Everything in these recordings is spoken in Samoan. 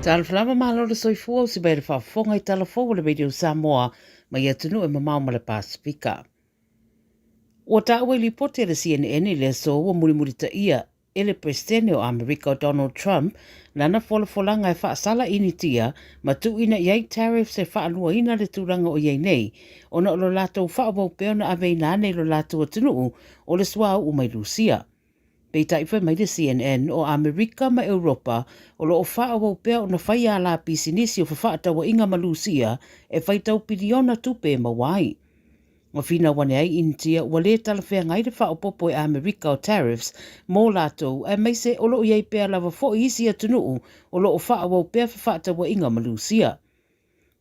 Talofa lava malo le soifua usi mai le faafofoga i tala fou o le Radio Samoa mai atunuu e mamao ma le Pasefika. Ua taua i lipoti a le CNN i le aso ua mulimulitaia e le Peresetene o Amerika o Donald Trump lana folafolaga e faasala Initia ma tuuina i ai tariffs e faaluaina le tulaga o i ai nei ona o lo latou faaauau pea ona aveina ane i lo latou atunuu o le suauu mai Lusia. Peitai fai mai le CNN o Amerika ma Europa o lo o faaauau pea ona fai ala pisinisi o fefaatauaiga ma Lusia e faitau piliona tupe e maua ai. Ua finau ane ai Initia ua lē talafeagai le faaopoopo e Amerika o tariffs mō latou aemaise o lo o i ai pea lava foi isi atunuu o lo o faaauau pea fefaatauaiga ma Lusia.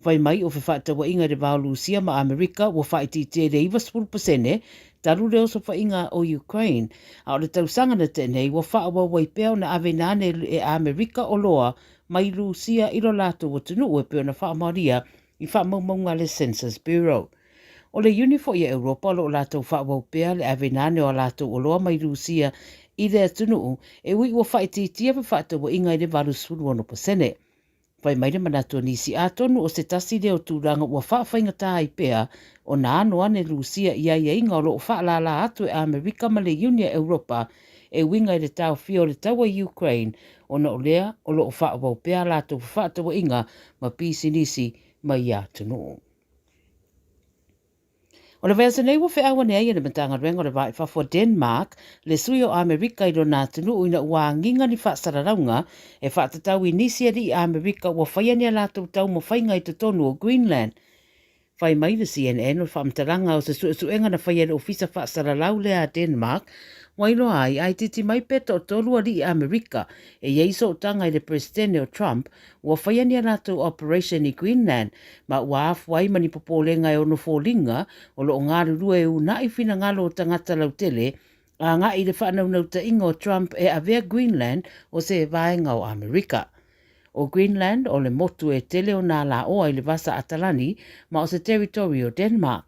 Fai mai o fefaatauaiga i le va o Lusia ma Amerika ua faaitiitia i le 90% talu le osofaiga o Ukraine, a o le tausaga na tea nei ua faaauau ai pea ona aveina ane e Amerika oloa mai Lusia i lo latou atunuu e pei ona faamaonia i faamaumauga a le Census Bureau. O le Iuni foi a Europa o lo o latou faaauau pea le aveina ane o a latou oloa mai Rusia i le atunuu, e ui ua faaitiitia fefaatauaiga i le 86%. Fai mai le manatu o nisi, atonu o se tasi lea o tulaga ua faafaigata ai pea ona ano ane Rusia i aiaiga o lo o faalala atu e Amerika ma le Iuni a Europa e uiga i le taofia o le taua i Ukraine ona o lea o lo o faaauau pea a latou fefaatauaiga ma pisinisi ma ia atunuu. O le vaiaso nei ua feau ane ai e le Matagaluega o le Va i Fafo a Denmark le sui o Amerika i lona atunuu ina ua agiga ni faasalalauga e faatatau i nisi alii Amerika ua faia ni a latou taumafaiga i totonu o Greenland. Fai mai le CNN o le faamatalaga o se suesuega na faia e le Ofisa Faasalalau lea a Denmark ua iloa ai a itiiti mai pe toatolu alii Amerika e i ai sootaga i le Peresetene o Trump ua faia ni a latou operation i Greenland ma ua afua ai ma ni popolega e ono foliga o lo o galulue e unaʻi finagalo o tagata lautele agai i le faanaunautaiga o Trump e avea Greenland o se vaega o Amerika. O Greenland o le motu e tele ona alaoa i le Vasa Atalani ma o se territory o Denmark.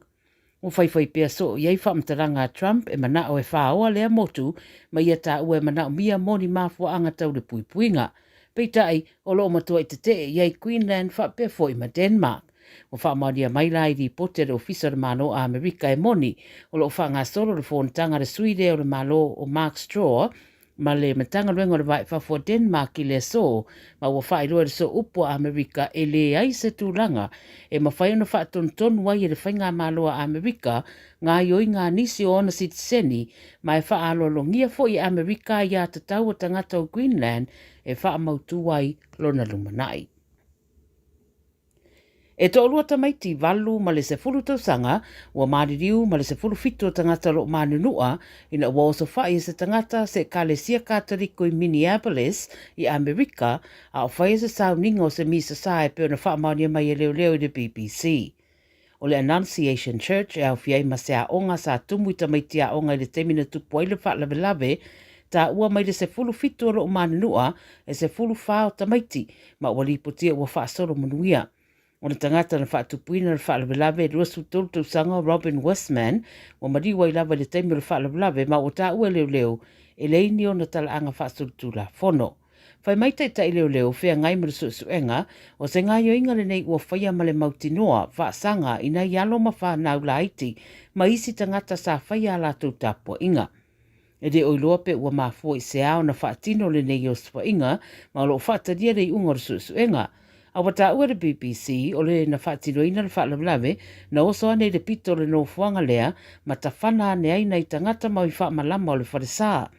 Ua faifai pea soo i ai faamatalaga a Trump e manao e faaoa lea motu ma ia taua e manaomia mo ni mafuaaga tau le puipuiga. Peitai, o lo o matuai tetee i ai Greenland faapea foi ma Denmark. Ua faamaonia mai la i lipoti a le Ofisa o le Malo a Amerika e moni o lo o faagasolo le fonotaga a le sui lea o le Malo o Mark Straw ma le Matagaluega o le Va i Fafo a Denmark i le aso, ma ua faailoa e le Sooupu a Amerika e leai se tulaga e mafai ona faatonutonu ai e le Faigamalo a Amerika gaoioiga a nisi o ona sitiseni ma e faaaloalogia foi e Amerika aiatatau a tagata o Greenland e faamautu ai lona lumanai. E toalua tamaiti, 8 ma le 10 tausaga, ua maliliu ma le 17 o tagata o lo o manunua ina ua osofai e se tagata se Ekalesia Kataliko i Minneapolis i Amerika a o faia se sauniga o se misa sa e pei ona faamaonia mai e leoleo i le BBC. O le Annunciation Church e aofia ai ma se aoga sa tumu i tamaiti aoga i le taimi na tupu ai le faalavelave, taua mai le 17 o lo o manunua e 14 o tamaiti ma ua lipotia ua faasolo manuia. O le tagata na faatupuina le faalavelave e 23 tausaga o Robin Westman ua maliu ai lava i le taimi o le faalavelave ma ua taua e leoleo e leai ni ona talaaga faasolitulafono. Fai mai taitai leoleo feagai ma le suesuega, o se gaoioiga lenei ua faia ma le mautinoa faasaga i nai alo ma fanau laiti ma isi tagata sa faia a latou tapuaiga. E le o iloa pe ua mafua i se a ona faatino lenei osofaiga ma o lo o faatalia le iuga o le suesuega. A ua taua e le BBC o le na faatinoina le faalavelave na oso ane i le pito o le nofoaga lea ma tafana ane ai nai tagata ma i faamalama o le falesa.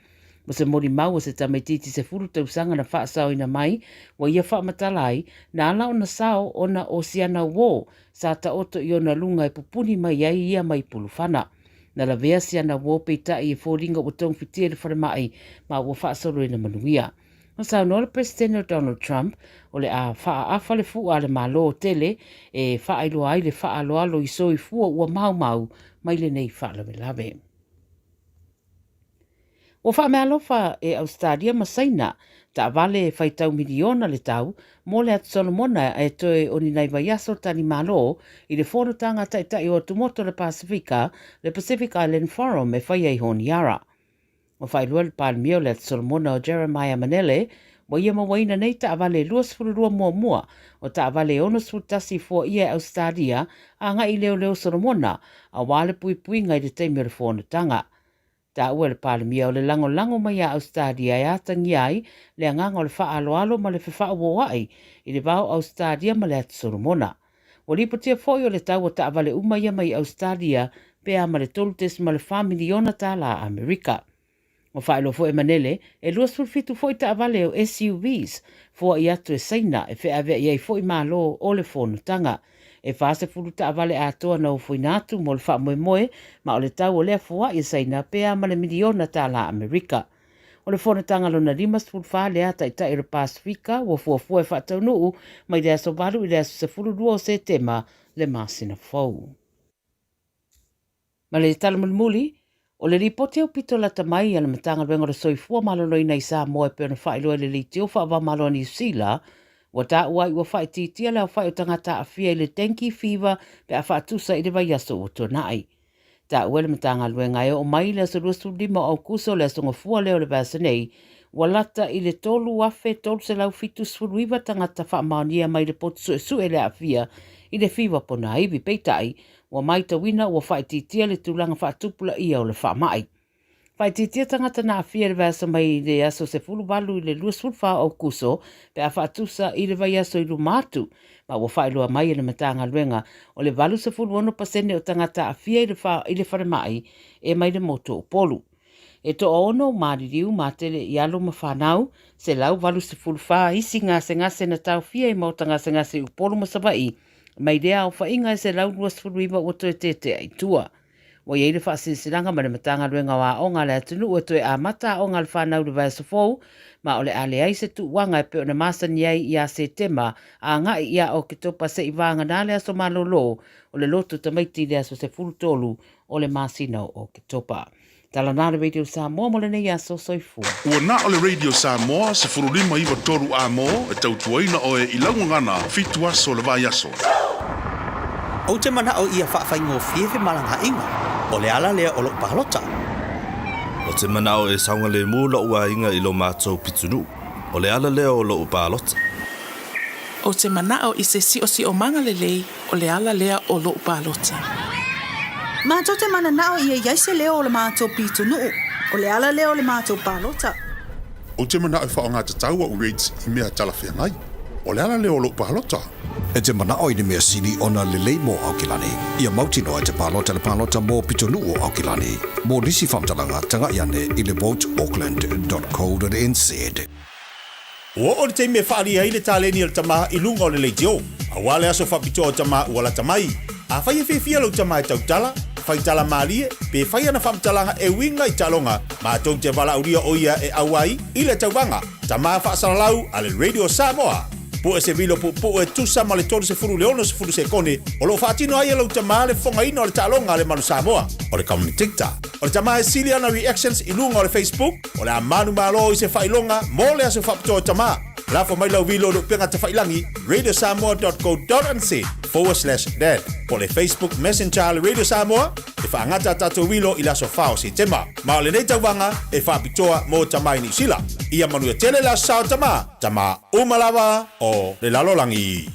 O se molimau o se tamaitiiti 10 tausaga na faasaoina mai ua ia faamatala ai na ala ona sao ona o si ana uō sa taoto i ona luga e pupuni mai ai ia mai Pulufana. Na lavea si ana uō peitai e foliga ua togafitia i le falemai ma ua faasoloina manuia. Na saunoa le Peresetene o Donald Trump o le a faaafa le fua a le Malo tele e faailoa ai le faaaloalo i soifua ua maumau mai lenei faalavelave. Ua faameaalofa e Ausetalia ma Saina taavale e faitau miliona le tau mo le Atu Solomona e toe o ni nai vaiaso talimalo i le Fonotaga a Taitai o Atumotu o le Pasefika, le Pacific Island Forum e faia i Honiara. Ua faailoa e le Palemia o le Atu Solomona o Jeremiah Manele, Ua ia mauaina nei taavale e 22 muamua o taavale e 61 foaia e Ausetalia agai i Leoleo Solomona aua le puipuiga i le taimi o le fonotaga. Taua e le Palemia o le lagolago mai a Ausetalia e atagia ai le agaga o le faaaloalo ma le fefaauooai i le va o Ausetalia ma le Atu Solomona. Ua lipotia foi o le tau o taavale uma ia mai Ausetalia pe a ma le $3.4 miliona tala Amerika. Ua faailoa foi e Manele, e 27 foi taavale o SUVs foai atu e Saina e feaveai ai foi malo o le fonotaga. E 40 taavale atoa na ofoina atu mo le faamoemoe ma o le tau o lea foai e Saina pe a ma le miliona tala Amerika. O le fonotaga lona 54 lea a Taitai o le Pasefika ua fuafua e faataunuu mai le aso 8 i le aso 12 o Setema le masina fou. Ma le tala mulimuli, o le lipoti aupito lata mai a le Matagaluega o le Soifua Maloloina i Samoa e pei ona faailoa i le Leitio Faava-o-Malo a Niu Sila, ua taua ai ua faaitiitia le aofai o tagata aafia i le dengue fever pe a faatusa i le vaiaso ua tuanai. Taua e le Matagaluega e oo mai i le aso 25 o Aokuso le aso Gafua lea o le vaiaso nei, ua lata i le 3,379 tagata faamaonia mai le potu suesue le aafia i le fiva ponaivi. Peitai, ua maitauina ua faaitiitia le tulaga faatupulaia o le faamai. Faaitiitia tagata na aafia i le vaiaso mai le aso 18 i le 24 o Aokuso pe a faatusa i le vaiaso i luma atu, ma ua faailoa mai e le Matagaluega o le 86% o tagata aafia i le falemai e mai le motu o Upolu. E toaono maliliu matele i alo ma fanau, 184 isi gasegase na taofia i maota gasegase i Upolu ma Savaii, mai lea aofaiga e 129 ua toe tetea i tua. Ua i ai le faasilasilaga mai le Matagaluega o Aoga a le atunuu e toe amata aoga a le fanau i le vaiaso fou, ma o le a leai se tuuaga e pei ona masani ai ia Setema agai ia Oketopa se i vagana le aso malolo o le lotu tamaiti i le aso 13 o le masina o Oketopa. Tala na le Radio Samoa mo lenei aso. Soifua. Ua na o le Radio Samoa 15 93 A mo e tautuaina oe i lau gagana fitu aso le vaiaso. Ou te manao ia faafaigofie femalagaaiga, o le ala lea o lou palota. Ou te manao e saogalemu lou aiga i lo matou pitonuu, o le ala lea o lou palota. Ou te manao i se siosiomaga lelei, o le ala lea o lou palota. Matou te mananao ia i ai se leo o le matou pitonuu, o le ala lea o le matou palota. Ou te manao e faaaogatatau a'u rates i mea talafeagai. O le ala lea o lou palota. E te manao i le mea sili ona lelei mo Aukilani. Ia mautinoa e te palota le palota mo pitonuu o Aukilani. Mo nisi faamatalaga, tagai ane i le voteauckland.co.nz. Ua oo le taimi e faaalia ai le taleni a le tama i luga o le leitio, aua le aso faapitoa o tama ua lata mai. Afai e fiafia lou tama e tautala, fai tala malie, pe fai ana faamatalaga e uiga i taaloga, matou te valaaulia o ia e auai i le tauvaga Tama Faasalalau a le Radio Samoa. Pue se vilo puupuu e tusa ma le 30 i le 60 sekone o lo o faatino ai e lou tama le fofogaina o le taaloga a le Manu Samoa, o le commentator. O le tama e sili ana reactions i luga o le Facebook, O le a manumalo i se faailoga mo le aso faapitoa o tama. Lafo mai lau vilo i le upega tafailangi radiosamoa.co.nz/dad po o le Facebook Messenger a le Radio Samoa e faagata a tatou vilo i le aso 4 o Setema. Ma o lenei tauvaga e faapitoa mo tama i Niu Sila. Ia manuia tele le aso sa o tama, tama uma lava o le lalolagi.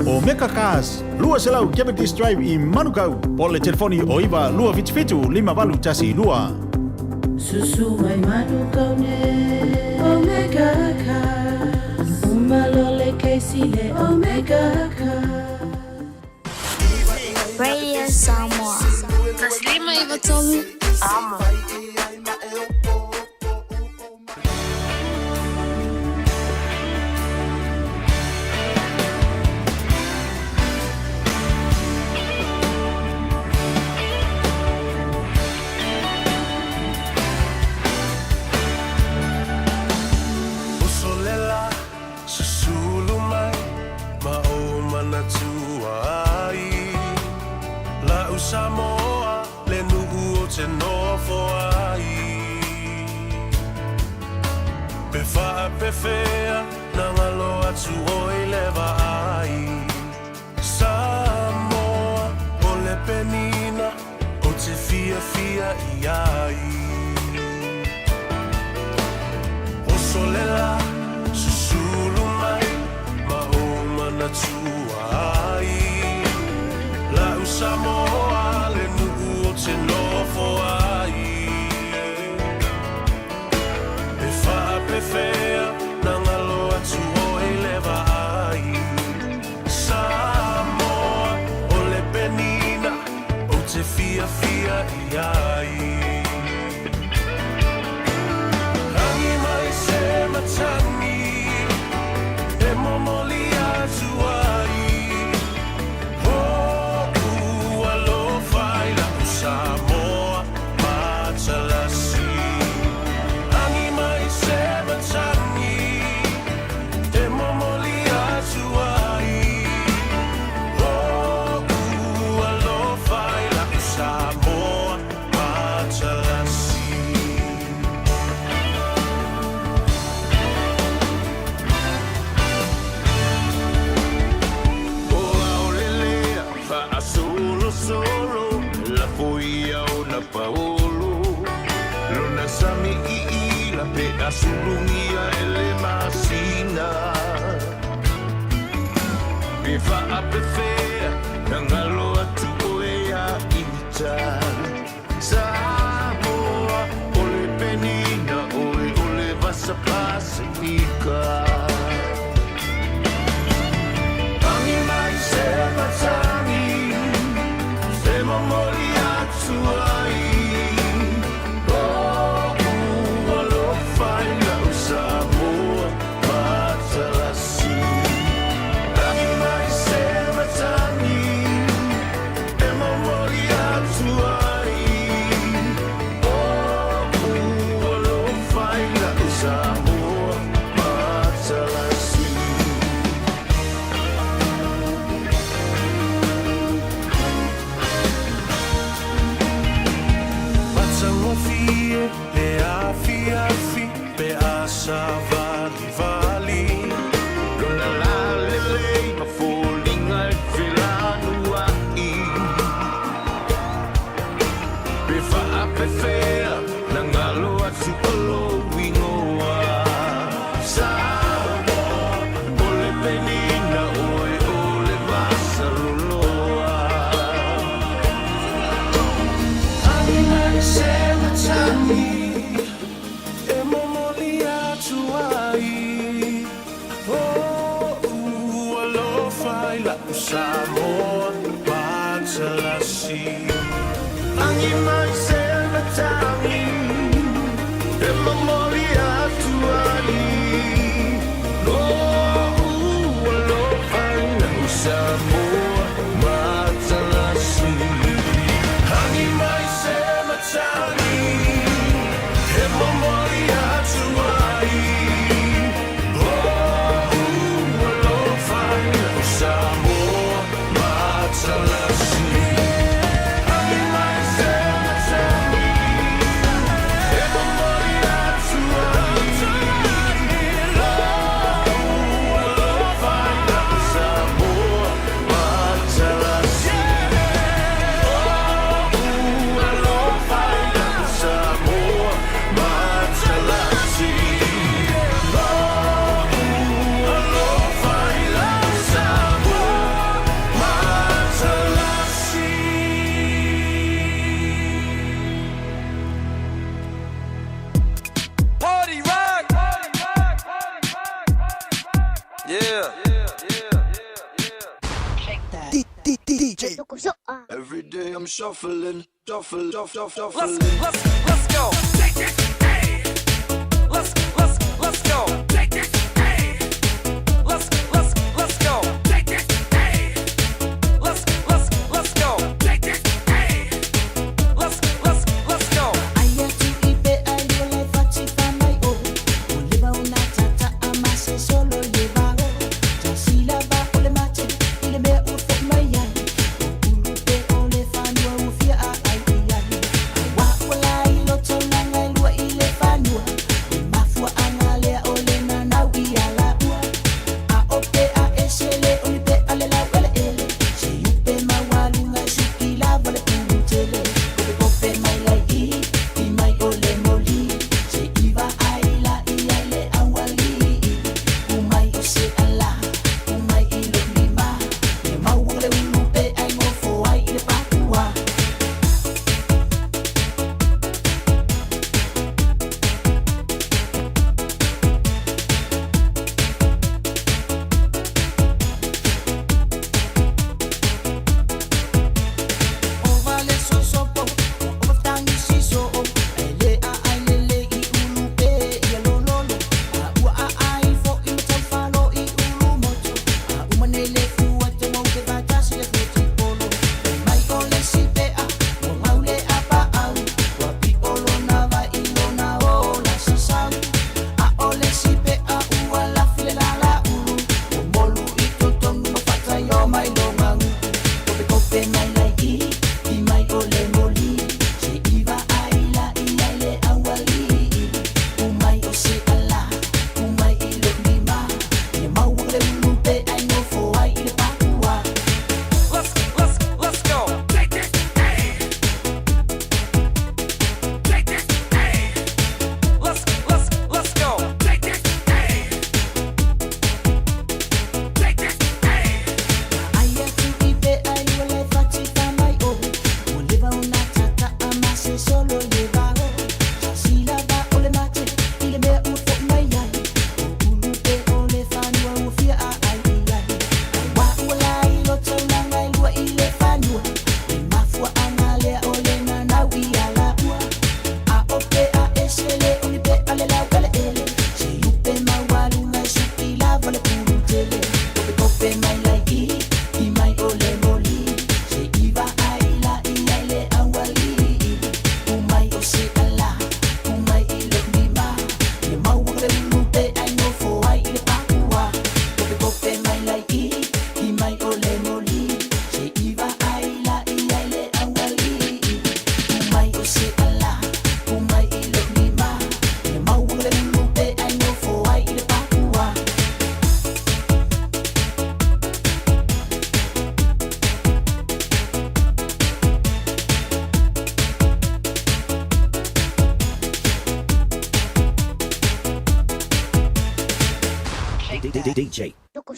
Omega Cars, 200 Cavendish Drive i Manukau, po o le telefoni o 9 277 5812. Susu mai Manukau nei Omega Cars Uma loa le kesi le Omega Cars. Radio Samoa. 153 Amo. Uso lela, susulu mai, ma ou manatua ai. La'u Samoa, le nuu ou te nofo ai. faapefea na galo atu oe i le vaai Samoa o le penina ou te fiafia i ai Oso le la, susulu mai ma ou manatua ai La'u Samoa le nuu ou te nofo ai E faapefea na galo atu oe i le vaai Samoa o le penina ou te fiafia i ai Agi mai se matagi e momoli atu ai O'u alofa i la'u Samoa matalasi Agi mai se matagi e momoli atu ai O'u alofa i la'u Samoa matalasi. O aolelea faasolosolo lafo ia ona paolo lona sami iila pe asulugia e le masina pe faapefea na galo atu oe ia ita Samoa o le penina oe o le vasa Pasifika. Agi mai se matagi e momoli atu ai O'u alofa i la'u Samoa matalasi Agi mai se matagi e momoli atu ai O'u alofa i la'u Samoa matalasi. Matagofie le afiafi pe a savalivali Lona lalelei ma foliga e felanua'i pe faapefea na galo atu o lou igoa Samoa o le penina oe o le vasaloloa. Agi mai se matagi e momoli atu ai O'u alofa i la'u Samoa matalasi Agi mai se matagi e momoli atu ai O'u alofa i la'u Samoa matalasi. Agi mai se matagi e momoli atu ai O'u alofa i la'u Samoa matalasi Agi mai se matagi e momoli atu ai O'u alofa i la'u Samoa matalasi O'u alofa i la'u Samoa matalasi O'u alofa i la'u Samoa matalasi. Party rock! Yeah. DJ. Every day I'm shuffling, shuffle, shuffle, shuffle. Let's go. Let's go. Let's go. Let's go. Let's go. Aia tu i pe ai o le fati fa mai o. O le ba una tata a ma se solo le va o. Ta sila va o le mate i le mea ua fo mai ai. O ulu pe o le whanua ua fia a ai i ai. Wa ua la i loto langa. DJ.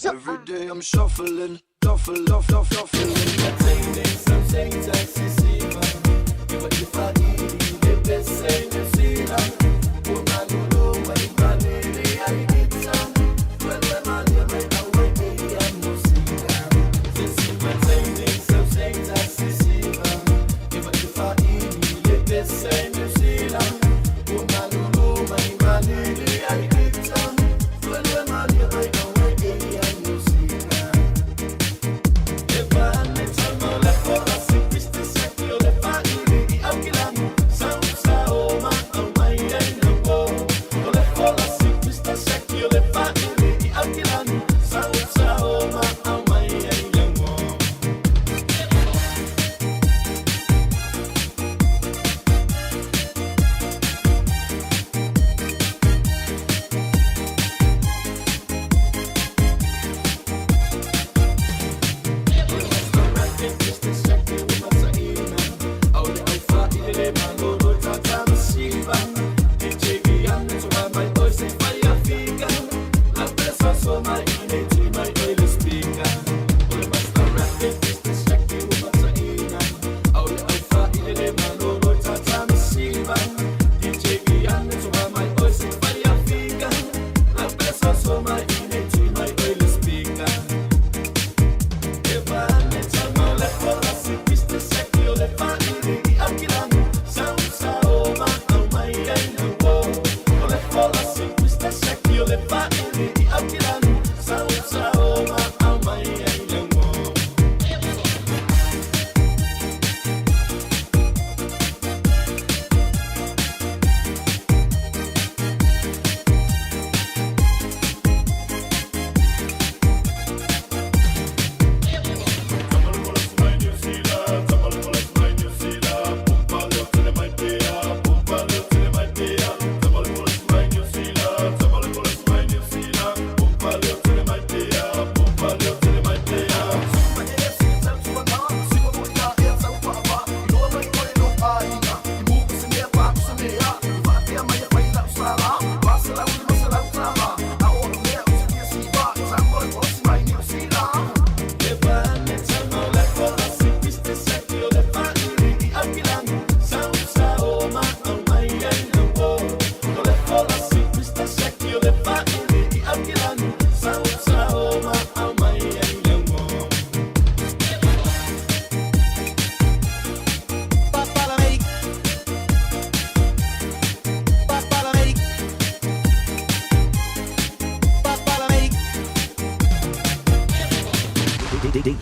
Every day I'm shuffling, shuffle, shuffle, shuffling.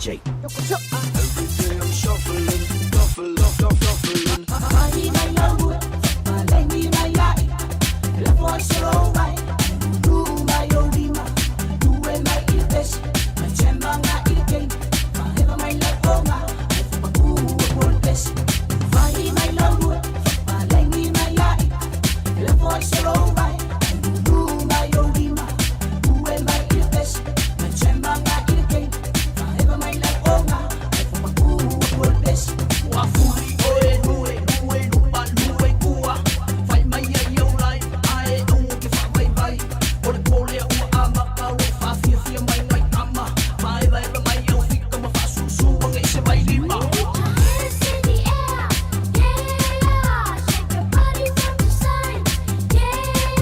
DJ. Yeah.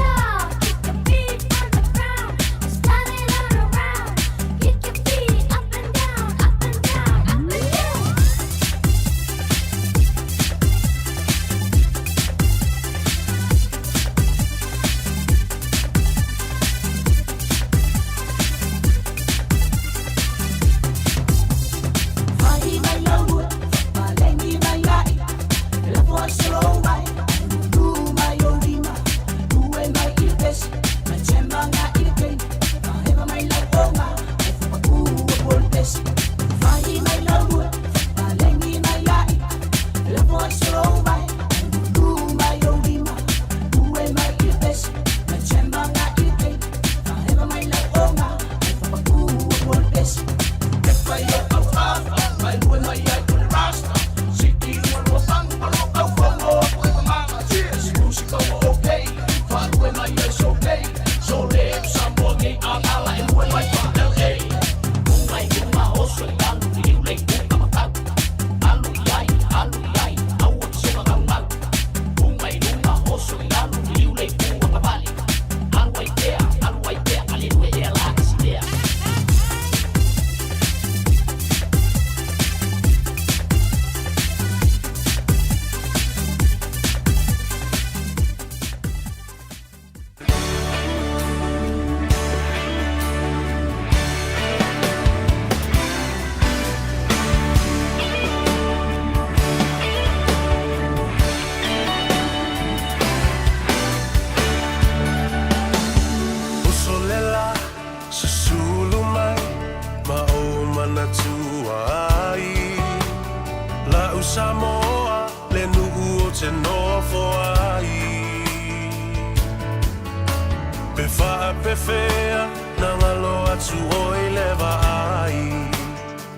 Pe faapefea na galo atu oe i le vaai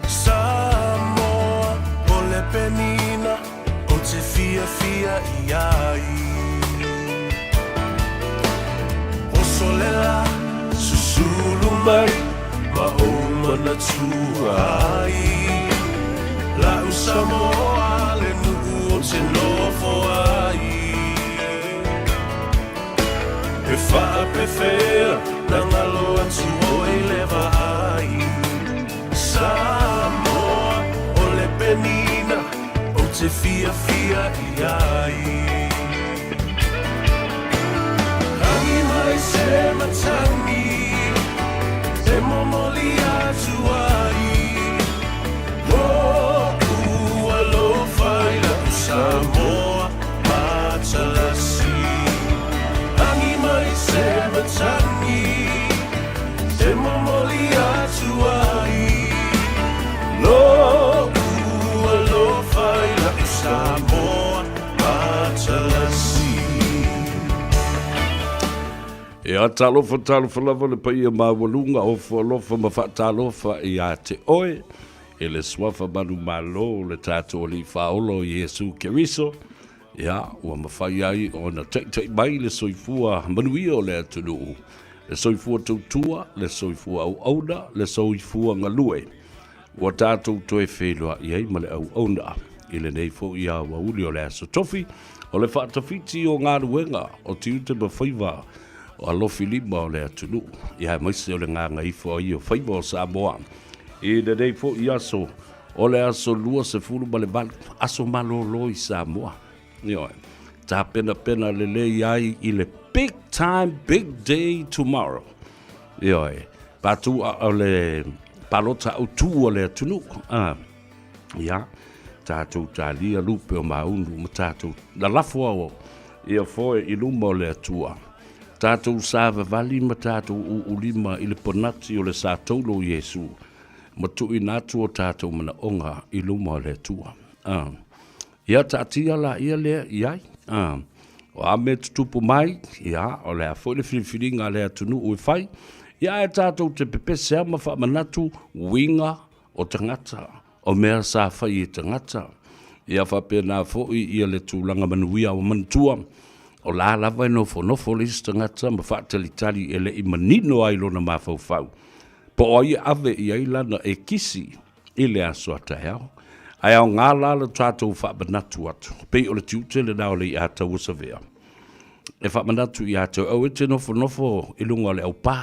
Samoa o le penina ou te fiafia i ai Oso le la susulu mai ma ou manatua ai La'u Samoa le nuu ou te nofo ai E faapefea na galo atu oe i le vaai Samoa o le penina ou te fiafia i ai Rangi mai se matagi e momoli atu ai Lo'u alofa i la'u Samoa matalasi Rangi mai se matagi e momoli atu ai Lo'u alofa i la'u Samoa matalasi. Ia, talofa, talofa lava le paia maualuga, ofo alofa ma faatalofa ia te oe, e le Suafa Manumalo o le tatou Alii Faaola o Iesu Keriso, ia, ua mafai ai ona taitai mai le soifua manuia o le atunuu, le soifua tautua, le soifua auauna, le soifua galue. Ua tatou toe feiloai ai ma le auauna i lenei foi aoauli o le Aso Tofi, o le faatafiti o galuega o tiute ma faiva o alofilima o le atunuu, ia aemaise o le gagaifo ai o faiva o Samoa. I lenei foi aso, o le aso 28, aso malolo i Samoa. Ioe, tapenapena lelei ai i le big time, big day tomorrow. Ioe, patu o le palota autū a le atunuu. Ah, ia, tatou talia lupe o maunu ma tatou lalafo ao ia foe i luma o le Atua. Tatou savavali ma tatou uulima i le ponati o le sa toulo o Iesu ma tuuina atu o tatou manaoga i luma o le Atua. Ah. Ia taatia laia lea i ai. A, o a mea tutupu mai, ia, o le a foi le filifiliga a le atunuu e fai, ia ae tatou te pepese lava ma faamanatu uiga o tagata, o mea sa fai e tagata. Ia faapena foi ia le tulaga manuia ua manatua, o la lava e nofonofo le isi tagata ma faatalitali e le i manino ai lona mafaufau, po o ai e ave i ai lana e kisi i le aso a taeao. Ae aoga la lo tatou faamanatu atu, pei o le tiute lena o le iā-tauasavea, e faamanatu iā te oe, aua e te nofonofo i luga o le aupā,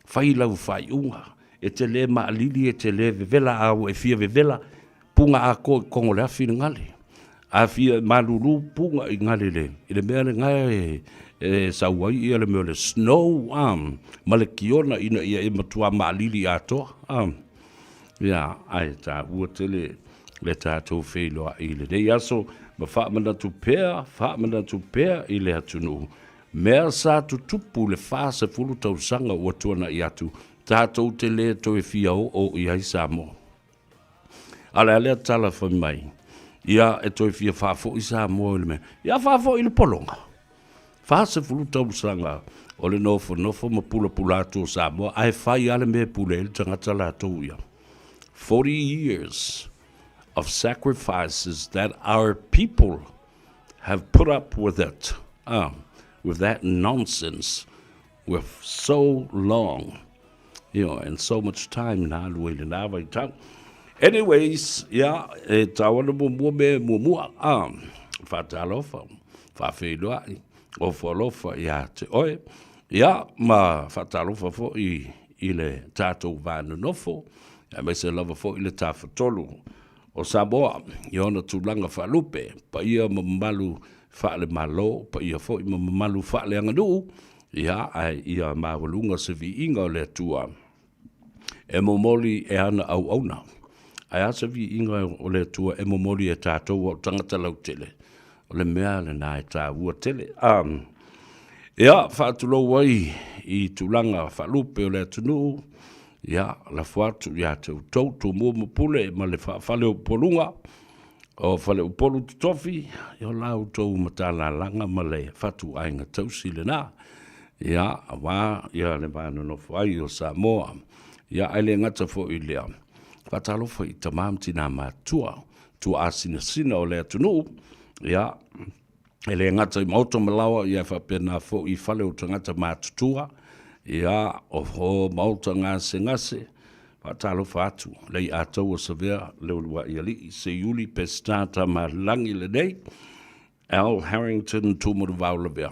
fai lau faaiuga, e te lē maalili, e te lē vevela, a ua e fia vevela, puga atoa i totonu o le afi le gale. A fia malulu, puga i gale i le mea lena e sau ai ia le mea o le snow, a, ma le kiona ina ia e matua maalili atoa, a. Ia, ae taua tele le tatou feiloai i lenei aso ma faamanatu pea, faamanatu pea i le atunuu mea sa tutupu i le 40 tausaga ua tuanai atu, tatou te le toe fia oo i ai Samoa. A o le a lea tala fai mai? Ia, e toe fia faafoi Samoa i le mea. Ia faafoi i le pologa. 40 tausaga o le nofonofo ma pulapula atu o Samoa ae fai lava le mea e pule ai le tagata latou ia. 40 years of sacrifices that our people have put up with it, with that nonsense with so long. You know, and so much time na alu ai lena vaitau. Anyways, ia, e tau ana muamua me muamua, ah, faatalofa, faafeiloai, ofo alofa ia te oe, ia, ma faatalofa foi i le tatou va nonofo, aemaise lava foi le Tafatolu o Samoa i ona tulaga faalupe, paia ma mamalu faale-Malo, paia foi ma mamalu faaleaganuu, Ia, ae ia maualuga se viiga o le Atua e momoli e ana auauna. Ae a se viiga o le Atua e momoli e tatou o tagata lautele? O le mea lena e taua tele. Um, ia, faatulou ai i tulaga faalupe o le atunuu, ia, lafo atu ia te outou, Tumua ma Pule ma le faafale o Upoluga, O Faleupolu Totofi, o la outou matalalaga ma le fatuaiga tausi lena. Ia, aua ia le va nonofo ai o Samoa. Ia, ae le gata foi i lea, faatalofa i tama ma tinā matua, tuaasinasina o le atunuu, ia, e le gata i maota ma laoa, ia e faapena foi i fale o tagata matutua, ia, o maota gasegase, faatalofa atu, Leiataua Savea, Leuluai Alii, Seiuli Peseta Tamalagi lenei, Al Harrington Tumutuvaolavea.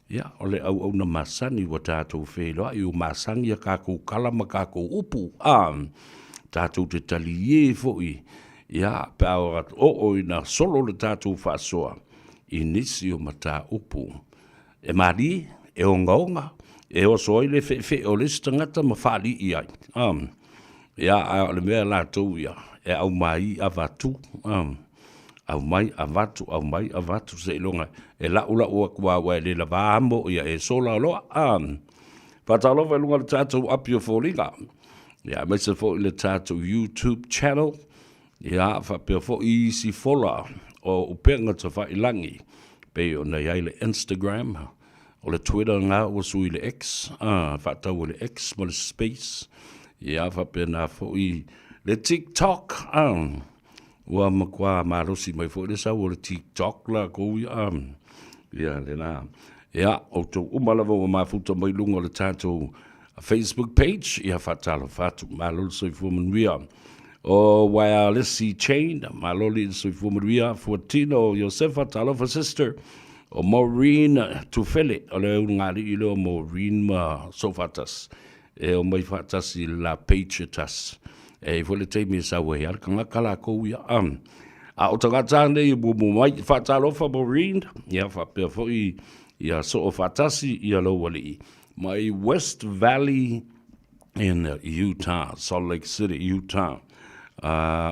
Ia, o le auauna masani ua tatou feiloai, ua masani a kakou kala ma kakou upu, a, tatou te taliē foi, ia, pe a oo ina solo le tatou faasoa i nisi o mataupu e malie, e ogaoga, e oso ai le feefee o le isi tagata ma faalii ai, a. Ia, a o le mea latou ia, e aumai avatu, a, aumai avatu, aumai avatu seiloga e la'ula'u atu lava aua e le lava amo, ia e sola loa, a. Faatalofa i luga o le tatou api o foliga, ia, aemaise foi le tatou YouTube channel, ia, faapea foi isi fola o upega tafailagi, pei ona i ai le Instagram, O le Twitter lena ua sui i le X, a, faatau e le X ma le space, ia faapena foi le TikTok, a, ua matua malosi mai foi le sau o le TikTok lakou ia, a, ia lena. Ia, outou uma lava ua mafuta mai luga o le tatou Facebook page, ia faatalofa atu, malo le soifua manuia. O Waialesi Chain, malo le soifua manuia, Fuatino Iosefa, talofa sister. O Maureen Tufele, o le ulugalii lea o Maureen ma Soofaatasi, e omai faatasi i le la page e tasi. E i ai foi le taimi e sau ai lava le tagata lakou ia. A o tagata nei e muamua mai, faatalofa Maureen, ia faapea foi ia Soofaatasi ia lou alii mai West Valley in Utah, Salt Lake City, Utah.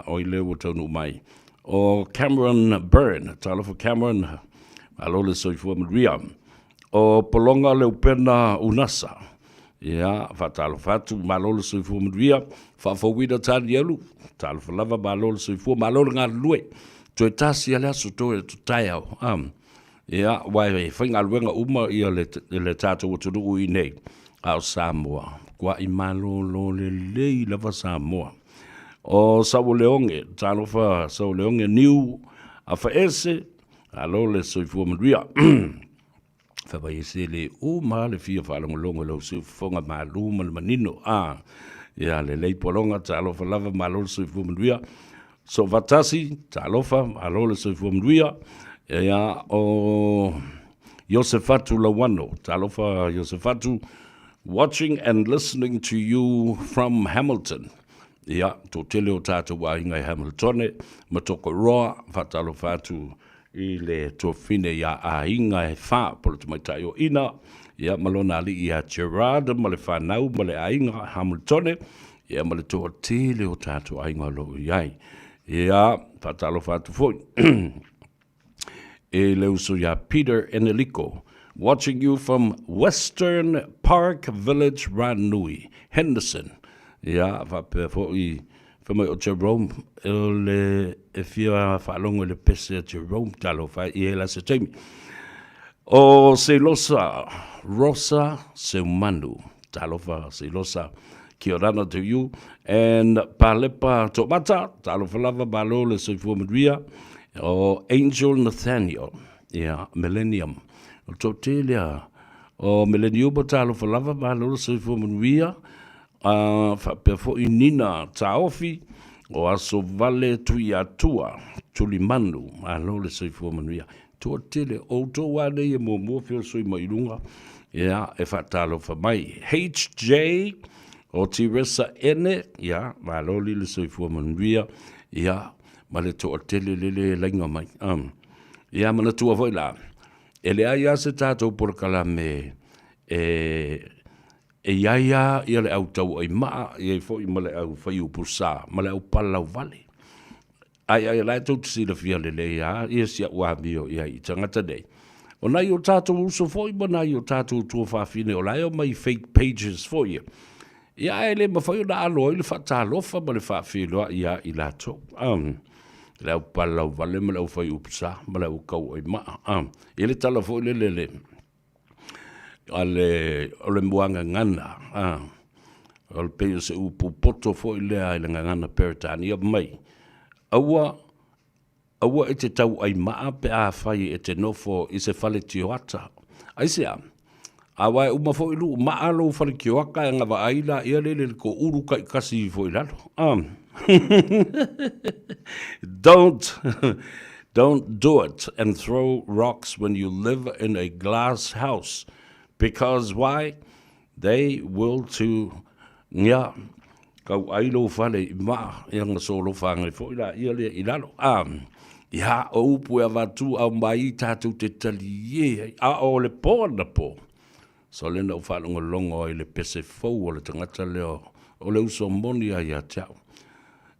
O i lea ua taunuu mai. O Cameron Byrne, talofa Cameron, malo le soifua manuia. O Pologa Leupena Unasa, ia, faatalofa atu, malo le soifua manuia. Faafouina Tanielu, talofa lava, malo le soifua, malo le galulue. Toe tasi lava le aso toe taeao. Ia, aua e faigaluega uma ia le, le tatou atunuu i inei, a o Samoa, matuai malolo lelei lava Samoa. O Sauoleoge, talofa Sauoleoge, Niu Afaese, alo le soifua manuia. Fai mai e le uma le fia faalogologo i lau siufofoga malu ma le manino. A, ia lelei Pologa, talofa lava, malo le soifua manuia. Soofaatasi, talofa, malo le soifua manuia. Ia, o Iosefatu Lauano, talofa Iosefatu, watching and listening to you from Hamilton. Ia, toatele o tātou aiga i Hamiltone, ma Tokoroa, faatalofa atu i le tuafine ia aiga e whā, po le tamaitai o Ina, ia, ma lona alii ia Gerard, ma le whanau, ma le aiga Hamiltone, ia, ma le toatele o tātou aiga o lo o i ai. Ia, faatalofa atu foi. E le uso ia Peter Eneliko, watching you from Western Park Village Ranui, Henderson. Ia, faapea foi, fai mai o Jerome, o le e fia faalogo i le pese a Jerome, talofa e, i e la se taimi. O Seilosa Rosa Seumanu, talofa Seilosa, kia orana to you, and Palepa Toomata, talofa lava, malo le soifua manuia, o Angel Nathaniel, ia, Millennium, o le toatele a, o Millennium, talofa lava, malo le soifua manuia, a faapea foi Nina Taofi, o Aso Vale Tuiatua, Tulimanu, malo le soifua manuia. Toatele, outou lava nei e muamua feosoi mai i luga, ia, e faatalofa mai. HJ, o Tiresa Ene, ia, malo li le soifua manuia, ia, ma le toatele lele e laina mai. Um, ia, manatua foi la, e leai lava se tatou polokalame e, e i ai lava ia le au tauaimaa, e i ai foi ma le au faiupu sa, ma le au palalauvale. Ai ai la e tou te silafia lelei lava ia si a'u amio i ai i tagata nei. O nai o tatou uso foi ma nai o tatou tuafafine o la e omai i fake pages foi ia. Ia ae le mafai ona alo ai le faatalofa ma le faafeiloai ia i latou. Um, le au palalauvale ma le au faiupu sa ma le au kauaimaa. Um, e le tala foi lele le. A le, o le muagagana, a, o le pei o se upu poto foi lea i le gagana Peretania mai, aua, aua e te tauai maa pe afai e te nofo i se fale tioata. Aisea? Aua e uma foi luu maa lou fale tioata e agavaa ai laia lele le toulu taitasi ifo i lalo. A. Don't, don't do it and throw rocks when you live in a glass house because why? They will to Ia, kau ai lou fale i maa, ia na solofa angai foi la ia lea i lalo. A, ia, o upu e avatu au mai tatou te talie ai, a o le po anapo. So lea na ou faalogologo ai i le pese fou o le tagata lea o le uso moni lava ia te au.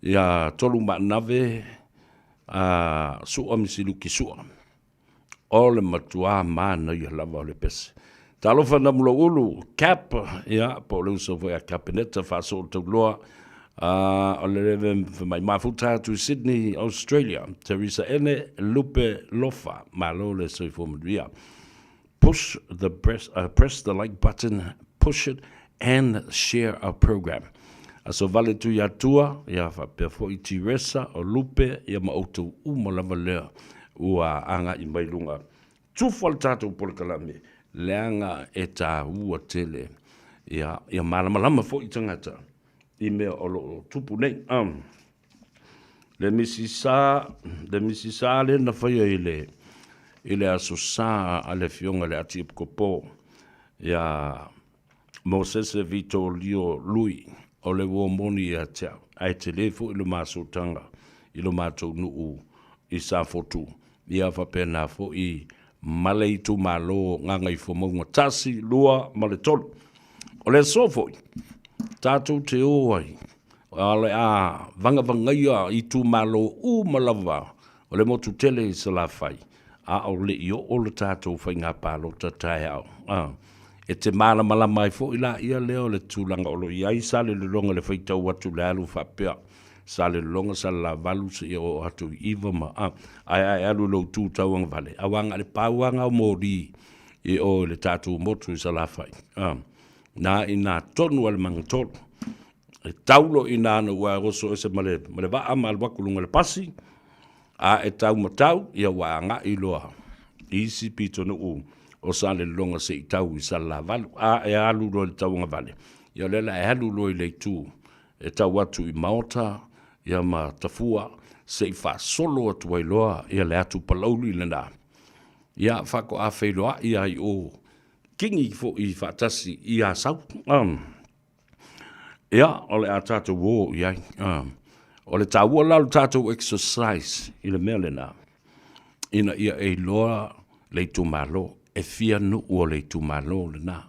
Ia Tolumaanave a Sua Misiluki Sua. O le matuā manaia lava o le pese. Talofa Namuloulu, Cap, ia, po o le uso foi a Kapeneta Faasootauloa, a, o le leve mai mafuta atu i Sydney, Australia, Teresa Ene, Lupe Lofa, malo le soifua manuia. Push the press, press the like button, push it and share our program. Aso vale tu ia tua, ia faapea foi Teresa, o Lupe, ia ma outou uma lava lea ua agai mai luga. Tufa le tatou polokalame, leaga e tāua tele, ia, ia malamalama foi tagata i mea o lo o tupu nei. Um, le misi sa, le misi sa lea na faia i le, i le aso sa a le afioga i le Atiepikopo, ia Mosese Vitolio Lui, o le uo moni ia te au, ae tele foi le masoutaga i lo matou nuu i Safotu. Ia faapena foi ma le itumalo Gagaifomauga 1, 2 ma le 3. O le aso foi, tatou te o ai, o le a vagavagaia itumalo uma lava o le motu tele i Salafai, a o le i oo le tatou faiga palota taeao. A, e te malamalama ai foi laia lea o le tulaga o lo o i ai Salelologa i le faitau atu i le alu faapea, Salelologa, Salelavalu seia oo atu i Iva ma, a, ae a e alu i lou tu tauagavale, aua na o le pau lava na o moli i o i le tatou motu i Salafai. A, na i ina tonu a le magatolu. E tau loa i ina na ua oso ese ma le, ma le vaa ma alu atu i luga o le pasi, a e tau ma tau, ia ua agai loa i isi pitonuu o Salelologa se i tau i Salelavalu. A e alu loa i le tauagavale, ia o lea la e alu loa i le itu e tau atu i Maota, ia ma Tafua, se i faasolo atu ai loa ia le atu Palauli lena. Ia faatoa feiloai ai o Kingi foi faatasi i Asau. Um. Ia, o le a tatou o i ai. O le taua la o le tatou exercise i le mea lena, ina ia e iloa le itumalo, e fia nuu o le itumalo lena.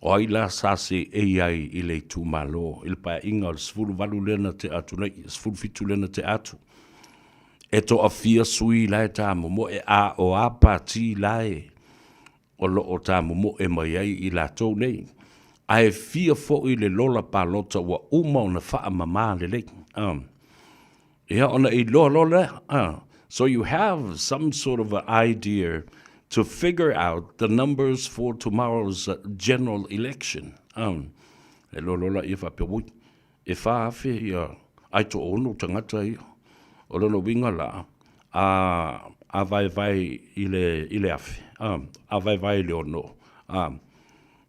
O ai la sa seei ai i le itumalo i le paeaiga o le 18 lea na tea atu nei, 17 lea na tea atu. E toafia sui la e tamomoe, a o a pati la e o lo o tamomoe mai ai i latou nei, ae fia foi le lola palota ua uma ona faamama lelei. Ia, ona iloa loa lea. So you have some sort of idea to figure out the numbers for tomorrow's general election. E iloa loa laia faapea, oi, E 4,000 ia ai toaono tagata ia. O lona uiga la, a, a vaevae i le, i le afe, a, a vaevae i le ono, a,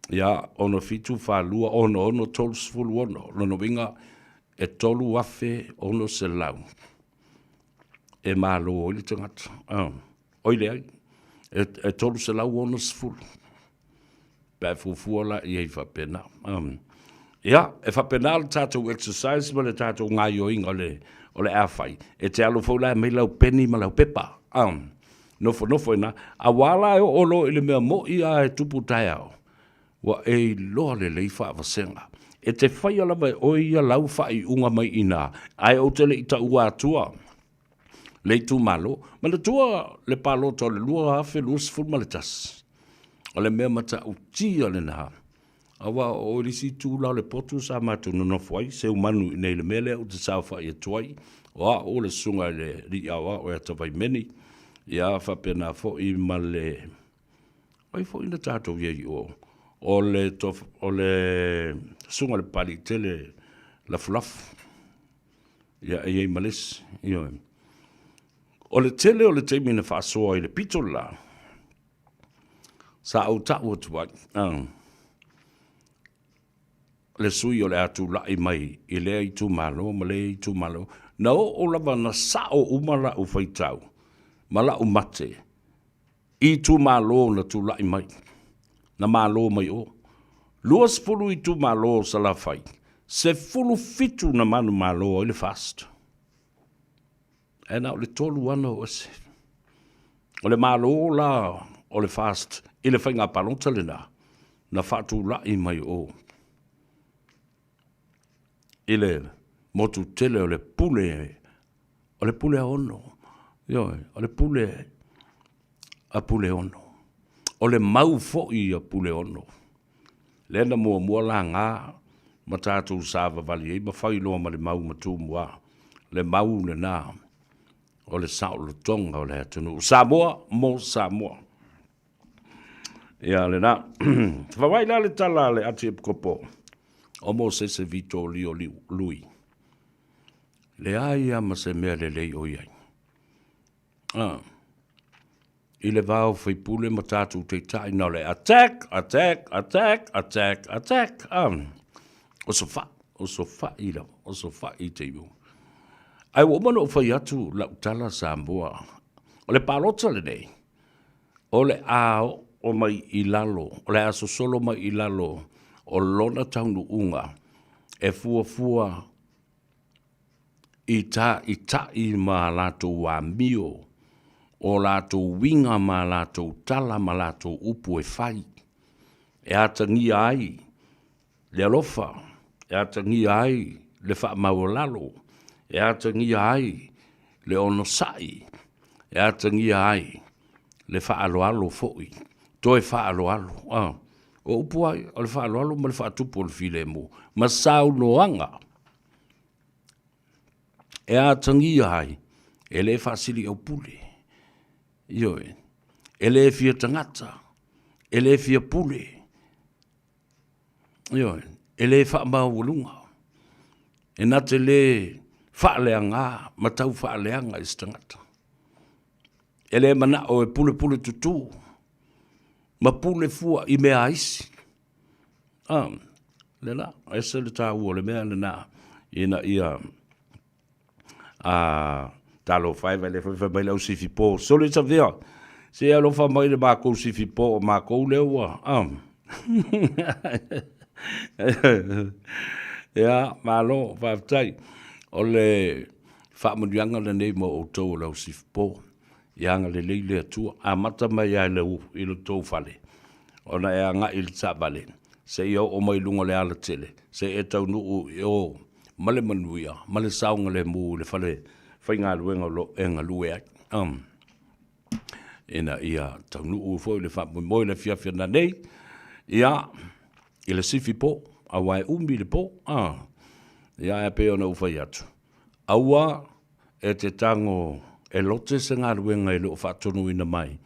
ia, ono fitu, falua, ono, ono, 36. Lona uiga, e 3,600 e malo ai le tagata. A, oi leai, e, e 360. Pe a fuafua la i ai faapena. Um, ia, e faapena le tatou exercise ma le tatou gaioiga o le, o le a fai. E te alo fou la e mai lau peni ma lau pepa. Um, nofonofo ina, auā la e oo loa i le mea mo'i a e tupu taeao, ua e iloa lelei faavasega. E te faia lava e oe ia lau faaiuga mai i ina, ae ou te le i taua atua le itumalo. Manatua le palota o le 2021, o le mea matautia lena, aua o le isi itu la o le potu sa matou nonofo ai, seumanu i nei le mea lea ou te saofai atu ai, o au o le susuga i le alii aoao ia Tavaimeni, ia faapena foi ma le, o ai foi na tatou i ai i o? O le tof, o le susuga i le Papaliitele Lafulafu, ia e i ai ma le isi, ioe. O le tele o le taimi na faasoa i le pito le la, sa ou tau atu ai, le sui o le a tulai mai i lea itumalo ma lea itumalo, na oo lava na sao uma lau faitau ma lau mate i itumalo na tulai mai, na malo mai o. 20 itumalo o Salafai, 17 na manumalo ai le FAST. Ae na o le 3 lava na oo ese. O le malo la o le FAST i le faiga palota lena, na faatulai mai o i le motu tele o le pule, o le pule a ono, ioe, o le pule a Puleono. O le mau foi a Puleono, lea na muamua laga ma tatou savavali ai ma fai loa ma le mau ma Tumua, le mau lena o le saolotoga o le atunuu. Samoa mo Samoa. Ia lena. Fawai la le tala a le Atiepikopo o Mosese Vitolio Lui. Leai lava ma se mea lelei o i ai. Ah. I le va o faipule ma tatou taitai na o le attack, attack, attack, attack, attack. Ah. O sofa'i, o sofa'i lava, o sofa'i i taimi uma. Ae ua uma ona ou fai atu lau tala Samoa, o le palota lenei, o le a oo mai i lalo, o le a sosolo mai i lalo o lona taunuuga e fuafua i tāʻitaʻi ma a latou amio, o latou uiga ma a latou tala ma latou upu e fai, e atagia ai le alofa, e atagia ai le faamaualalo, e atagia ai le onosai, e atagia ai le faaaloalo foi, toe faaaloalo. Ah, o upu ai, o le faaaloalo ma le faatupu o le filemu, ma saunoaga e atagia ai e le faasiliaupule, ioe, e le fia tagata, e le fia pule, ioe, e le faamaualuga, e na te le faaleaga ma tau faaleaga i se tagata. E le manao e pulepule tutū ma pule fua i mea a isi. Ah, le la, ese le tāua o le mea lena, ina ia a talofa e, vai fai mai le au sifi po, sole savea, se alofa mai le makou sifi po, o makou lea ua, ah. Ia, malo, faafetai. O le faamanuiaga lenei mo outou o le au sifi po. Ia agalelei le Atua. Amata mai lava i lo outou fale, ona e agai i le taavale, seia oo mai i luga o le alatele, seia e taunuu i o ma le manuia, ma le saogalemu i le fale faigaluega o lo o e galue ai. Um, ina ia taunuu foi le faamoemoe i le afiafi ananei, ia, i le sifi po, aua e umi le po, ah, ia, e pei ona ou fai atu, aua e te tago e lote se galuega e le o faatonuina mai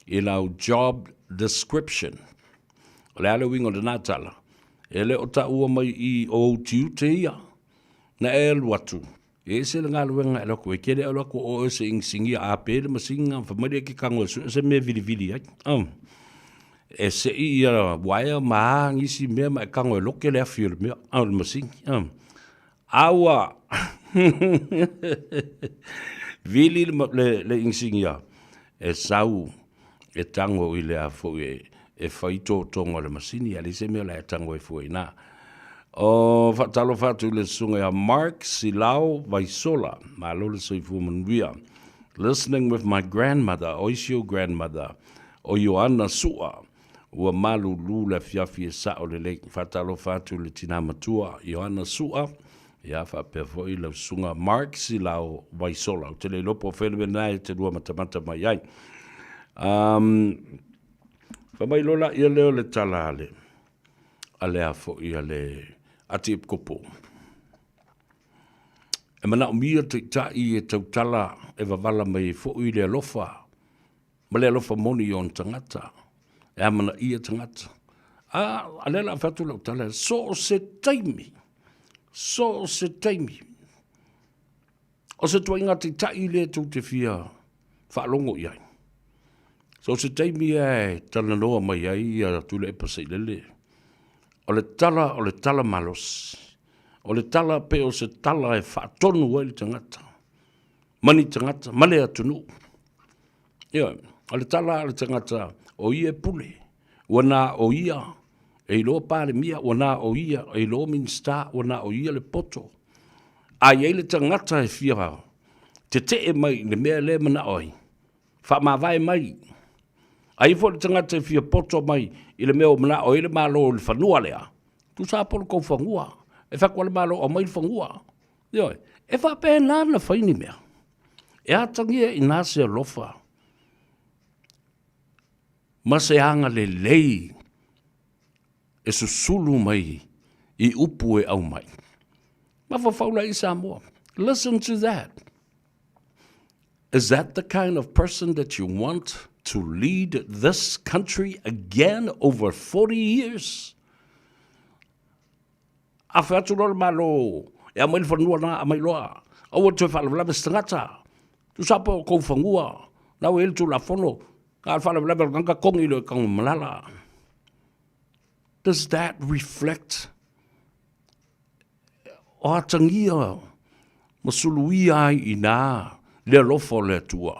i lau job description. O le a le uiga o lena tala? E le o taua mai i o ou tiute ia. Na e alu atu, e ese le galuega e alu atu ai. Ke le alu atu o oe se inisinia a pe le masini na fai mai lea e te tago e sue se mea e vilivili ai. Oh. E sei ia uaea ma a nisi mea ma e tago e loke le afi o le mea, o le masini. Oh. A ua vili le, le inisinia e sau e tago i le a foi e, e fai totoga o le masini, a leai se mea o le a e tago ai fua i ina. O faatalofa atu i le susuga ia Mark Silao Vaisola, malo le soifua manuia. Listening with my grandmother, o isi ou grandmother, o Ioana Sua, Ua malulu le afiafi e sao lelei. Faatalofa atu i le tina matua Ioana Sua, ia faapea foi lau susuga Mark Silao Vaisola. Ou te le iloa po o fea le mea lena e te lua matamata mai ai. Um, fai mai loa laia lea o le tala a le, a le a foi a le Atiepikopo. E manaomia taitai e tautala e wavala mai ai foi le alofa ma le alofa moni i ona tagata, e amanaia tagata. A, a lea la fai atu lau tala, so o se taimi, so o se taimi, o se tuaiga taitai lea tou te fia faalogo i ai. So o se taimi e talanoa mai ai ia Tuilaepa Sailele, o le tala, o le tala malosi. O le tala pe o se tala e faatonu ai le tagata, ma ni tagata, ma le atunuu. Ioe, o le tala a le tagata, o ia e pule, ua na o ia e iloa Palemia, ua na o ia e iloa Minisita, ua na o ia le poto. A i ai le tagata e fia tetee mai i le mea lea e manao ai, faamavae mai. A i ai foi le tagata e fia poto mai i le mea ua manao ai le Malo i le fanua lea, tusa lava po o le tou fanua, e fai atu lava le Malo, aumai le fanua. Ioe, e faapena ona fai ni mea. E atagia i ina se alofa ma se agalelei e susulu mai i upu e aumai. Mafaufau la i Samoa. Listen to that. Is that the kind of person that you want to lead this country again over 40 years? A fai atu loa le Malo e aumai le fanua lena, aumai loa. Aua le toe faalavelave se tagata. Tusa po o kou fanua, na ua i ai le Tulafono, a o le faalavelave o le tagata togi loa i Tanumalala. Does that reflect o atagia ma suluia ai i ina le alofa o le Atua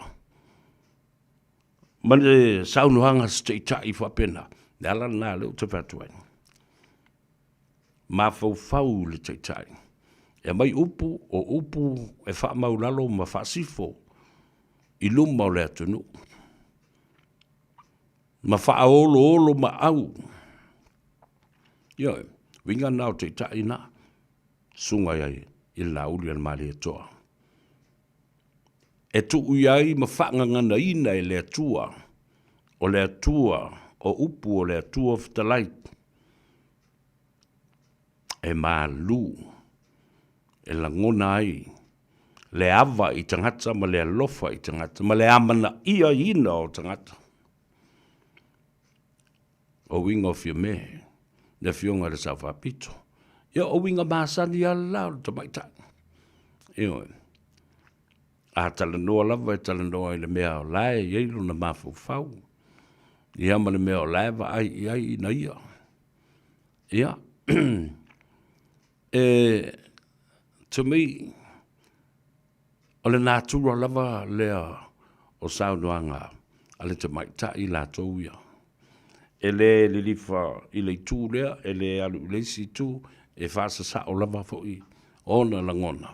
ma le saunoaga a se taitai faapena? Le ala lena lea ou te fai atu ai. Mafaufau le taitai e aumai upu, o upu e faamaulalo ma faasifo i luma o le atunuu ma faaoloolomaau. Ioe, uiga na o taitai na, susuga i ai i le Laauli a le Malietoa. E tuu i ai ma faagaganaina e le Atua, o le Atua o upu o le Atua fetalai, e malu, e lagona ai le ava i tagata ma le alofa i tagata ma le amanaiaina o tagata. O uiga o Fiame, le afioga i le Sao Faapito. Ia, o uiga masani lava le la o le tamaitai. Ioe. A talanoa lava e talanoa i le mea o la e i ai lona mafaufau, ia ma le mea o la e vaai i ai ina ia. Ia, e, to me, o le natura lava lea o saunoaga a le tamaitai latou ia. E le lilifa i le itu lea, e le alu i le isi itu, e faasasao lava foi ona lagona.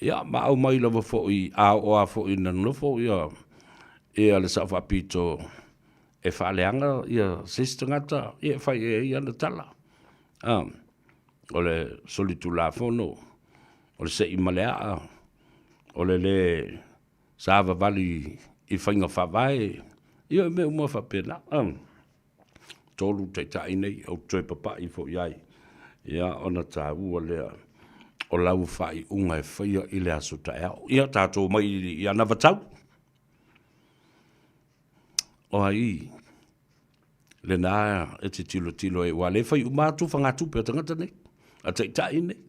Ia, ma aumai lava foi, a oo lava foi ina nonofo ia, ia le Sao Faapito e faaleaga ia se isi tagata, ia e fai e ai ana tala. A, o le solitulafono, o le sei ma le aa, o le lē savavali i faiga faavae, ia o mea uma faapena. A. 3 taitai nei, ou te toe papai foi i ai, ia, ona taua lea o lau faaiuga e faia i le aso taeao. Ia, tatou omai i anavatau. O ai lena e te tilotilo ai, aua o lea e fai uma lava tufagatupe a tagata nei, a taitai nei.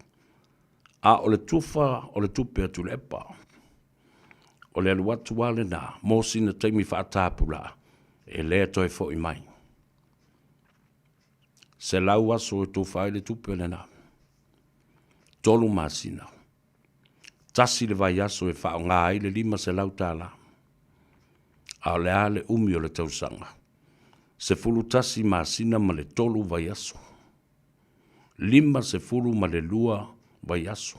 A o le tufa o le tupe a Tuilaepa, o le alu atu lava lena mo sina taimi faatapulaa, e le toe foi mai. 100 aso e tufa ai le tupe lena. 3 masina. 1 le vaiaso e faaaoga ai le $500. A o le a le umi o le tausaga? 11 masina ma le 3 vaiaso. 52 vaiaso.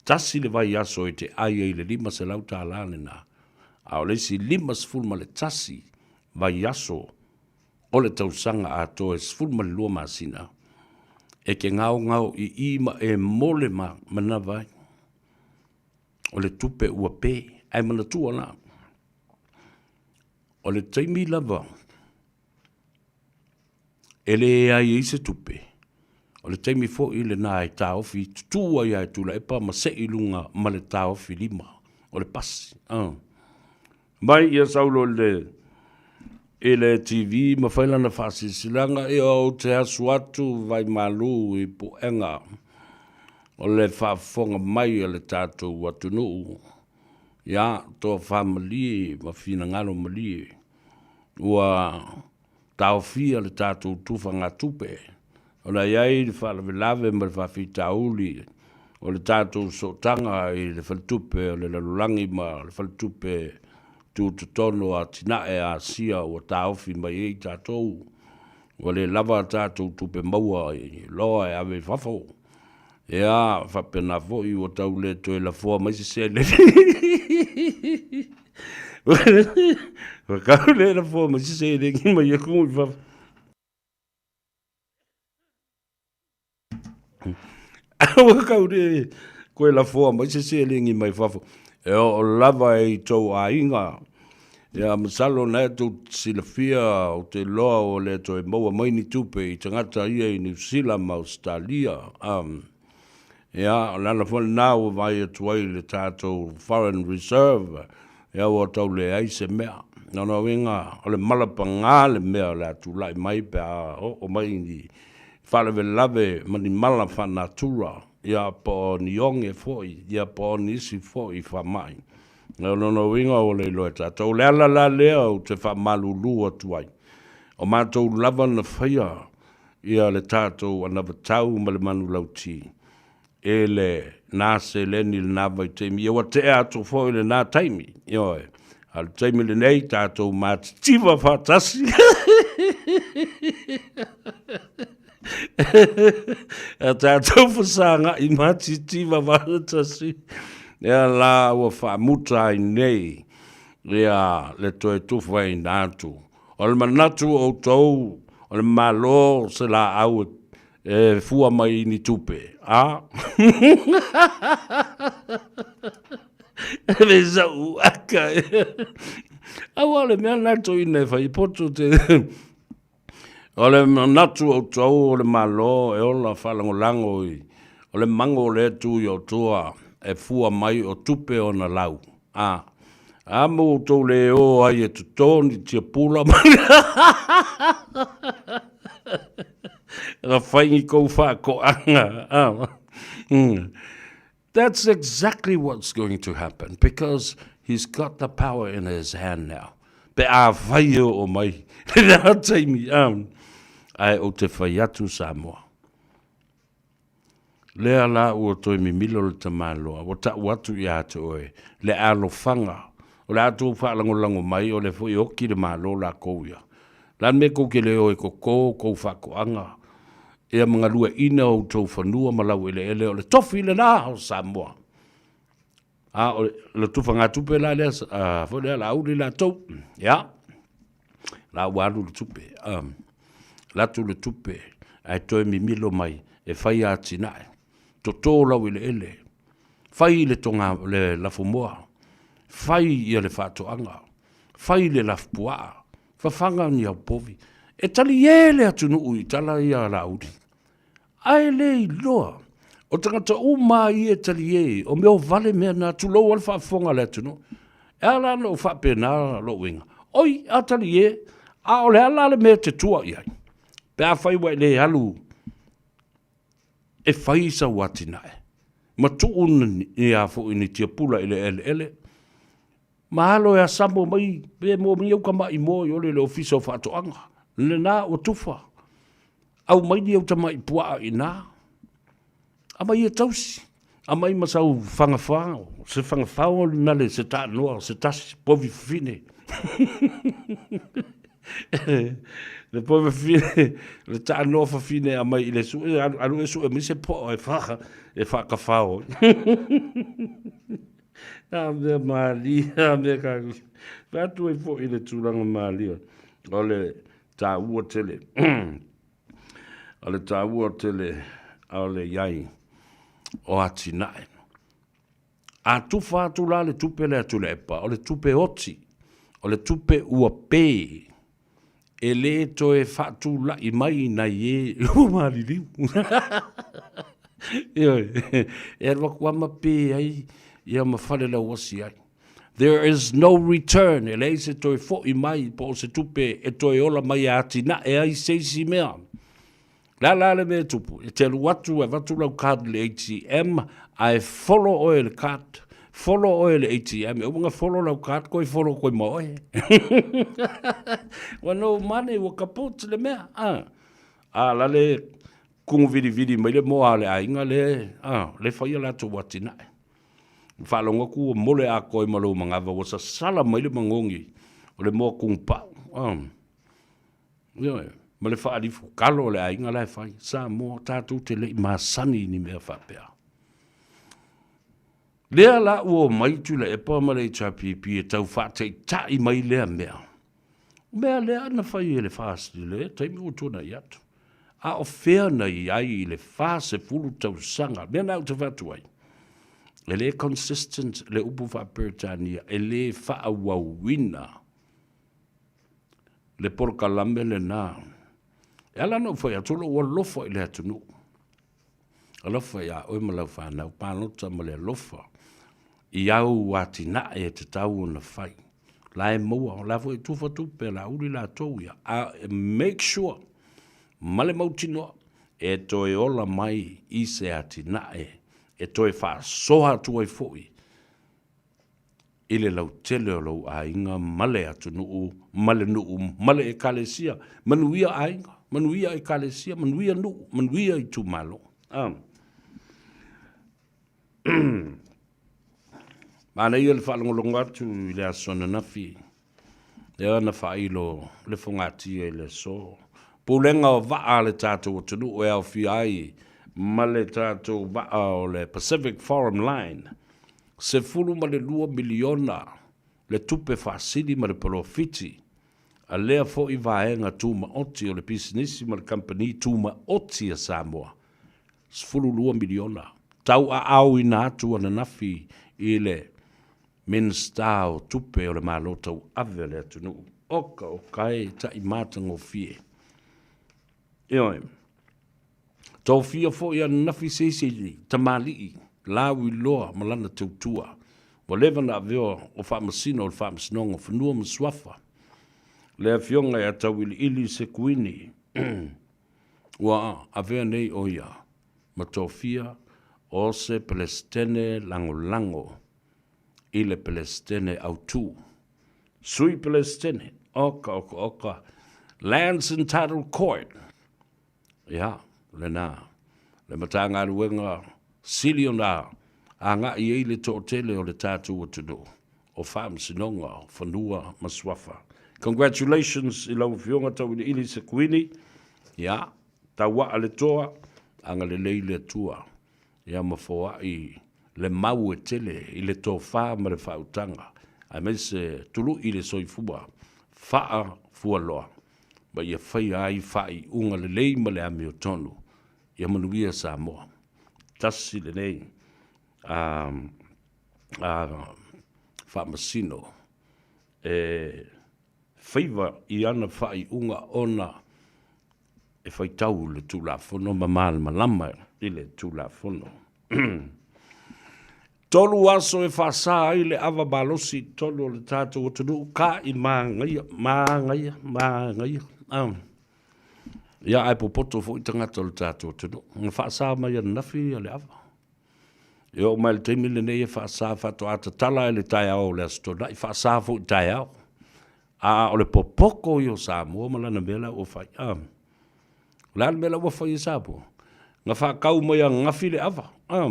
1 le vaiaso e te ai ai le $500 lena, a o le isi 51 vaiaso o le tausaga atoa e 12 masina, e te gaogao i i ma e mole ma manava ai. O le tupe ua pe, ae manatua la, o le taimi lava e leai ai se tupe, o le taimi foi lena e taofi tutū ai lava e Tuilaepa ma sei i luga ma le taofi lima o le pasi. Mai ia Saulo i le. I le TV ma fai lana faasilasilaga, ia ou te asu atu Vaimalu i puega o le faafofoga mai a le tatou atunuu, ia tofa malie ma finagalo malie, ua taofia le tatou tufagatupe ona e i ai le faalavelave ma le faafitauli o le tatou sootaga i le Faletupe o le Lalolagi ma le Faletupe Tutotonu o Atinae a Asia ua taofi mai ai tatou, ua le lava a tatou tupe maua i loa e ave i fafo. Ia, faapena foi ua tau le toe lafoa mai se seleni. Ua tau le lafoa mai se seleni mai atunuu i fafo. Ua tau le toe lafoa mai se seleni mai fafo e oo lava i tou aiga. Ia, masalo na e tou te silafia, ou te iloa ua le toe maua mai ni tupe i tagata ia i Niu Sila ma Ausetalia. Ia, o le ala foi lena ua vaai atu ai i le tatou foreign reserve, ia ua tau leai se mea. Lona uiga, o le mala paga le mea o le a tulai mai pe a oo mai ni faalavelave ma ni mala faa-natura, ia po o ni oge foi, ia po o nisi foi faamai. O lona uiga ua le iloa e tatou. O le ala la lea ou te faamalulu atu ai, o matou lava na faia ia le tatou anavatau ma le manulauti i le na seleni i lena vaitaimi. Ia ua tea atu foi lena taimi, ioe. A o le taimi lenei, tatou matitiva faatasi. A tatou fesagai matitiva faatasi, ia la ua faamuta ai nei ia le toe tufaina atu. O le manatu o outou, o le Malo se laau e fua mai i ni tupe, a? E le sau aka. Aua o le mea lena toeaina e fai poto te O le manatu o outou o le Malo e ola faalagolago i o le mago o lea tu i otua e fua mai o tupe ona lau. A. A mo outou le o ai e toto ni tiapula ma na fai ni kou faatoaga. A. That's exactly what's going to happen because he's got the power in his hand now. Pe a fai e oo mai lena taimi, ae ou te fai atu Samoa. Lea la ua toe mimilo le tamaloa, ua tau atu ia te oe le alofaga, o le a tou faalagolago mai, o lea foi e oti le Malo lakou ia. Le a le mea tou te le o e toto tou faatoaga, ia ma galueaiina outou fanua ma laueleele, o le tofi lena o Samoa. A o le tufagatupe la lea, a, foi lea, Laauli latou, ia, la ua alu le tupe, a, alu atu le tupe, ae toe mimilo mai e fai atinae, toto laueleele, fai le toga, le lafumoa, fai ia le faatoaga, fai le lafupuaa, fafaga ni au povi. E talie le atunuu i tala ia a Laauli. Ae le iloa, o tagata uma lava ia e talie, o mea o vale mea na, tulou lava le faafofoga a le atunuu. E ala la ona ou faapena lou uiga, oi, a talie, a o le a la le mea e te tua i ai? Pe afai ua e le alu e fai sau atinae, ma tuu ni a foi ni tiapula i le eleele, Ma alo e asamo mai pe mo ni au tama'i moa i ole le Ofisa o Faatoaga. Lena ua tufa. Aumai ni au tama'i pua'a i'ina. Aumai e tausi. Aumai ma sau fagafao, se fagafao na le se taanoa se tasi povi fafine. Le povi fafine, le taanoa fafine aumai i le sue, alu, alu e sue mai se po'o e fa, e faakafao. A mea malie, a mea ka fai atu ai foi i le tulaga malie o le taua tele, o le taua tele o le i ai o atinae. A tufa atu la le tupe lea a Tuilaepa, o le tupe oti, o le tupe ua pe, e le toe faatulai mai nai e ua maliliu. Ioe, e alu atu lava ma pe ai ia ma falelauasi ai. There is no return, e leai se toe foʻi mai po o se tupe e toe ola mai e atinae ai se isi mea. O le a la le mea e tupu? E te alu atu e avatu lau card i le ATM ae follow oe e le card. Follow oe e le ATM. E uma ona follow lau card koe follow koe ma oe. Ua no money, ua kaput le mea. A, a la le kugu vilivili mai le moa a le aiga le, a, le fai a latou atinae. Ua faalogo atu ua mole atoa ai ma lou manava, ua sasala mai le magogi o le moa kugupau. A. Ioe, ma le faalifu kalo o le aiga la e fai. Samoa, tatou te le i masani i ni mea faapea. Lea la ua omai Tuilaepa ma le HRPP e tau faataitai mai lea mea. O mea lea na fai e le FAST i le taimi ua tuanai atu. A o fea na i ai i le 40 tausaga? Mea na ou te fai atu ai, e le consistent le upu faa-Peretania, e le faaauauina le polokalame lena. E ala ona ou fai atu, o lou alofa i le atunuu. Alofa iā oe ma lau fanau, palota ma le alofa i au atinae e tatau ona fai. La e maua, o la foi e tufa tupe a Laauli latou ia, a make sure ma le mautinoa e toe ola mai i se atinae e toe faasoa atu ai foi i le lautele o lou aiga ma le atunuu ma le nuu ma le Ekalesia. Manuia aiga, manuia Ekalesia, manuia nuu, manuia itumalo. Ah. Manaia le faalogologo atu i le aso ananafi, lea na faailo le fogatia i le aso. Pulega o vaa a le tatou atunuu e aofia ai ma le tatou vaa o le Pacific Forum Line, $12 miliona le tupe faasili ma le polofiti a lea foi vaega tumaoti o le pisinisi ma le kamupani tumaoti a Samoa, $12 miliona. Tauaaoina atu ananafi i le Minisita o Tupe o le Malo Tauave a le atunuu. Oka oka e taʻi matagofie. Ioe. Tofia foi ananafi se isi tamalii lauiloa ma lana tautua. Ua leva na avea o Faamasino o le Faamasinoga o Fanua ma Suafa, le Afioga ia Tauiliili Sekuini, ua avea nei ʻo ia ma tofia o se Pelesitene lagolago i le Pelesitene autū. Sui Pelesitene, oka oka oka, Lands and Title Court, Ia, lena, le Matagaluega sili ona agai ai le toatele o le tatou atunuu, o Faamasinoga o Fanua ma Suafa. Congratulations i lau Afioga Tauiliili Sekuini, ia, tauaa le toa, agalelei le Atua, ia ma foai le mau e tele i le tofa ma le faautaga, aemaise tului le soifua faafualoa ma ia faia ai faaiuga lelei ma le amiotonu. Ia manuia Samoa. Tasi lenei a, a faamasino e faiva i ana faaiuga ona e faitau le Tulafono ma malamalama i le Tulafono. Tolu aso e faasa ai le ava malosi i totonu o le tatou atunuu, ka i māgaia, māgaia, māgaia. Ah. Ia, ae popoto foi tagata o le tatou atunuu. Na faasa mai ananafi ia le ava. E oo mai le taimi lenei e faasa faatoa tatala i le taeao o le Aso Toonai, faasa foi i taeao. A o le popoko ia o Samoa ma lana mea la ua fai. Ah. O le a le mea la ua fai e Samoa? Na faatau mai ananafi le ava. Ah.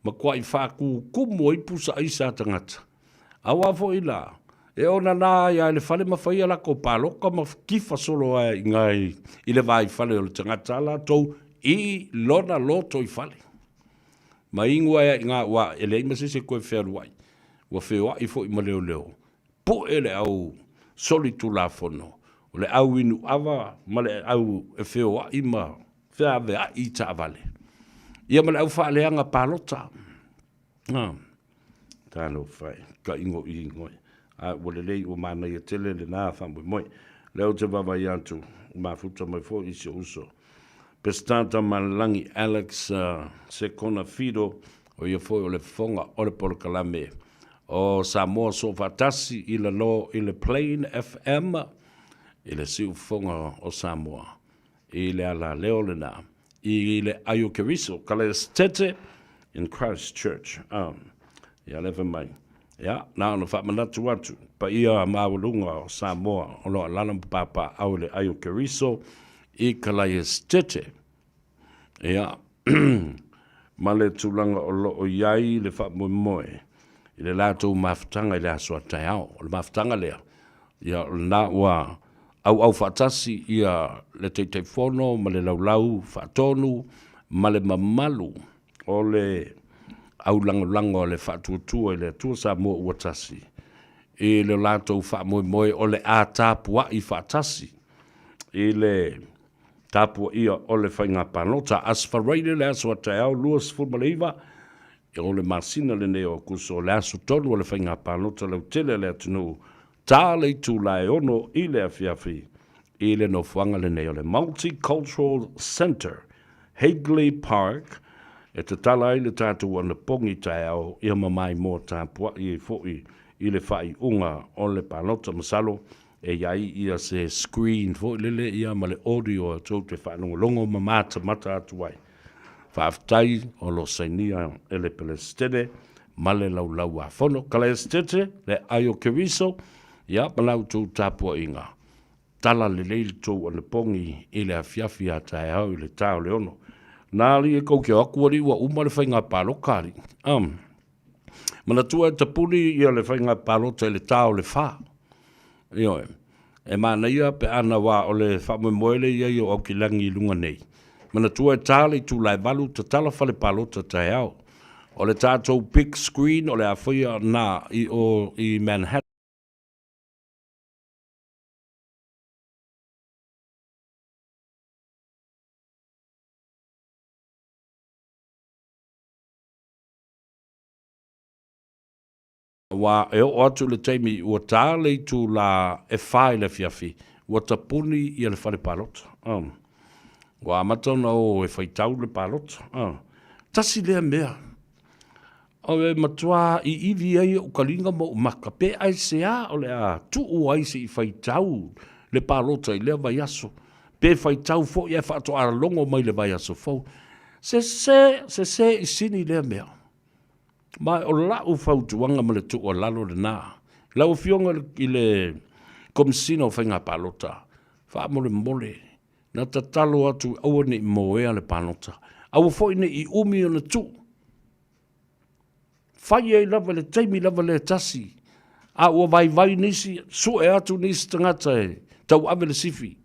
Matuai faatutumu ai pusa aisa a tagata. Aua foi la, e onana ai lava i le fale ma fai a latou palota ma tifa solo ai i ina i le vaifale o le tagata a latou i lona lotoifale. Ma inu ai lava i ina aua e leai ma se isi e toe fealuai. Ua feoai foi ma leoleo, pue le au solitulafono, o le au inu ava ma le au e feoai ma feaveai i taavale, ia ma le au faaleaga palota. A, talofa e, ka igoigo e. A ua lelei ua manaia tele lena faamoemoe. Lea ou te vaavaai atu, ua mafuta mai foi si ou uso. Pesita Tamalelagi Alex Sekona Fido, o ia foi o le fofoga o le polokalame. o Samoa Soofaatasi i lalo i le Plain FM i le siufofoga o Samoa i le alaleo lena i le ai o Keriso Kalaesetete in Christchurch. Ia lea fai mai. Ia, na ona faamanatu atu, paia maualuga o Samoa o lo o alaala ma papaaao i le ai o Keriso i Kalaesetete. Ia, ma le tulaga o lo o i ai le faamoemoe i le latou mafutaga i le aso a taeao. O le mafutaga lea, ia o lena ua auau faatasi ia le Taitaifono ma le Laulau Faatonu ma le mamalu o le aulagolago a le Faatuatua i le Atua Samoa ua Tasi i le latou faamoemoe o le a tapuai faatasi i le tapuaia o le faiga palota. Aso Faraile le aso a taeao 29 o le masina lenei o Aokuso, o le aso tonu o le faiga palota lautele a le atunuu, ta le itula e 6 i le afiafi i le nofoaga lenei o le Multicultural Centre, Hagley Park, e tatala ai le tatou anapogi taeao ia ma maimoa tapuai ai foi i le faaiuga o le palota. Masalo e i ai ia se screen foi lele ia ma le audio e tou te faalogologo ma matamata atu ai. Faafetai o lo o sainia e le Pelesitene ma le Laulau-a-Fono. Kalaestete, le ai o Keriso, ia ma la outou tapuaiga. Tala lelei le tou anapogi i le afiafi a taeao i le ta o le 6. Na alii e kou ke o atu alii ua uma le faiga paloka alii. Manatua e tapuni ia le faiga palota i le ta o le fa. Ioe. E manaia pe ana wā o le faamoemoe le i ai o Aukilagi i luga nei. Manatua e ta le itula e 8 tatala fale palota taeao. O le tatou big screen o le a faia na i o i Manhattan. Aua e oo atu i le taimi ua ta le itulā e fa i le afiafi, ua tapuni ia le fale palota. Ua amata ona o e faitau le palota. Tasi lea mea e matua iivi ai ou kaliga ma ou maka, pe aisea o le a tuu ai se i faitau le palota i lea vaiaso, pe faitau foi ae faatoa logo mai le vaiaso fou. Sese, sese i sini lea mea. Ma o la'u fautuaga ma le tuualalo lena, lau Afioga i le Komesina o Faiga Palota, faamolemole, na tatalo atu aua ne i moea le palota, aua foi ne i umi ona tuu. Fai ai lava i le taimi lava lea e tasi, a ua vaivai nisi, sue atu nisi tagata e tauave le sifi,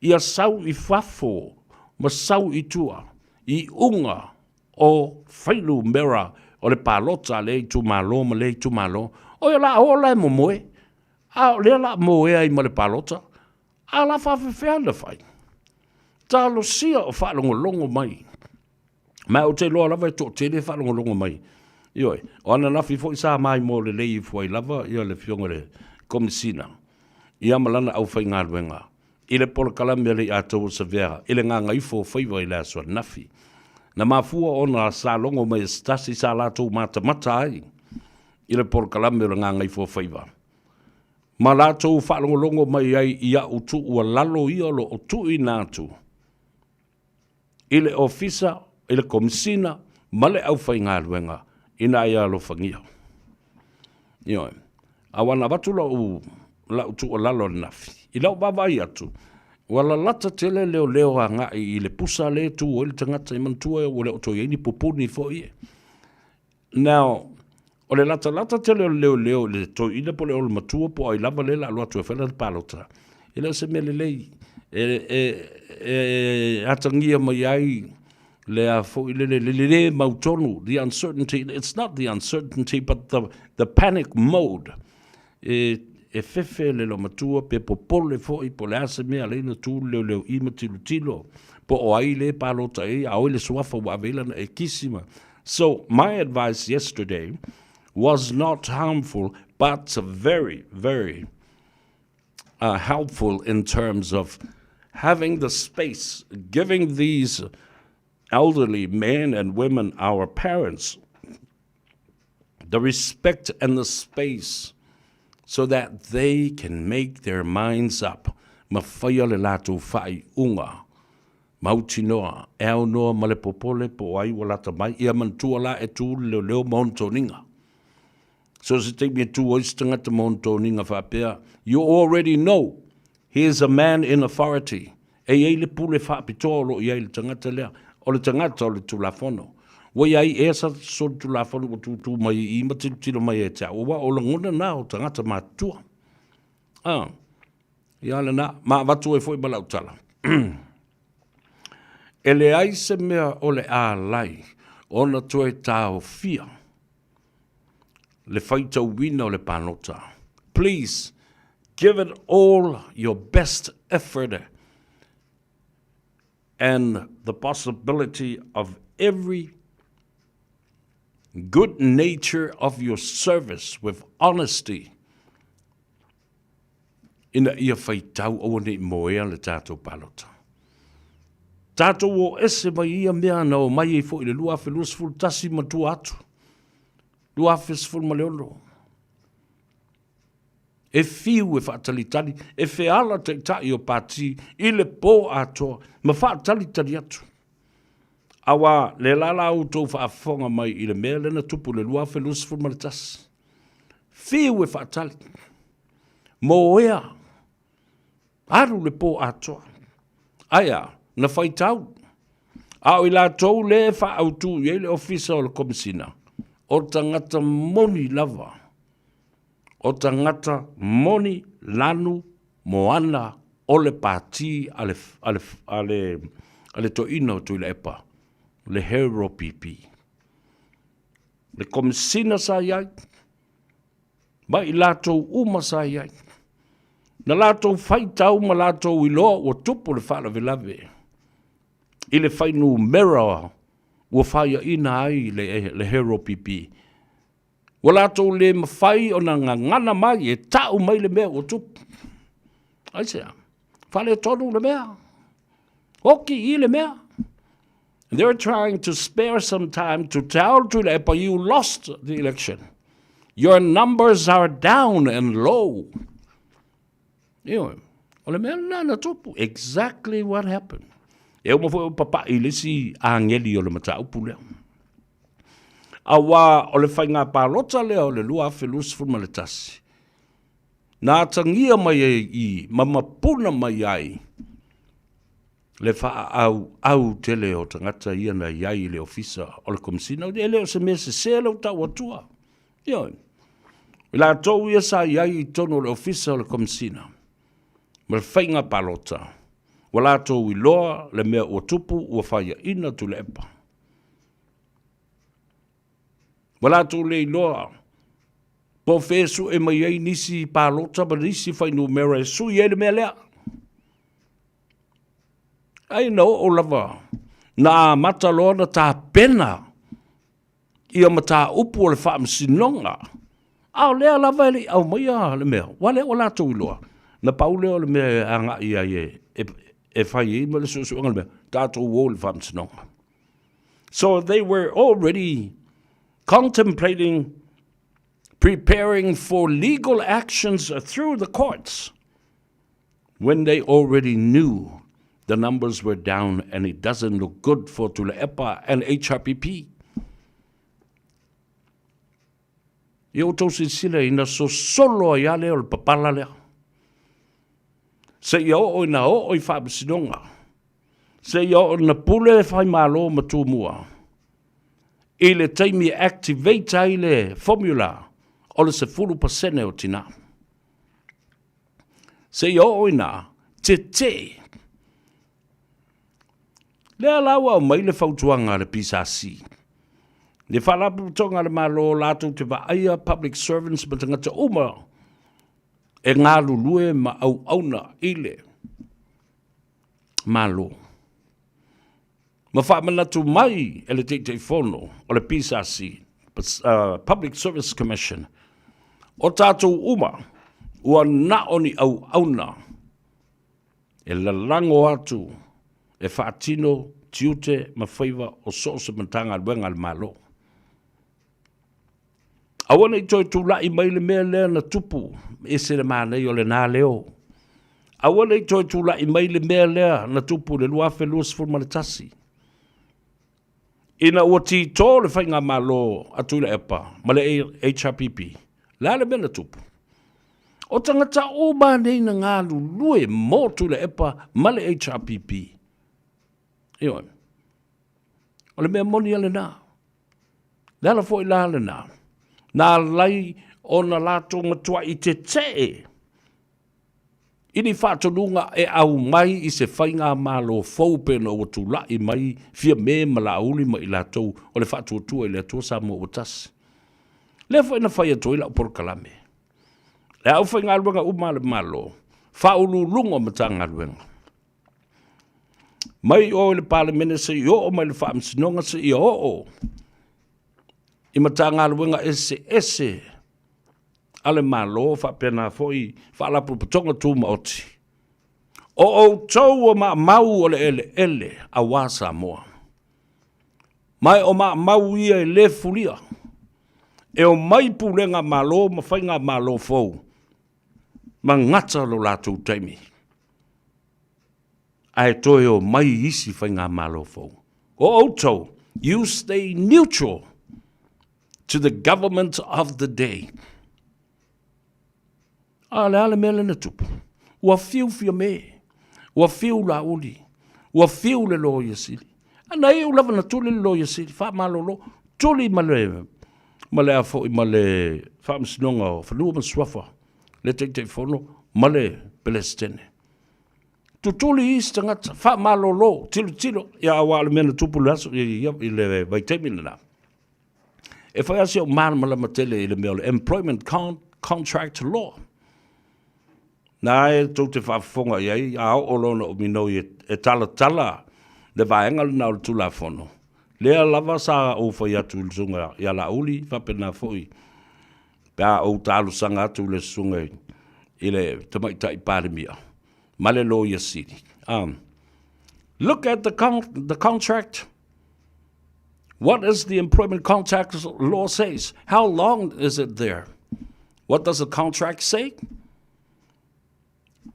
ia sau i fafo ma sau i tua, i uga o fuainumera o le palota a lea itumalo ma lea itumalo, oi o le a o la e momoe, a o lea o le a moea ai ma le palota, a o le a faafefea ona fai? Talosia o faalogologo mai. Ma ou te iloa lava e toatele e faalogologo mai. Ioe, o ananafi foi sa maimoa lelei ifo ai lava ia le Afioga i le Komesina ia ma lana aufaigaluega i le polokalame a le Iataua Savea i le gagaifo o faiva i le aso ananafi. Na mafua ona sa logo mai e se tasi sa latou matamata ai i le polokalame o le gagaifo o faiva ma latou faalogologo mai ai i a'u tuualalo ia o lo o tuuina atu i le Ofisa, i le Komesina ma le aufaigaluega ina ia alofagia. Ioe. Aua na avatu lou, lau tuualalo ananafi, i lau vaavaai atu, ua lalata tele leoleo agai i le pusa lea e tu ai le tagata, e manatua ua le o toe i ai ni pupuni foi e. Now, o le latalata tele o le leoleo i le toeaina po o le olomatua po o ai lava lea o le a alu atu e fai lana palota, e le o se mea lelei e, e, e atagia mai ai le a foi lele, le le mautonu, the uncertainty, it's not the uncertainty but the, the panic mode. E, e fefe le lomatua pe popole foi po o le a se mea alai na tu le leoleo i ma tilotilo po o ai le palota i ai, a oi le suafa ua ave i lana e kisi ma. So my advice yesterday was not harmful but very, very helpful in terms of having the space, giving these elderly men and women, our parents, the respect and the space so that they can make their minds up ma faia le latou faaiuga mautinoa e aunoa ma le popole po o ai ua lata mai. Ia manatua la e tu le leoleo ma ona toniga. So se taimi e tu ai se tagata ma ona toniga faapea, you already know he is a man in authority. E i ai le pule faapitoa o lo o i ai i le tagata lea, o le tagata o le Tulafono. Ua i ai ea sa solitulafono ua tūtū mai i i ma tilotilo mai ia te au, aua o lagona na o tagata matutua. Ah, ia lena, ma avatu ai foi ma lau tala. E leai se mea o le ālai ona toe taofia le faitauina o le palota. Please give it all your best effort and the possibility of every good nature of your service with honesty ina ia faitau aua ne i moea le tatou palota. Tatou o ese mai ia mea na o mai ai foi le 2021 ma tua atu. 2016. E fiu e faatalitali, e feala taitai o pati i le pō atoa ma faatalitali atu. Aua le la la outou faafofoga mai i le mea lea na tupu i le 2021. Fiu e faatali. Moea. Alu le pō atoa. Ae a, na faitau. A o i latou le e faaautu i ai le Ofisa o le Komesina, o tagata moni lava. O tagata moni lanu moana o le pati a le, a le, a le, a le toeaina o Tuilaepa, le Hero PP. Le Komesina sa i ai, ma i latou uma sa i ai. Na latou faitau ma latou iloa ua tupu le faalavelave i le fuainumera ua faiaina ai le, le Hero PP. Ua latou le mafai ona gagana mai e ta'u mai le mea ua tupu. Aisea? Faaletonu le mea. Oki i le mea. They're trying to spare some time to tell Tuilaepa you lost the election. Your numbers are down and low. Ioe, o le mea lena na tupu. Exactly what happened. E uma foi o papa'i i le isi ageli o le mataupu lea. Auā o le faiga palota lea o le 2021, na atagia mai ai i ma mapuna mai ai le faaauau tele o tagata ia na i ai i le Ofisa o le Komesina. E le o se mea sese lou tau atua. Ioe. I latou ia sa i ai i totonu o le Ofisa o le Komesina ma le faiga palota, ua latou iloa le mea ua tupu ua faiaina Tuilaepa. Ua latou le iloa po o fea e sue mai ai nisi palota ma nisi fuainumera e sui ai le mea lea. Ai na oo lava na amata loa na tapena ia mataupu o le faamasinoga, a o lea lava e le i aumaia le mea, ua lea ua latou iloa, na pau lea o le mea e agai ai e, e, e fai ai ma le suesuega le mea, tatou o i le faamasinoga. So they were already contemplating preparing for legal actions through the courts when they already knew the numbers were down and it doesn't look good for Tuilaepa and HRPP. Ia outou silasila ina sosolo ai lava lea o le papala lea. Seia oo ina oo i faamasinoga. Seia oo ina pule Faimalo ma Tumua i le taimi e activate ai le formula o le 10% o tina. Seia oo ina tetee. Lea la ua aumai le fautuaga a le PSC. Le Faalapotopotoga a le Malo latou te vaaia public servants ma tagata uma e galulue ma auauna i le Malo. Ma faamanatu mai e le Taitaifono o le PSC, Public Service Commission, o tatou uma ua na o ni auauna e lalago atu e faatino tiute ma faiva o so o se Matagaluega a le Malo. Aua ne i toe tula'i mai le mea lea na tupu, ese le manaia o lena leo. Aua ne i toe tula'i mai le mea lea na tupu i le 2021. Ina ua tito le faigamalo a Tuilaepa ma le HRPP, le a le mea na tupu? O tagata uma nei na galulue mo Tuilaepa ma le HRPP. Ioe. O le mea moni a lena. Le ala foi la lena, na alai ona latou matuai tetee i ni faatonuga e aumai i se faigamalo fou pei ona ua tulai mai Fiame ma Laauli ma i latou o le Faatuatua i le Atua Samoa ua Tasi. Lea foi na fai atu ai lau polokalame. Le aufaigaluega uma a le Malo, Faauluuluga o Matagaluega, mai o i le Palemene seia oo mai i le Faamasinoga seia oo i Matagaluega eseese a le Malo faapena foi Faalapotopotoga Tumaoti. O outou o maamau o le eleele aua Samoa. Ma o maamau ia e le fulia. E omai pulega Malo ma faigamalo fou ma gata lo latou taimi. Ae toe omai isi faigamalo fou. O outou, you stay neutral to the government of the day. A le a le mea lea na tupu? Ua fiu Fiame, ua fiu Laauli, ua fiu le Loia Sili. A na iu lava na tuli le Loia Sili, faamalolo, tuli ma le, ma le a foi ma le Faamasinoga o Fanua ma Suafa, le Taitaifono ma le Pelesitene. Tutuli isi tagata, faamalolo, tilotilo, ia aua o le mea na tupu i le aso, i le vaitaimi lena. E fai lava si ou malamalama tele i le mea o le Employment Contract Law. Na e tou te faafofoga i ai, a oo loa ona ou minoi e talatala le vaega lena o le Tulafono, lea lava sa ou fai atu i le susuga ia Laauli, faapena foi pe a ou talosaga atu i le susuga i le Tamaitai Palemia ma le Loia Sili. Look at the contract. What is the employment contract law says? How long is it there? What does the contract say?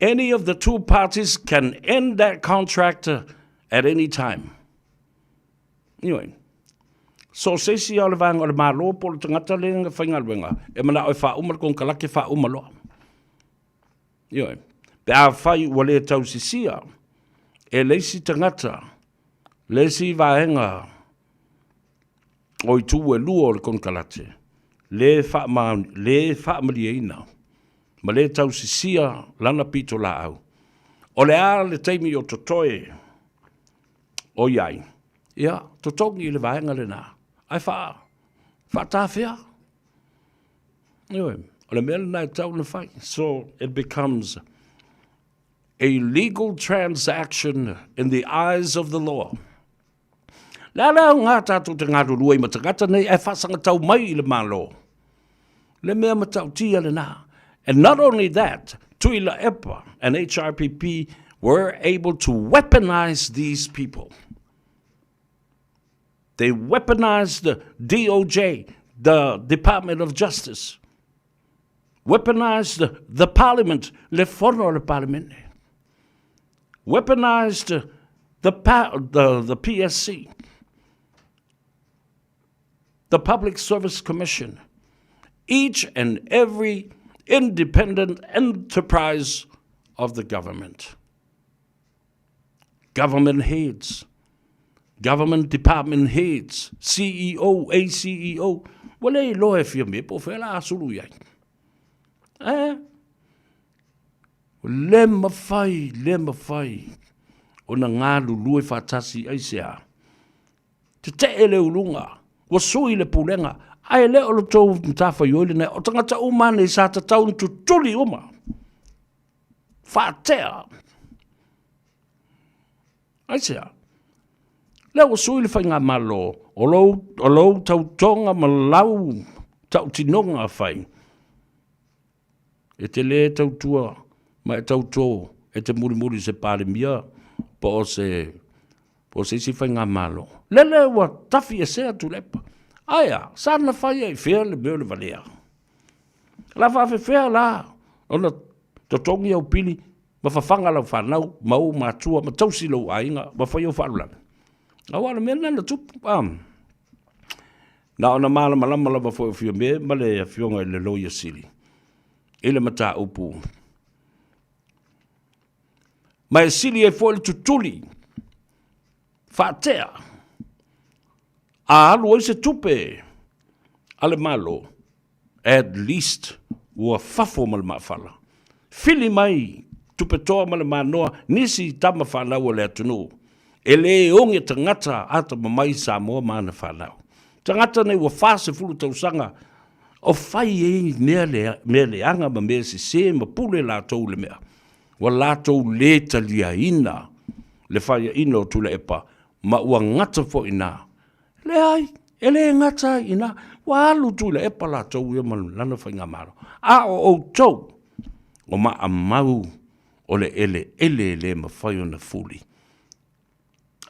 Any of the two parties can end that contract at any time. Anyway, so se isi o le vaega o le Malo po o le tagata le na faigaluega e manao e faauma le konekarate faauma loa. Ioe. Pe afai ua le tausisia e le isi tagata le isi vaega o itu e lua o le konekarate, le faama, le faamalieina ma le tausisia lana pitolaau. O le a le taimi o totoe o i ai, ia, totogi i le vaega lena, ae faa, faatafea. Ioe, o le mea lena e tatau ona fai. So it becomes a legal transaction in the eyes of the law. Le a le aoga tātou te galulue i ma tagata nei ae faasagatau mai i le Malo. Le mea matautia lena. And not only that, Tuilaepa and HRPP were able to weaponize these people. They weaponized the DOJ, the Department of Justice. Weaponized the, the Parliament, le fono le Parliament. Weaponized the, the, the PSC, the Public Service Commission, each and every independent enterprise of the government. Government heads, government department heads, CEO, ACEO, ua le iloa e Fiame po o fea la a sulu i ai. Eh? Le mawhai, le mawhai ona galulue faatasi ai se a. Tetee le uluga, ua sui le pulega, ae le o le tou matafaioi lenei, o tagata uma nei sa tatau ona tutuli uma. Faatea. Aisea? Lea ua sui le faigamalo, o lou, o lou tautoga ma lau tautinoga fai, e te lē tautua ma e tautō e te mulimuli i se Palemia po o se, po o se isi faigamalo. Lele ua tafi esea Tuilaepa. Ae a, sa na fai ai i fea le mea o le valea? La faafefea la ona totogi au pili ma fafaga lau fanau ma ou matua ma tausi lou aiga ma fai au faalavelave? Aua o le mea lena na tupu. A. Na ona malamalama lava foi o Fiame ma le afioga i le Loia Sili i le mataupu. Ma e sili ai foi le tutuli faatea a alu ai se tupe a le Malo, at least ua fafo ma le maafala. Fili mai tupetoa ma le manoa nisi tama fanau a le atunuu e le oge tagata atamamai i Samoa ma ana fanau. Tagata nei ua 40 tausaga o fai ai mea leaga ma mea sese ma pule latou i le mea. Ua latou le taliaina le faiaina o Tuilaepa ma ua gata foi i ina. Leai, e le gata ai i ina, ua alu Tuilaepa latou ia ma lana faigamalo. A o outou, o maamau o le eleele e le mafai ona fuli.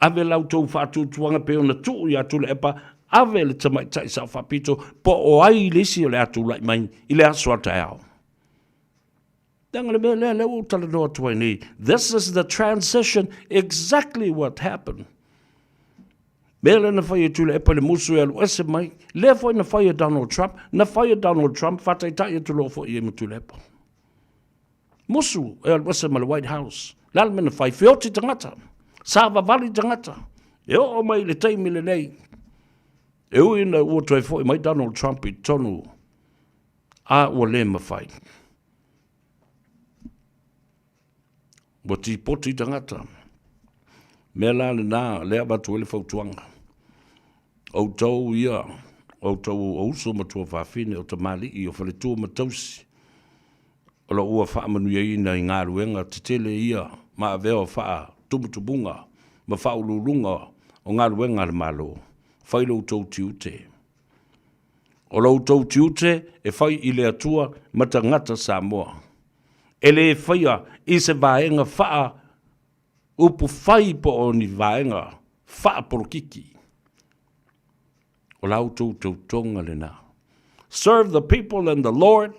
Ave la outou faatuatuaga pei ona tuu ia Tuilaepa, ave le tamaitai Sao Faapito po o ai le isi o le a tulai mai i le aso a taeao. Leaga le mea lea, lea ua ou talanoa atu ai nei, this is the transition, exactly what happened. Mea lea na fai e Tuilaepa i le musu e alu ese mai, lea foi na fai e Donald Trump, na fai e Donald Trump, faataitai atu loa foi i ai ma Tuilaepa. Musu e alu ese ma le White House. Le a le mea na fai? Feoti tagata, savavali tagata, e oo mai i le taimi lenei, e ui ina ua toe foi mai Donald Trump i totonu a ua le mafai. Ua tipoti tagata. Mea la lena, lea avatu ai le fautuaga. Outou ia, outou o uso ma tuafafine, o tamalii, o faletua ma tausi, o lo ua faamanuiaina i galuega tetele ia ma avea o faatumutumuga ma faauluuluga o galuega a le Malo, fai lo outou tiute. O lo outou tiute e fai i le Atua ma tagata Samoa. E le faia i se vaega faa upu fai po o ni vaega faapolokiki. O la outou tautoga lena. Serve the people and the Lord,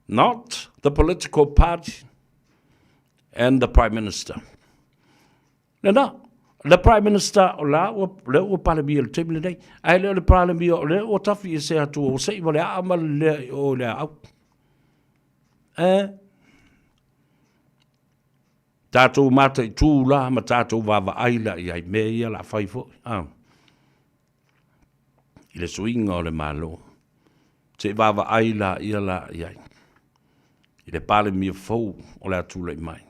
not the political party and the Prime Minister. Lena, le Prime Minister o la ua, lea ua Palemia i le taimi lenei, ae le o le Palemia o lea ua tafi ese atu ua sei ma le aa ma le lea i o i le aau. Eh? Tatou mataitu la ma tatou vaavaai la i ai mea ia la fai foi. Ah. I le suiga o le Malo. Se i vaavaai la ia la i ai. I le Palemia fou o le a tulai mai.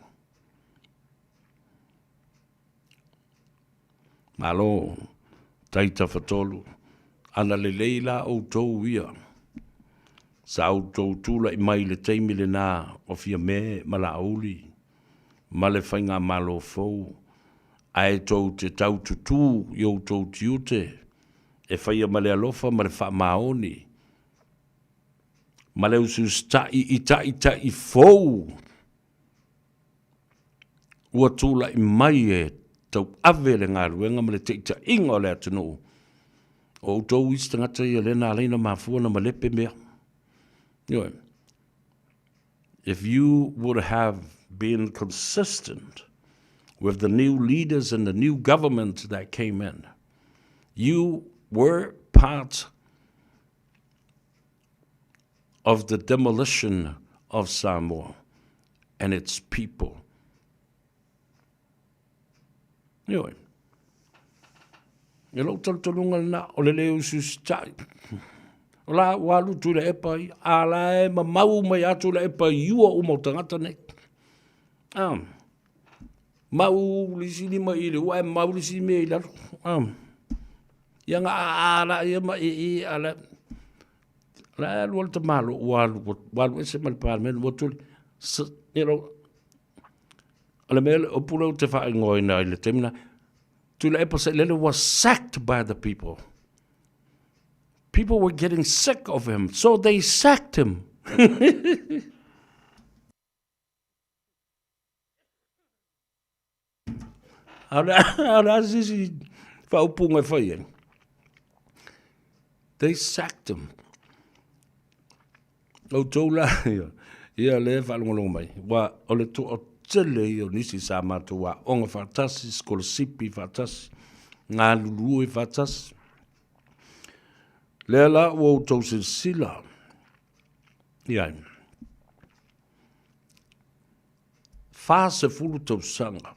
Malo, tai Tafatolu, ana lelei la outou ia. Sa outou tulai mai i le taimi lena o Fiame ma Laauli ma le faigamalo fou, ae tou te tau tutū i outou tiute e faia ma le alofa ma le faamaoni ma le usiusita'i i ta'ita'i fou ua tulai mai e tauave le galuega ma le taitaiga o le atunuu, o outou isi tagata ia lea na ala ai ona mafua ona malepe mea. Ioe. If you would have been consistent with the new leaders and the new government that came in, you were part of the demolition of Samoa and its people. Ioe. E lou talitonuga lena, o le le usiusitai. O la ua alu Tuilaepa ia, a la e mamau mai a Tuilaepa i ua uma o tagata nei. Ah. Mau le isi lima i le ua, ae mau le isi mea i lalo. Ah. Ia nga a a la ia ma i i a la la e alu le tamalo ua alu ua alu ese ma le palemene ua tuli you know o le mea o pule ou te faaigoaina i le taimi na Tuilaepa Sailele was sacked by the people. People were getting sick of him, so they sacked him. A o le a se isi faaupuga e fai ai? They sacked him. Outou la ia, ia lea e faalogologo mai, ua o le toatele ia o nisi sa matou aoga faatasi, sikolasipi faatasi, galulue faatasi. Lea la ua outou silasila i ai. 40 tausaga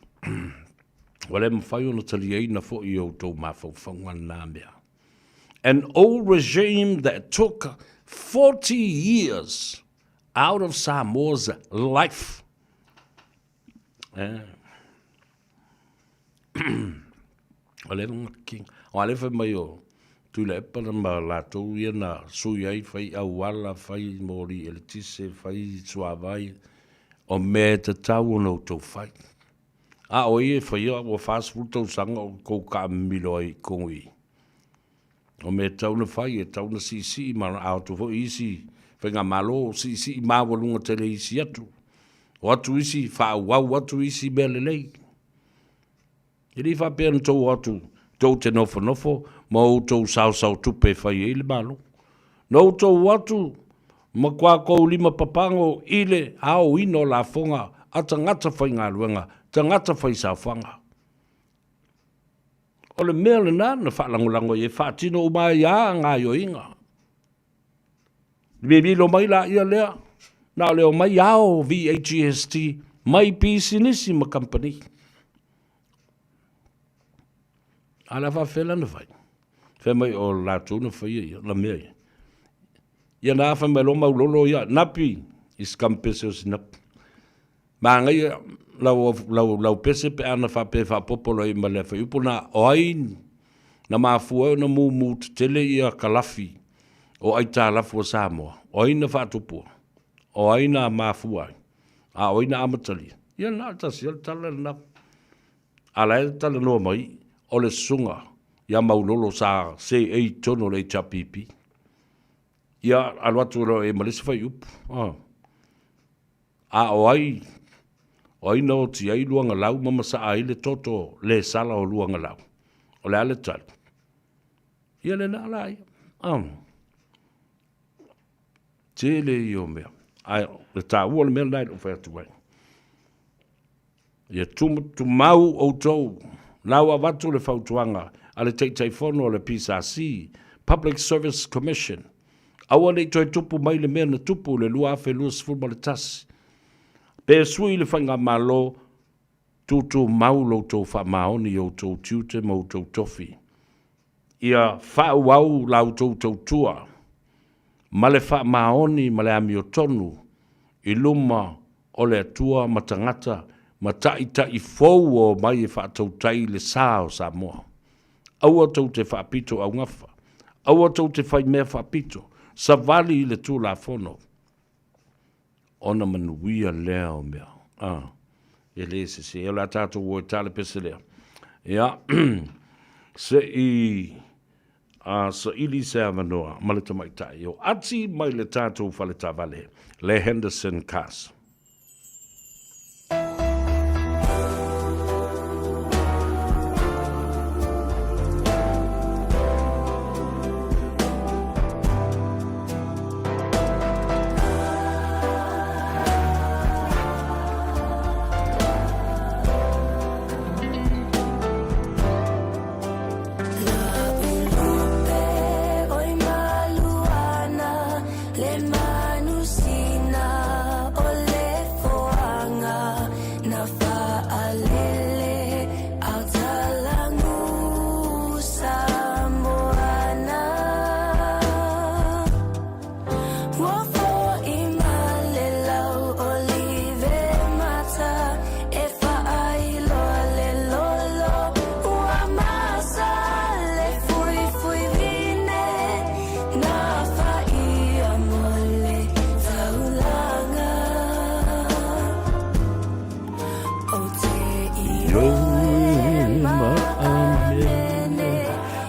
ua le mafai ona taliaina foi i outou mafaufauga lena mea. An old regime that took 40 years out of Samoa's life. Eh. O le king. O ale fai mai o Tuilaepa na ma latou ia na sui ai fai auala, fai moli eletise, fai suavai, o mea e tatau ona outou fai. A o ia e faia ua 40 tausaga o kou kaamilo ai i totonu i i. O mea e tatau ona fai, e tatau ona siisii ma a o atu foi isi faigamalo, siisii maualuga tele i isi atu. O atu isi, faaauau atu isi mea lelei. E le i faapea na tou o atu tou te nofonofo ma outou saosao tupe e fai ai le Malo. Na outou o atu ma kua kou lima papago i le aoina o lafoga a tagata faigaluega, tagata faisaofaga. O le mea lena na faalagolago ai e faatino uma ai lava gaoioiga. Lililo mai laia lea, na o le omai ao VAGST mai pisinisi ma kamupani. A o le a faapefea la ona fai? Fai mai o latou na faia ia, na mea ia. Ia na fai mai loa Maulolo ia, Napi, i se kampese o Sinapu. Manaia lau, lau, lau pese pe ana faapea e faaopoopo loa i ai ma le fuaiupu lena, o ai na mafua ai ona mumu tetele ia kalafi o aitalafu a Samoa? O ai na faatupua? O ai na mafua ai? A o ai na amatalia? Ia na o le tasi lava le tala lena. A la e talanoa mai o le susuga ia Maulolo sa seei i totonu o le HRPP. Ia alu atu loa i ai ma le isi fuaiupu. Ah. A o ai, o ai na oti ai Luagalau ma masaa ai le toto le sala o Luagalau? O le a le tali? Ia lena la ia. Ah. Tele ia o mea. Ae le taua o le mea lena i lou fai atu ai. Ia tumau outou, la ua avatu le fautuaga a le Taitaifono o le PSC, Public Service Commission, aua ne i toe tupu mai le mea na tupu i le 2021. Pe sui le faigamalo, tutumau lo outou faamaoni i outou tiute ma outou tofi. Ia faaauau la outou tautua ma le faamaoni ma le amiotonu i luma o le Atua ma tagata ma ta'ita'i fou ua omai e faatautai i le sa o Samoa. Aua tou te faapito augafa. Aua tou te fai mea faapito. Savali i le Tulafono. Ona manuia lea o mea. A, e le sese. O le a tatou o e ta le pese lea. Ia, se i a saili se avanoa ma le tamaitai o Ati mai le tatou faletaavale, le Henderson Cars.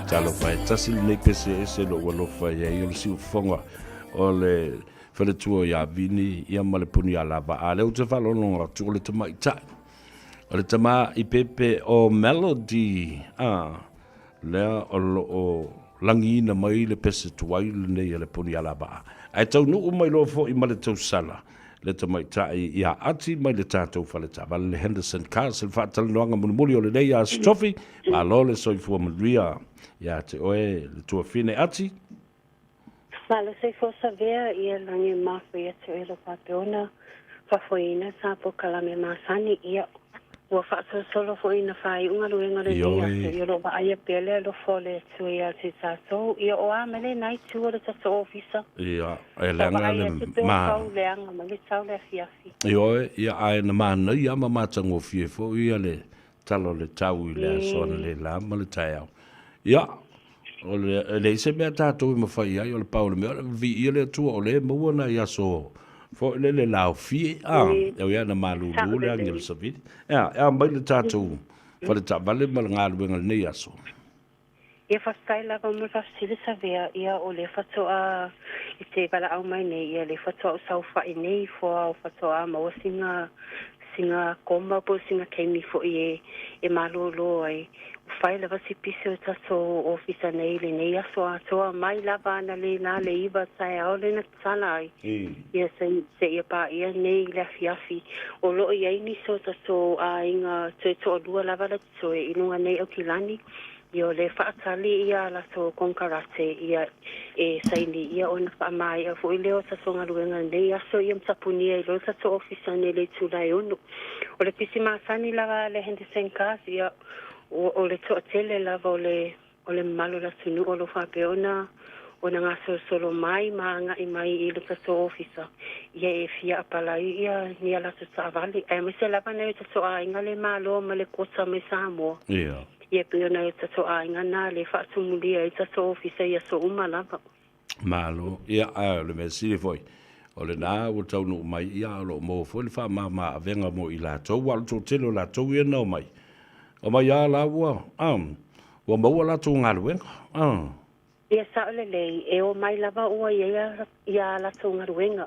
Talofa e tasi lenei pese ese lou alofa i ai o le siufofoga o le faletua ia Vini ia ma le puni alava. A lea ou te faalogologo atu o le tamaitai o le tama i pepe o Melody a lea o loo. lagiina mai le pese tuai lenei a le Punialavaa. Ae taunuu mai loa foi ma le tausala le tamaitai ia Ati mai le tatou fale taavale le Henderson Cars i le faatalanoaga mulimuli o lenei Aso Tofi. Malo le soifua manuia ia te oe le tuafine Ati. Malo soifua Savea ia lagi e mafua ia te oe lo faapea ona faafoeina sa polokalame masani ia ua faasolosolo foi ina faaiu galuega o lenei aso ia o lo o vaaia pea le alofa o le Atua ia te tatou ia o a mai lena itu o le tatou ofisa. Ia, e leaga le ma. Tupe o tau leaga mai le tau le afiafi. Ioe, ia ae na manaia ma matagofie foi ia le tala o le tau i le aso analeila ma le taeao. Ia, o le, e leai se mea tatou e mafai ai, o le pau o le mea, o le viia le Atua o lea e maua nai aso foi lele laofie, a, e ui lava ina malulu le agi o le savili. Ea, e a mai le tatou fale taavale ma le galuega i lenei aso? Ia faafetai lava mo le faafesili Savea, ia o lea faatoa i te valaau mai nei, ia lea faatoa ou saofai nei foa o faatoa maua sina sina koma po o sina taimi foi e e malōlō ai. Ua fai lava si pisi o tatou ofisa nei i lenei aso atoa mai lava analeila le iva taeao lea na tatala ai. Ia seia paia nei i le afiafi. O lo o i ai nisi o tatou aiga toe toalua lava la totoe i luga nei Aukilani, ia o lea e faatali ia a latou konekarate ia e saini ia ona faamaea foi lea o tatou galuega i lenei aso ia ma tapunia ai loa le tatou ofisa nei i le itula e ono. O le pisi masani lava a le Henderson Cars ia o le toatele lava o le O le mamalu o le atunuu o lo o faapea ona ona gasolosolo mai ma agai mai i le tatou ofisa ia e fia apalai ia ni a latou taavale aemaise lava nai o tatou aiga le malo mai le kota mai Samoa. Ia. Ia pei o nai o tatou aiga na le faatumulia ai tatou ofisa i aso uma lava. Malo. Ia, ae o le mea sili foi, o lena ua taunuu mai, ia, o lo o maua foi le faamama avega mo i latou, aua o le toatele o latou ia na omai, omai lava la ua, a, ua maua latou galuega, a. Ia sao lelei, e omai lava ua i ai ia a latou galuega.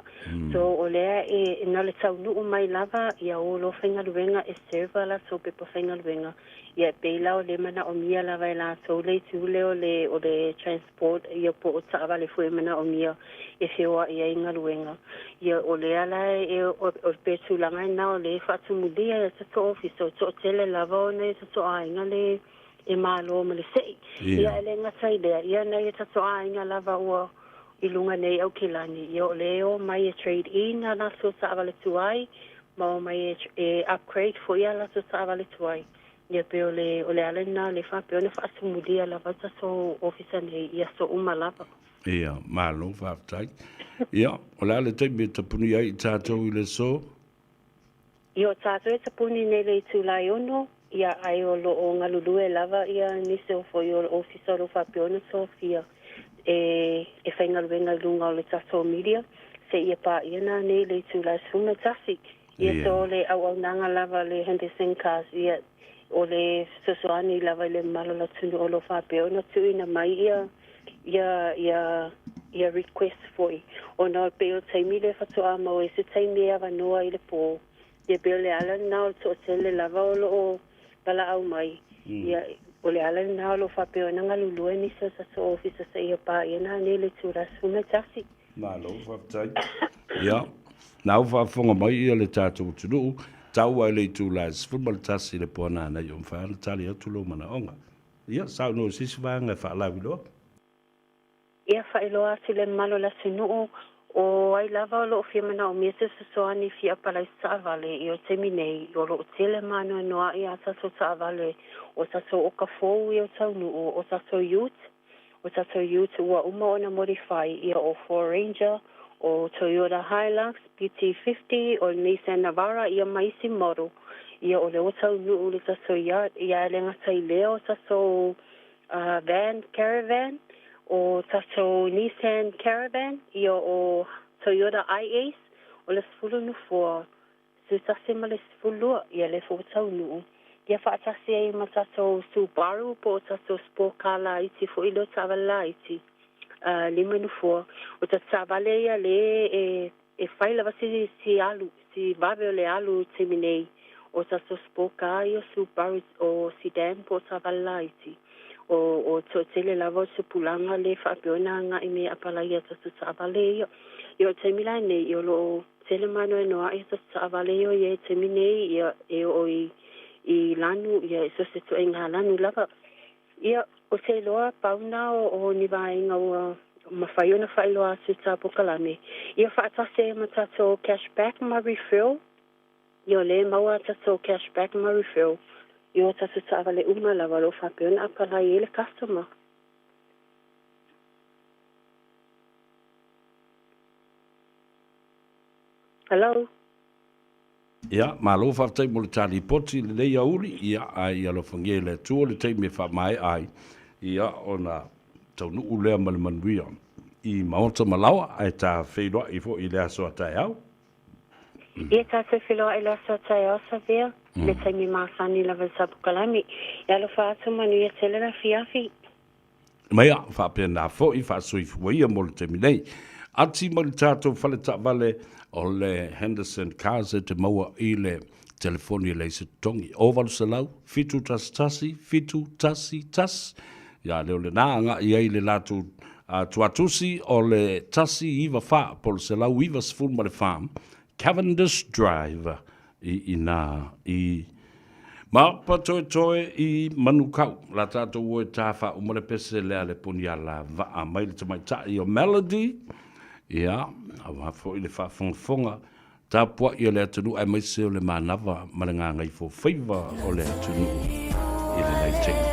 So, o lea e, na o le taunuu mai lava, ia o loa faigaluega e serve a latou pepa faigaluega. Ia e pei la o le manaomia lava e latou le itu lea o le o le transport ia po o taavale foi e manaomia e feoai ai galuega. Ia o lea la e o pe tulaga lena o lea e faatumulia e tatou ofisa o toatele lava o nai o tatou aiga le e malo ma le sei. Ia e le gata i lea, ia nai o tatou aiga lava ua i luga nei Aukilani, ia o lea e omai e trade in a latou taavale tuai ma omai e upgrade foi a latou taavale tuai. Ia pei o le o le ala lena le faapea ona faatumulia lava tatou ofisa nei i aso uma lava. Ia, malo faafetai. Ia, o le a le taimi e tapuni ai i tatou i le aso? Ia, o tatou e tapuni nei le itula e ono, ia, ae o lo o galulue lava ia nisi o foi o ofisa o lo o faapea ona tofia e e faigaluega i luga o le tatou media seia paia nanei le itula e 11. Ia so o le auaunaga lava a le Henderson Cars, ia, o le fesoasoani lava i le mamalu o le atunuu o lo o faapea ona tuuina mai ia ia ia ia request foi ona o pei o le taimi lea faatoa maua ai se taimi e avanoa i le po. Ia pei o le ala lena o le toatele lava o lo o valaau mai. Ia o le ala lena o lo o faapea ona galulue nisi o tatou ofisa seia paia nanei le itula 11. Malo faafetai. Ia, na ua faafofoga mai ia le tatou atunuu, tau ai le itula e 11 i le po ananei o mafai ona tali atu lou manaoga. Ia, saunoa i se isi vaega e faalauiloa. Ia faailoa atu i le mamalu o le atunuu, o ai lava o lo o fia manaomia se fesoasoani fia apalai se taavale i o taimi nei, o lo o tele ma anoanoai a tatou taavale, o tatou oka fou ia o taunuu, o tatou ute, O tatou ute ua uma ona modify ia o Ford Ranger, o Toyota Hilux, BT50, o Nissan Navara ia ma isi model. Ia o lea ua taunuu le tatou yard, ia e le gata i lea o tatou van, caravan, o tatou Nissan Caravan, ia o Toyota Hiace, o le 10 nofoa 11 ma le 12, ia lea foi ua taunuu, ia faatasi ai ma tatou Subaru po o tatou sport car laiti foi lea o taavale laiti, lima nofoa. O tatou taavale ia lea e e fai lava si si alu, si vave o le alu i le taimi nei, o tatou sport car ia o Subaru o sedan po o taavale laiti. O o toatele lava o tupulaga lē faapea ona agaʻi mai e apalai ia tatou taʻavale ia. Ia o le taimi lenei ia o lo o tele ma anoanoaʻi a tatou taʻavale ia o i ai i le taimi nei ia e oo i i lanu ia e so o se ituaiga lanu lava. Ia, ou te iloa pau na o o ni vaega ua mafai ona faailoa atu i ta polokalame. Ia faatasi ai ma tatou cash back ma refill. Ia o lea e maua a tatou cash back ma refill i o tatou taavale uma lava o lo o faapea ona apalai ai le customer. Hello? Ia, malo faafetai mo le ta lipoti i lenei aoauli, ia, ae ia alofagia e le Atua le taimi e faamaea ai, ia, ona taunuu lea ma le manuia i maota ma laoa, ae ta feiloai foi i le aso a taeao. Ia tatou feiloai i le aso a taeao, Savea, i le taimi masani lava i Sapukalani. Ia alofa atu, manuia tele le afiafi. Ma ia, faapena foi faasoifua ia mo le taimi nei. Ati mai le tatou fale taavale o le Henderson Cars e te maua i le telefoni e leai se totogi, 0800 711 711. Ia lea o lena agai ai le latou tuatusi o le 194 po o le 194 Cavendish Drive i ina i Maopatoetoe i Manukau. La tatou o e tā faauma le pese lea le poni ala vaa mai le tamaitai o Melody. Ia, aua foi le faafogafoga tapuai a le atunuu aemaise o le manava ma le gagaifofaiva o le atunuu i lenei taimi.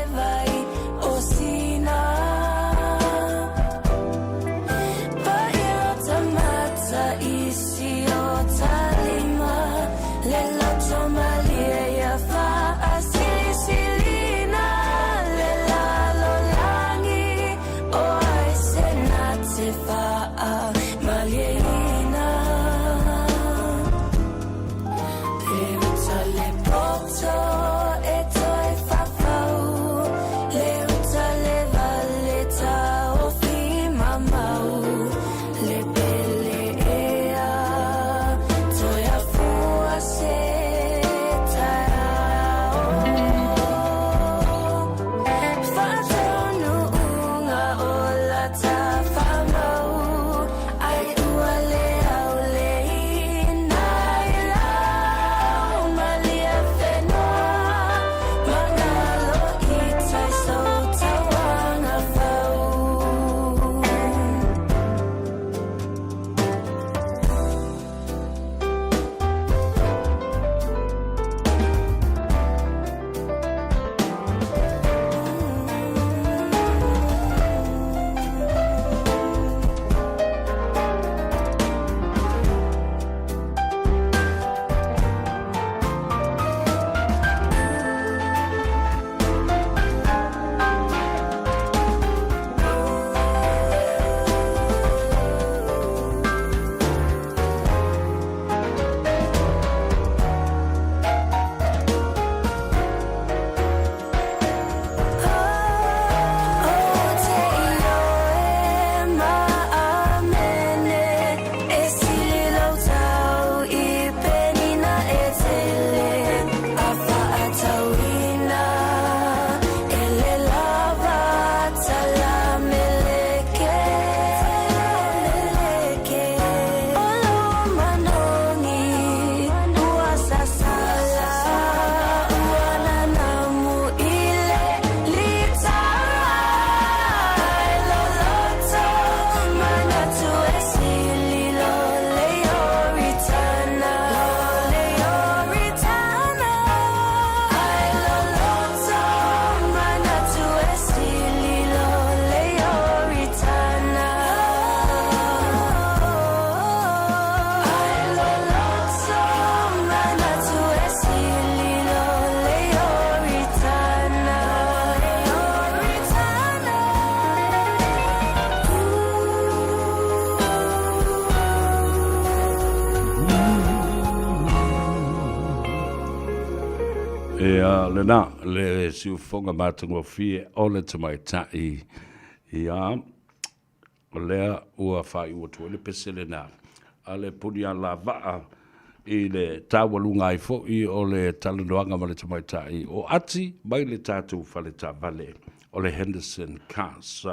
Ia lena, le siufofoga matagofie o le tamaitai, ia, o lea ua faaiu atu ai le pese lena a le puni alavaa. i le taualuga ai foi o le talanoaga ma le tamaitai o Ati mai le tatou fale taavale o le Henderson Cars.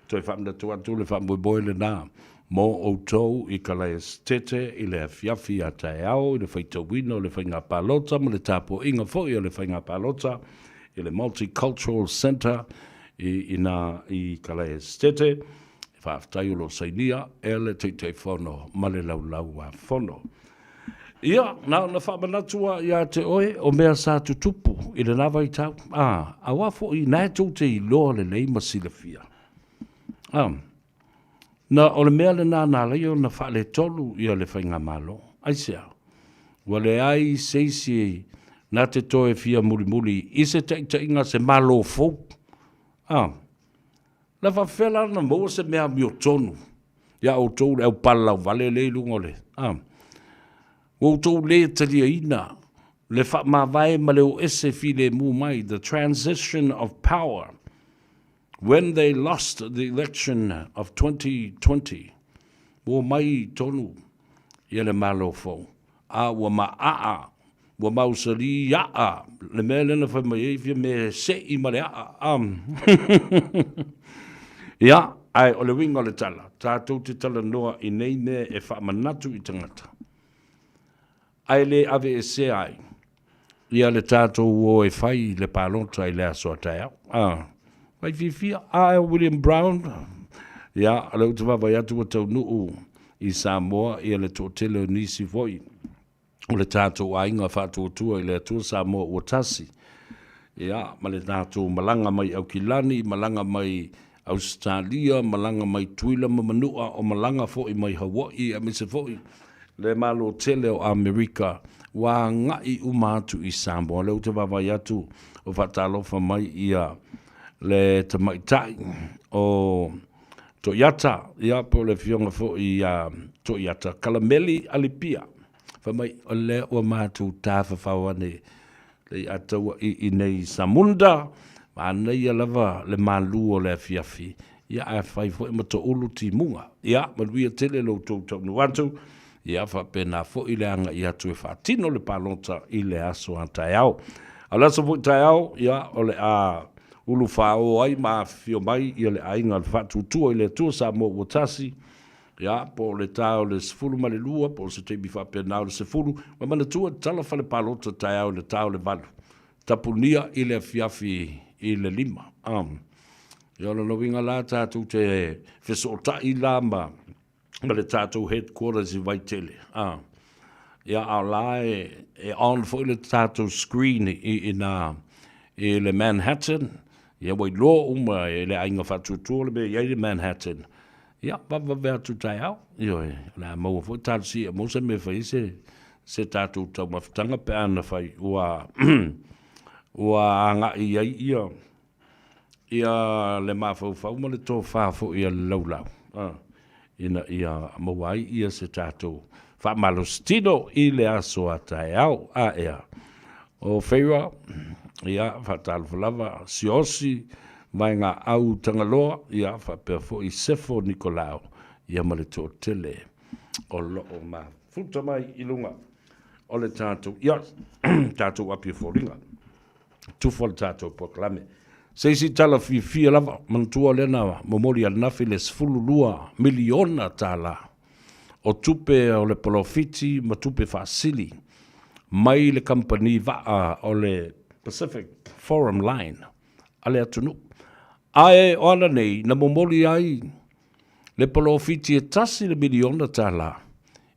Toe faamanatu atu le faamoemoe lena mo outou i Kalaesetete i le afiafi a taeao i le faitauina o le faiga palota ma le tapuaiga foi o le faiga palota i le Multicultural Centre i ina i Kalaesetete. Faafetai o lo o sainia e le Taitaifono ma le Laulau a Fono. Ia, na ona faamanatu lava ia te oe o mea sa tutupu i lena vaitau, a, aua foi na e tou te iloa lelei ma silafia. A, na o le mea lena na ala ai ona faaletonu ia le faigamalo. Aisea? Ua leai se isi na te toe fia mulimuli i se taitaiga se Malo fou. A, Na faapefea la ona maua se mea amiotonu iā outou le au palalauvale lea i luga o le, a? Ua outou le taliaina le faamavae ma le o ese filemu mai, the transition of power, when they lost the election of 2020, ua omai tonu ia le Malo fou. A ua maaa, ua mausali aa le mea lea na fai mai ai fia me se'i ma le aa. Um. Ia, ae o le uiga o le tala, tatou te talanoa i nei mea e faamanatu i tagata, ae le aveesea ai ia le tatou o e fai le palota i le aso a taeao. A, fai fiafia, a e William Brown, ia, o lea ou te vaavaai atu ua taunuu i Samoa ia le toatele o nisi foi o le tatou aiga faatuatua i le Atua Samoa ua tasi, ia, ma le tatou malaga mai Aukilani, malaga mai Ausetalia, malaga mai Tuila ma Manua, o malaga foi mai Hawaii, aemaise foi le Malo tele o Amerika, ua agai uma atu i Samoa. O lea ou te vaavaai atu o faatalofa mai ia le tamaitai o Toiata, ia po o le afioga foi ia Toiata Kalameli Alipia. Fai mai, o lea ua matou tafafao ane le i'a taua'i i nei Samunda, manaia lava le malu o le afiafi, ia ae fai foi ma toulu timuga. Ia, manuia tele lo outou taunuu atu, ia faapena foi le aga'i atu e faatino le palota i le aso a taeao. A o le aso foi taeao, ia, o le a ulufāō ai ma afifio mai ia le aiga o le Faatuatua i le Atua Samoa ua tasi, Ia, po o le ta o le 12, po o se taimi faapena o le 10, ua manatua e tatala fale palota taeao i le ta o le 8, tapunia i le afiafi i le 5. Um. Ia, o lona uiga la, tatou te fesootai la ma, ma le tatou headquarters i Vaitele. Ah. Ia, a o la e, e on foi le tatou screen i, i nā, i le Manhattan, ia ua iloa uma e le aiga faatuatua le mea e i ai le Manhattan. Ia, vavevave atu taeao, ioe, o le a maua foi talosia maua se mea e fai ai se, se tatou taumafataga pe a na fai ua, ua agai i ai ia, ia le mafaufau ma le tofa foi a le laulau, a, ina ia maua ai ia se tatou faamalositino i le aso a taeao. A ea, o Feira, ia, faatalofa lava, Siaosi, Vaega Au Tagaloa, ia, faapea foi Sefo Nikolao, ia ma le toatele o lo o mafuta mai i luga o le tatou, ia, tatou api e foliga. Tufa le tatou polokalame. Se isi tala fiafia lava, manatua lea na momoli ananafi le 12 miliona tālā o tupe o le polofiti ma tupe faasili mai le kamupani vaa o le Pacific Forum Line a le atunuu. Ae o ana nei na momoli ai le polofiti e tasi le miliona tālā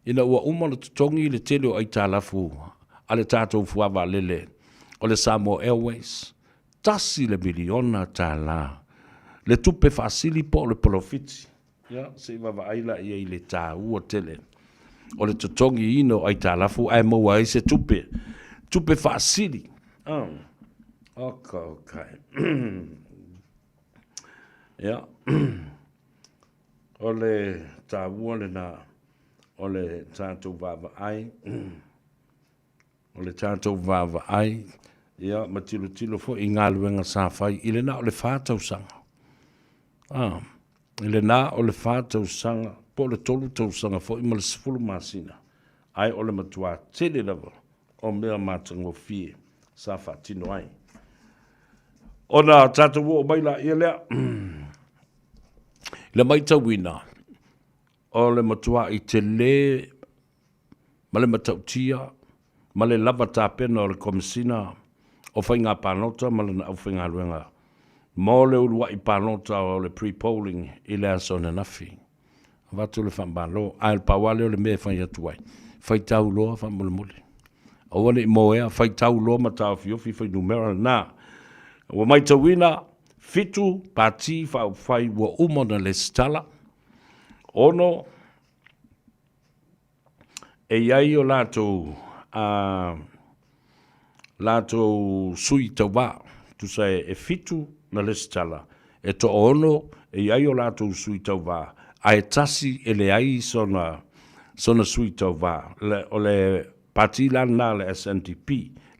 ina ua uma ona totogi le tele o aitalafu a le tatou fuavaalele o le Samoa Airways, tasi le miliona tālā le tupe faasili po o le polofiti. Ia, se i vaavaai la i ai i le taua tele o le totogiina o aitalafu ae maua ai se tupe, tupe faasili. Oh. Oka, oka. Ia, o le taua lena o le tatou vaavaai, o le tatou vaavaai, ia, ma tilotilo foi i galuega sa fai i lena o le fa tausaga. Ah, i lena o le fa tausaga, po o le tolu tausaga foi ma le 10 masina. Ae o le matuā tele lava o mea matagofie sa faatino ai. Ona tatou oo mai laia lea i le matauina o le matua'i tele ma le matautia ma le lava tapena o le Komesina o Faiga Palota ma lana aufaigaluega mo le ulua'i palota o le pre-polling i le aso ananafi. Avatu le faamalo, ae pau lava lea o le mea e fai atu ai, faitau loa faamolemole. Aua ne i moea, faitau loa ma taofiofi fuainumera lena. Ua matauina, fitu pati faaupufai ua uma ona lesitala, 6 e i ai o latou a latou sui tauva, tusa e fitu na lesitala, e toaono e i ai o latou sui tauva, ae tasi e leai sona sona sui tauva. O le pati la lena a le SNDP,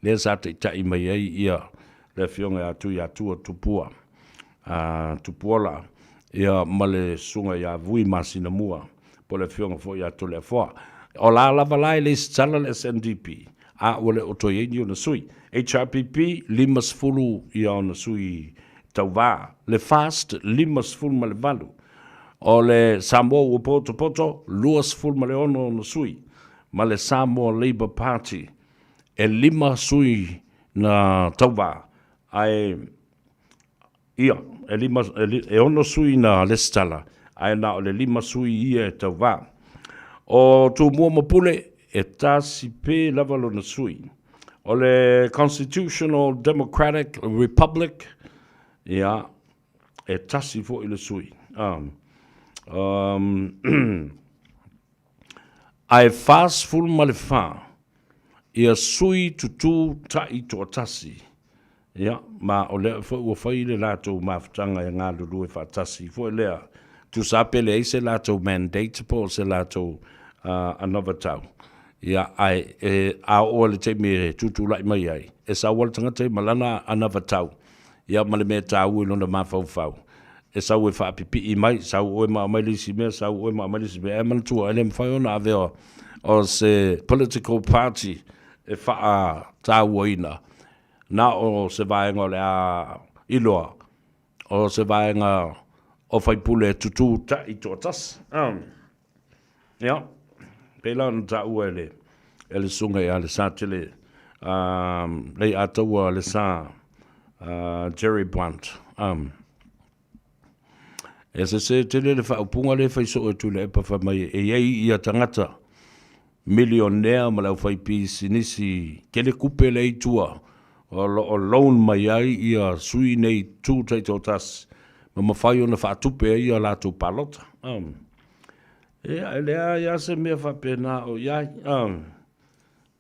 lea sa taitai mai ai ia le Afioga ia Tuiatua Tupua, a Tupuola, ia ma le Susuga ia Vui Masinamua, po o le Afioga foi ia Toleafoa. O la lava la e lesitala le SNDP, a ua le o toe i ai ni ona sui. HRPP, 50 ia ona sui tauva. Le FAST, 58. O le Samoa ua potopoto, 26 ona sui. Ma le Samoa Labour Party, e 5 sui na tauva, ae Ia, e lima, e ono sui na lesitala, ae na o le lima sui ia e tauva. O Tumua ma Pule, e tasi pe lava lona sui. O le Constitutional Democratic Republic, ia, e tasi foi le sui. Um, um, ae 44 ia sui tutū taʻi toatasi, ia, ma o lea foi ua fai le latou mafutaga e galulue faatasi foi lea, tusa pe leai se latou mandate po o se latou uh, anavatau, ia, ae e, a oo i le taimi e tutulai mai ai, e sau lava le tagata ia ma lana anavatau, ia ma le mea taua i lona mafaufau, e sau e faapipii mai, sau oe ma aumai le isi mea, sau oe ma aumai le isi mea, ae manatua e le mafai ona avea o se political party e faatauaina na o se vaega o le a iloa o se vaega o faipule e tutū taʻi toatasi. Um, ia, pei la ona taua e le, e le susuga ia Lesatele, um, Leiataua Lesa, uh, Jerry Blunt. Um, E sese tele le faaupuga lea e fai soo e Tuilaepa fai mai e i ai ia tagata milionea ma le aufaipisinisi tele tupe lea i tua o lo o loan mai ai ia sui nei tu taitoatasi ma mafai ona faatupe ai ia latou palota. Um, ia, e leai lava se mea faapena o i ai. Um,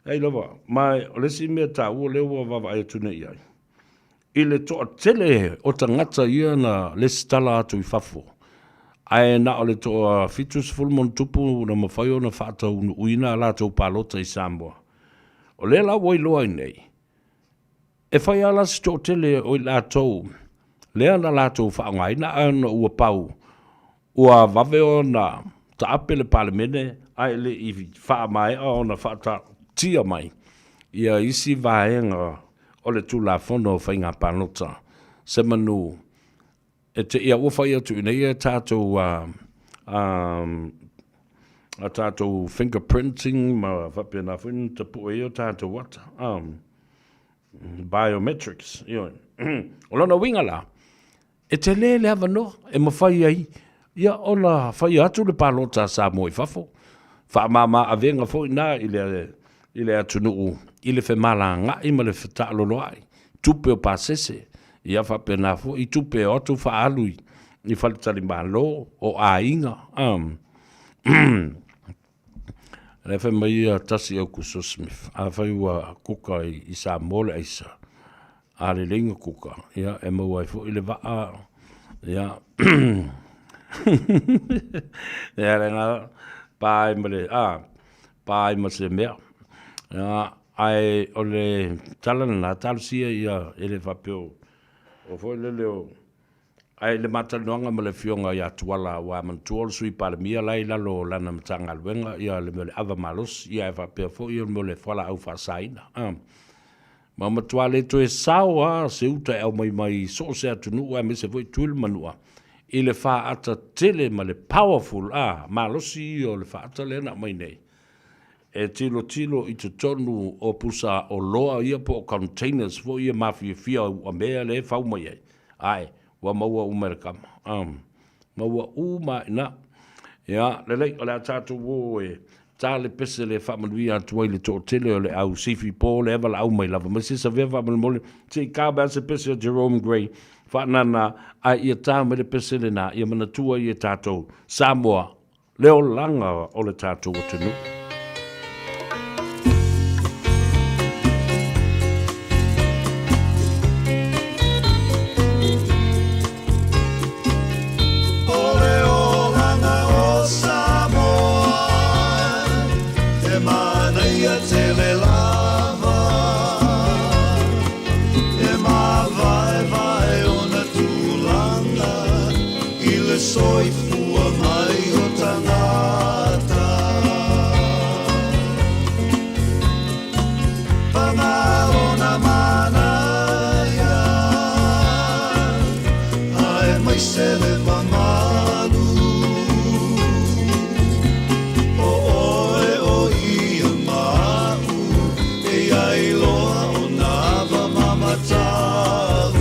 ai lava, ma o le isi mea taua lea ua vaavaai atu nei i ai, i le toatele o tagata ia na lesitala atu i fafo, ae na o le toa 70 ma na mafai ona faataunuuina a latou palota i Samoa. O lea la ua iloa ai nei, e fai lava la se toatele o i latou lea na latou faaaogaina ae ona ua pau Ua vave ona taape le Palemene ae le i faamaea ona faataatia mai ia isi vaega o le Tulafono o Faiga Palota semanu e te i a ua fai atu i nei a tatou a a tatou fingerprinting ma faapena foi ona tapue ai o tatou ata, biometrics, ioe. O lona uiga la, E tele le avanoa e mafai ai ia ona faia atu le palota a Samoa i fafo. Faamama avega foi na i le, i le atunuu i le femalagaai ma le fetaaloloai, tupe o pasese, ia faapena foi tupe e o atu faaalu i, i faletalimalo, o aiga. Um, lea fai mai ia tasi Aukuso Smith, afai ua kuka i, i Samoa le aisa, A lelei na kuka, ia, e maua ai foi le vaa, ia, ia, le nga, pa ai ma le, a, pa ai ma se mea. Ia, ae o le tala lena, talosia ia, e le faapea o, o foi lele o, Ae i le ma talanoaga ma le Afioga ia Tuala aua manatua o le Sui Palemia la e i lalo o lana Matagaluega ia le mea o le ava malosi ia ae faapea foi o le mea o le fualaau faasaina. A ma matua le toe sao lava se uta e aumai mai so o se atunuu aemaise foi Tuil ma Manua i le faata tele ma le powerful a malosi ia o le faata lea na aumai nei e tilotilo i totonu o pusa oloa ia po o containers foi ia mafiafia uamea lea e fau mai ai, ae ua maua uma e le kama. Maua uma lava i ina. Ia, lelei, o le a tatou o e ta le pese le faamanuia atu ai le toatele o le au sifi po lea e valaau mai lava mai se savea faamolemole se i ta mai lava se pese a Jerome Gray faanana ae ia ta mai le pese lena ia manatua ai e tatou Samoa le olaga o le tatou atunuu. O le olaga o Samoa, he manaia tele lava. E māvaevae ona tulaga I le soifua mai o tagata. Paga lona manaia, aemaise le mamalu. O oe o ia ma a'u, e iai loa ona ava ma matau.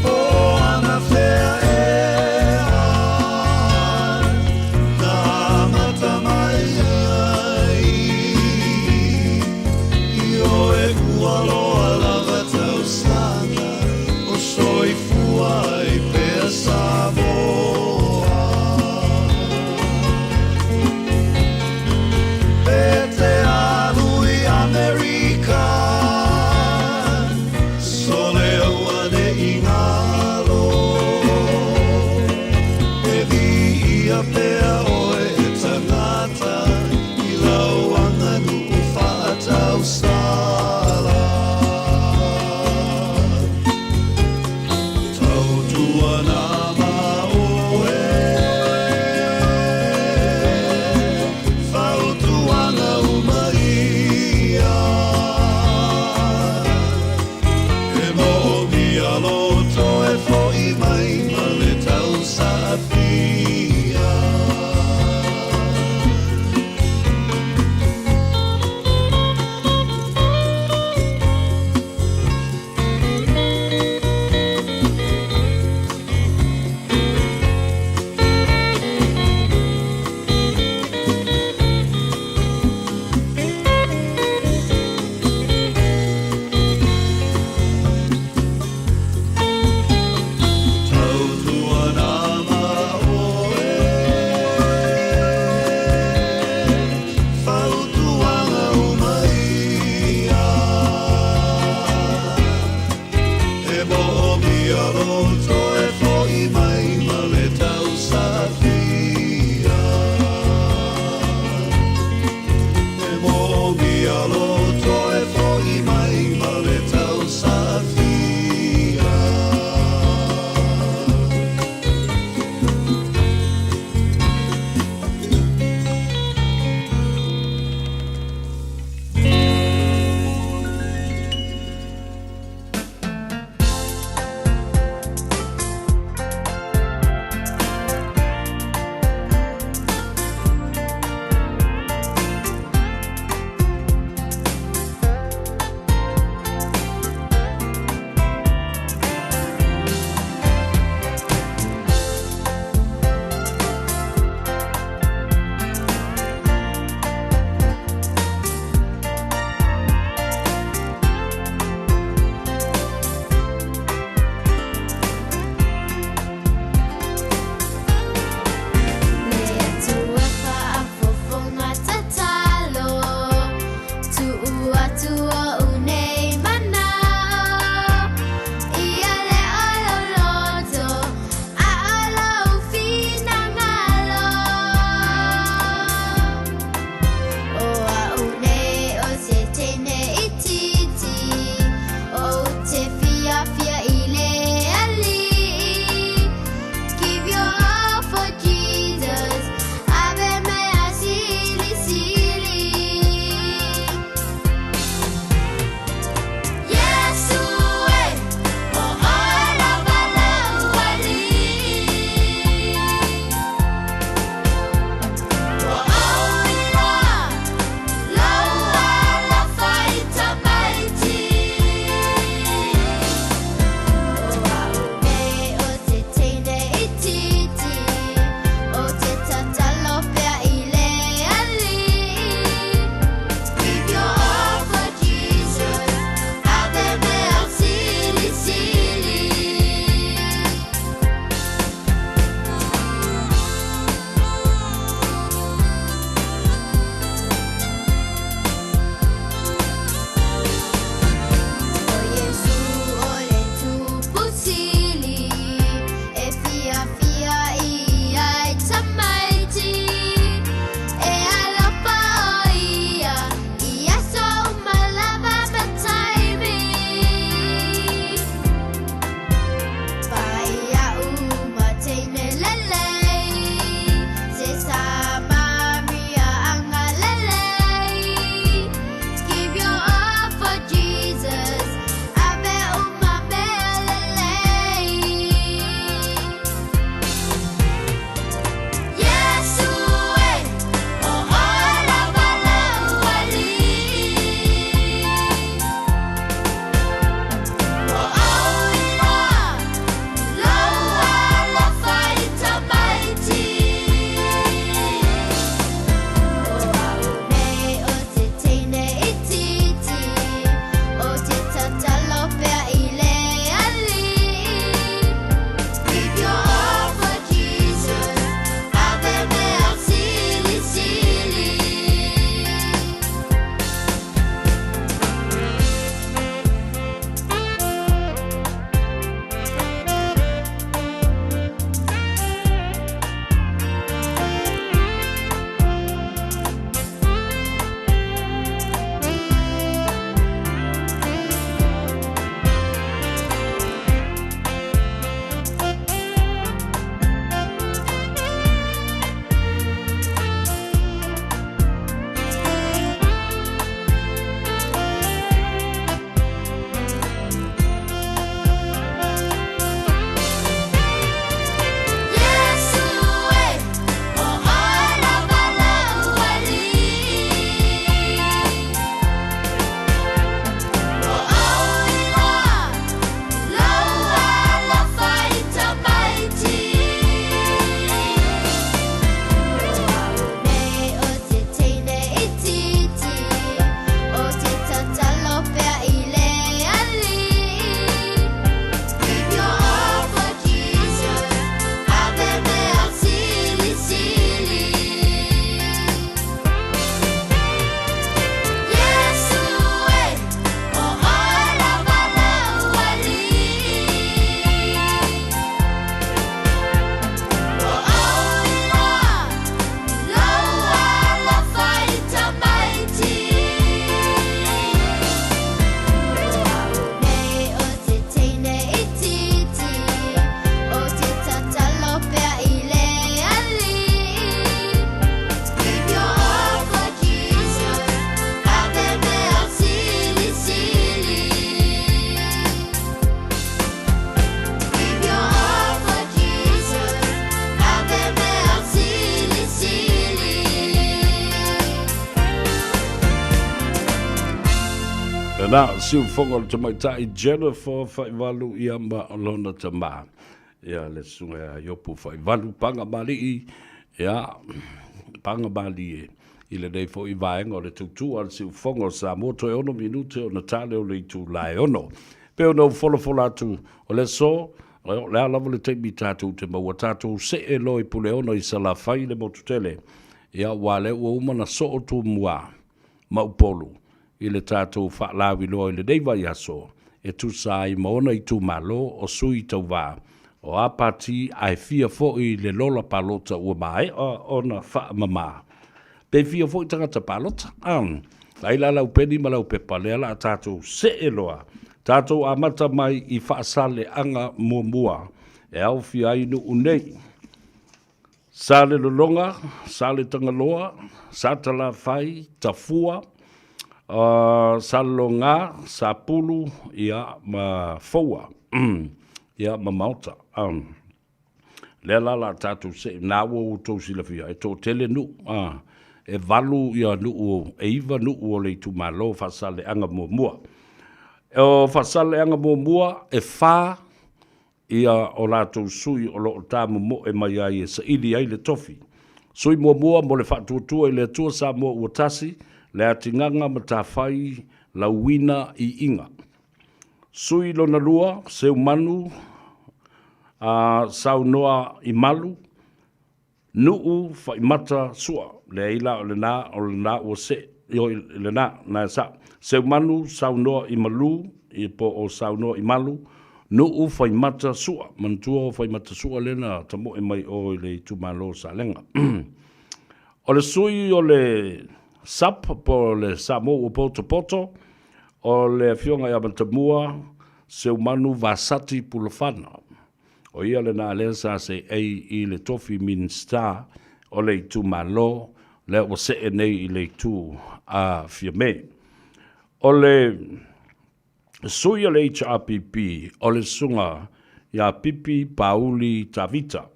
O anafea ea na amata mai ai Ioe ua loa lava tausaga o soifua ai pea Samoa. E te alu i Amerika, Sole auane'i ngalo. E viia pea oe e tangata i lau aganu'u fa'atausala. Tautuana ma oe, fautuaga uma ia. E moomia lou toe fo'i mai ma le tausaafia. Tautuana ma oe, fautuaga uma ia. E moomia lou toe fo'i mai ma le tausaafia. E moomia lou toe fo'i mai ma le tausaafia. Lena siufoga o le tamaitai Jennifer Faivalu ia ma lona tama. Ia le susuga ia Iopu Faivalu Pagamalii ia Pagamalie i lenei foi vaega o le tautua a le siufoga o Samoa toe 6 minute ona tale o le itula e 6. Pei ona ou folafola atu o le aso, o le a lava le taimi tatou te maua, tatou see loa i Puleono i Salafai le motu tele, ia aua lea ua uma ona soo Tumua ma Upolu i le tatou faalauiloa i lenei vaiaso e tusa ai ma ona itumalo o sui tauva o a pati ae fia foi le lola palota ua maea ona faamama. Pe fia foi tagata palota. Ai la lau peni ma lau pepa lea la a tatou see loa. Tatou amata mai i Faasaleaga muamua e aofia ai nuu nei. Salelologa, Saletagaloa, Satalafai, Tafua, Salelologa, Sapulu, ia, ma Foua, ia, ma Maota. Lea la la tatou see, na ua outou silafia, e toatele nuu, e valu ia nuu, e iva nuu o le itumalo Faasaleaga muamua. O Faasaleaga muamua, e fa ia o latou sui o lo o tamomoe mai ai e saili ai le tofi. Sui muamua mo le Faatuatua i le Atua Samoa ua Tasi, Leatigaga Matafai Lauina Iiga. Sui lona lua, Seumanu a Saunoa i Malu, Nuu Faimata Sua, leai la o lena, o lena ua see, oi, lena, na e sao. Seumanu Saunoa i Malu, i po o Saunoa i Malu, Nuu Faimata Sua, manatua o Faimata Sua lea na tamoe mai o i le itumalo o Salega. O le sui o le SUP po o le Samoa ua potopoto, o le afioga ia Matamua Seumanu Vasati Pulafana. O ia lena lea sa seei i le tofi Minisita o le itumalo lea ua see nei i le itu a Fiame. O le sui o le HRPP o le Susuga ia Pipi Pauli Tavita.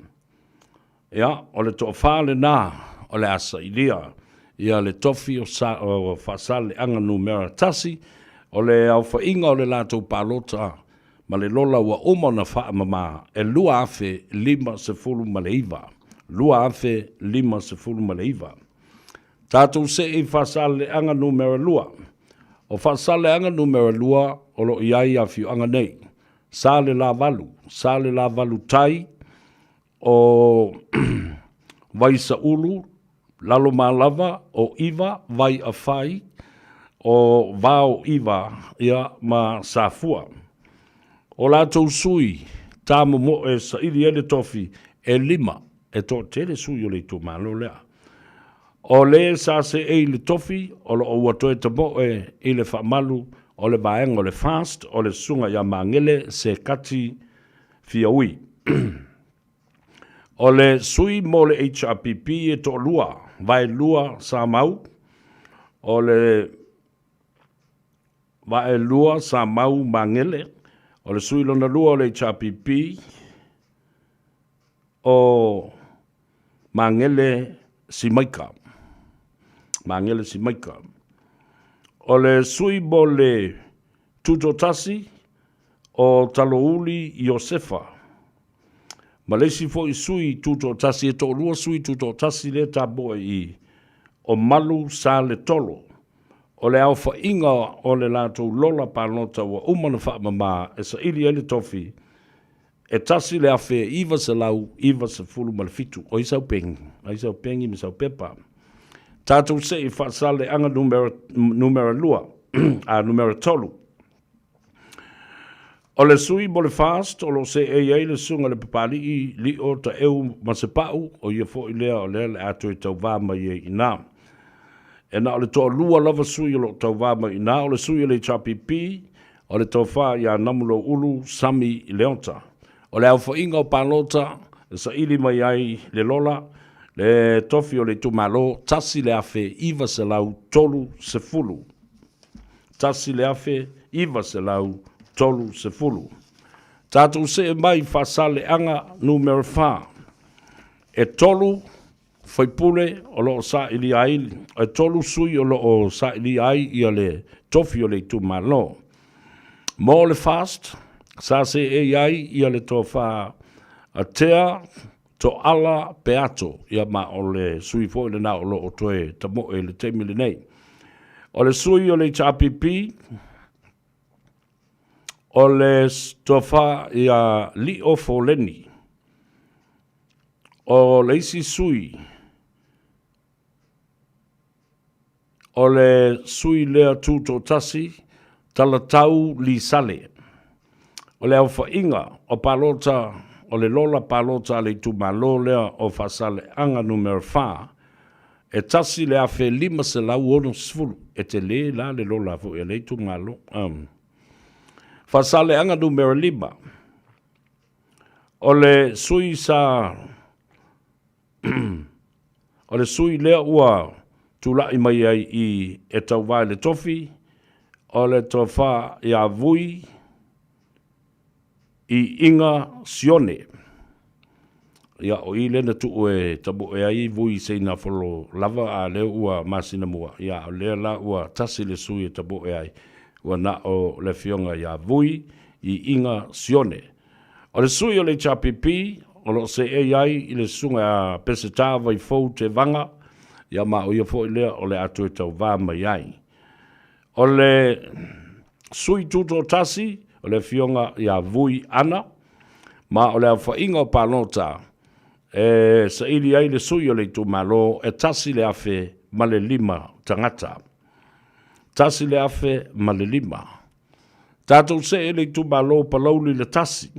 Ia, o le toafa lena o le a sailia ia le tofi o, sa, o Faasaleleaga numera 1, o le aofaiga o le latou palota ma le lola ua uma ona faamama e 2059. 2059. Tatou see i Faasaleleaga numera 2. O Faasaleleaga numera 2 o lo o i ai afioaga nei, Salelavalu, Salelavalu Tai, o Vaisaulu, Lalomalava, o Iva, Vaiafai, o Vaoiva, ia, ma Safua. O latou sui tamomoe saili ai le tofi e lima, e toatele sui o le itumalo lea. O le sa seei le tofi, o lo o ua toe tamoe i le faamalu o le vaega o le FAST o le Susuga ia Magele Sekati Fiaui. O le sui mo le HRPP e toalua, Vaelua Samau, o le Vaelua Samau Magele, o le sui lona lua o le HRPP, o Magele Simaika. Magele Simaika. O le sui mo le Tutoatasi, o Talouli Iosefa. Ma le isi foi sui Tutoatasi, e toalua sui Tutoatasi lea tamoe i o Malu Saletolo. O le aofaiga o le latou lola palota ua uma ona faamama e saili ai le tofi, e 1997. O ai sau peni? Ai sau peni ma sau pepa. Tatou see i Faasaleaga numera, numera 2, a numera 3. O le sui mo le FAST o lo o seei ai le susuga i le Papalii Lio Taeu Masepau, o ia foi lea o lea le a toe tauvā mai ai i ina. E na o le toalua lava sui o lo o tauvā mai i ina, o le sui o le HRPP, o le tofa ia Namuloulu Sami Leota. O le aofaiga o palota e saili mai ai le lola, le tofi o le itumalo, 1930. 1930. Tatou see mai i Faasaleaga numera 4. E tolu. Faipule o lo o sailia ai, e tolu sui o lo o sailia ai ia le tofi o le itumalo. Mo le FAST, sa seei ai ia le tofa a Tea Toala Peato, ia ma o le sui foi lena o lo o toe tamoe i le taimi lenei. O le sui o le HRPP, o le tofa ia Lio Foleni. O le isi sui, o le sui lea tutoatasi, Talatau Lisale. O le aofaiga o palota o le lola palota a le itumalo lea o Faasaleleaga Numera 4, e 1,560. E tele la le lola foi a lea itumalo. Faasaleleaga Numera 5, o le sui sa o le sui lea ua tulai mai ai i e tauva i le tofi, o le tofa ia Vui i Iga Sione. Ia, o i lea na tuu e tamoe ai Vui Seinafolo lava, a lea ua masina mua, ia, o lea la ua tasi le sui e tamoe ai, ua na o le afioga ia Vui i Iga Sione. O le sui o le HRPP o lo o seei ai i le susuga ia Peseta Vaifou Tevaga, ia ma o ia foi lea o le a toe tauva mai ai. O le sui tutoatasi o le afioga ia Vui Ana, ma o le aofaiga o palota e saili ai le sui o le itumalo e 1,005 tagata. 1,005. Tatou see i le itumalo o Palauli le Tasi.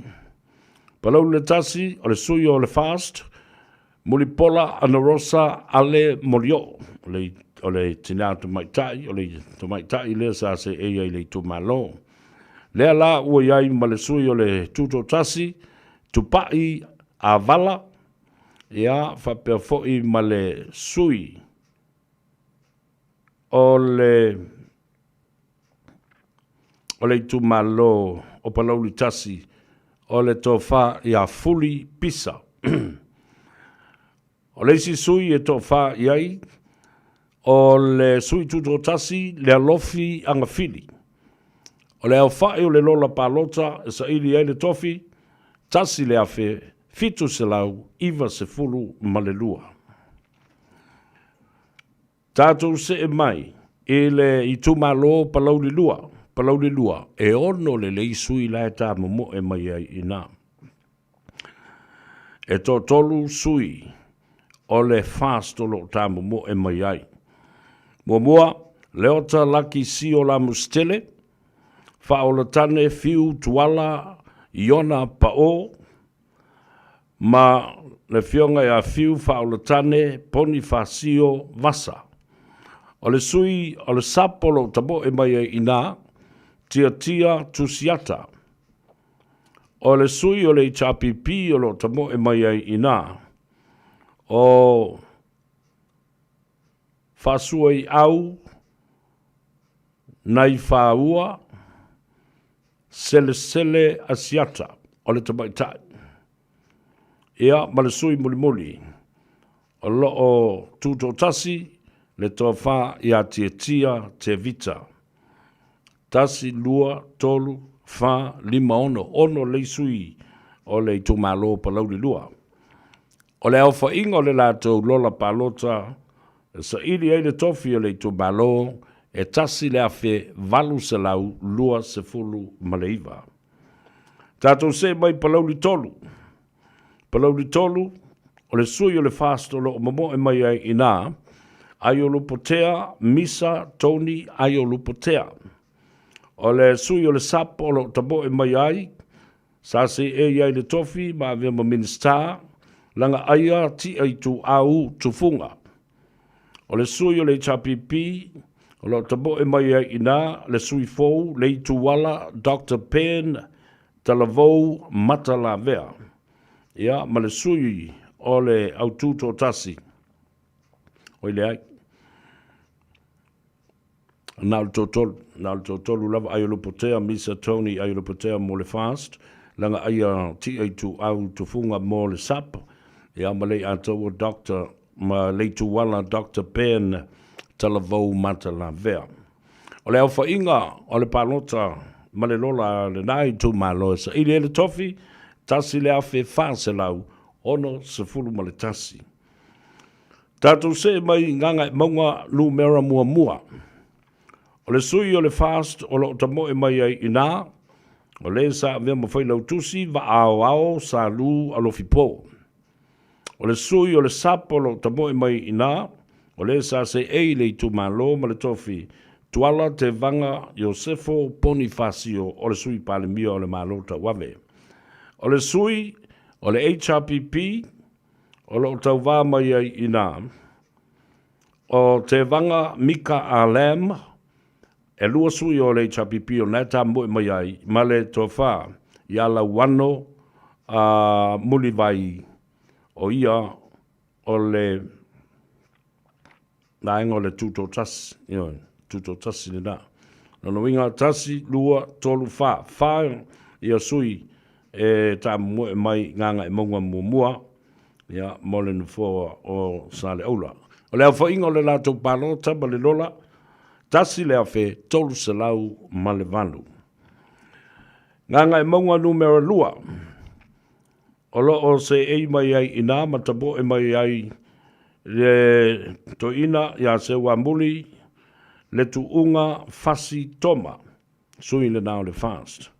Palauli le Tasi, o le sui o le FAST, Mulipola Anarosa Ale Molioo, o le, o le tinā tamaitai, o le tamaitai lea sa seei ai i le itumalo. Lea la ua i ai ma le sui o le Tutoatasi, Tupai Avala, ia, faapea foi ma le sui o le o le itumalo o Palauli Tasi, o le tofa ia Fuli Pisa. O le isi sui e tofa i ai, o le sui tutoatasi Lealofi Agafili. O le aofai o le lola palota e saili ai le tofi, 1,792. Tatou see mai i le itumalo Palauli 2, Palauli 2, e ono lelei sui la e tamomoe mai ai i ina. E toatolu sui o le FAST o lo o tamomoe mai ai. Muamua, Leota Laki Sio Lamositele, Faaolatane Fiu Tuala Iona Pao, ma le Afioga ia Fiu Faaolatane Ponifasio Vasa. O le sui o le SUP o lo o tamoe mai ai i ina, Tiatia Tusiata. O le sui o le HRPP o lo o tamoe mai ai i ina, o Faasuaiau Naifaua Selesele Asiata, o le tamaitai. Ia, ma le sui mulimuli, o lo o tutoatasi le tofa ia Tiatia Tevita. Tasi, lua, tolu, fa, lima, ono, ono lei sui o le itumalo Palauli 2. O le aofaiga o le latou lola palota e saili ai le tofi o le itumalo e 1829. Tatou see mai Palauli 3. Palauli 3, o le sui o le FAST o lo o momoe mai ai i ina, Aiolupotea Misa Tony Aiolupotea. O le sui o le SUP o lo o tamoe mai ai, Sa seei ai le tofi ma avea ma Minisita, Lagaaia Tia Ituau Tufuga. O le sui o le HRPP o lo o tamoe mai ai i ina le sui fou Leituala Doctor Pen Talavou Matalavea. Ia, ma le sui o le Autu Toatasi. Oi leai. Na o le toatolu, na o le toatolu lava Aiolupotea, Misa Tony Aiolupotea mo le FAST, Lagaaia Tia Ituau Tufuga mo le SUP, ia ma Leiataua Doctor ma Leituala Doctor Ben Talavou Matalavea. O le aofaiga o le palota ma le lola a lena itumalo e saili ai le tofi, 1,461. Tatou see mai i Gagaemauga Numera Muamua. O le sui o le FAST o lo o tamoe mai ai i ina, o le sa avea ma Failautusi Vaaoao Salu Alofi Po. O le sui o le SUPP o lo o tamoe mai i ina, o le sa seei i le itumalo ma le tofi Tuala Tevaga Iosefo Ponifasio o le Sui Palemia o le Malo Tauave. O le sui o le HRPP o lo o tauva mai ai i ina, o Tevaga Mika A. Lam, e lua sui o le HRPP o lena e tamoe mai ai ma le tofa ia Lauano a Mulivai, o ia o le vaega o le Tutoatasi, ioe, Tutoatasi lena. Lona uiga, 1, 2, 3, 4, 4 ia sui e taamomoe mai i Gagaemauga muamua, ia, mo le nofoa o Saleaula. O le aofaiga o le latou palota ma le lola, 1,308. Gagaemauga numera 2, o lo o seei mai ai i ina ma tapoe mai ai le toeaina ia Seuamuli le tuuga Fasi Toma, sui lena o le FAST.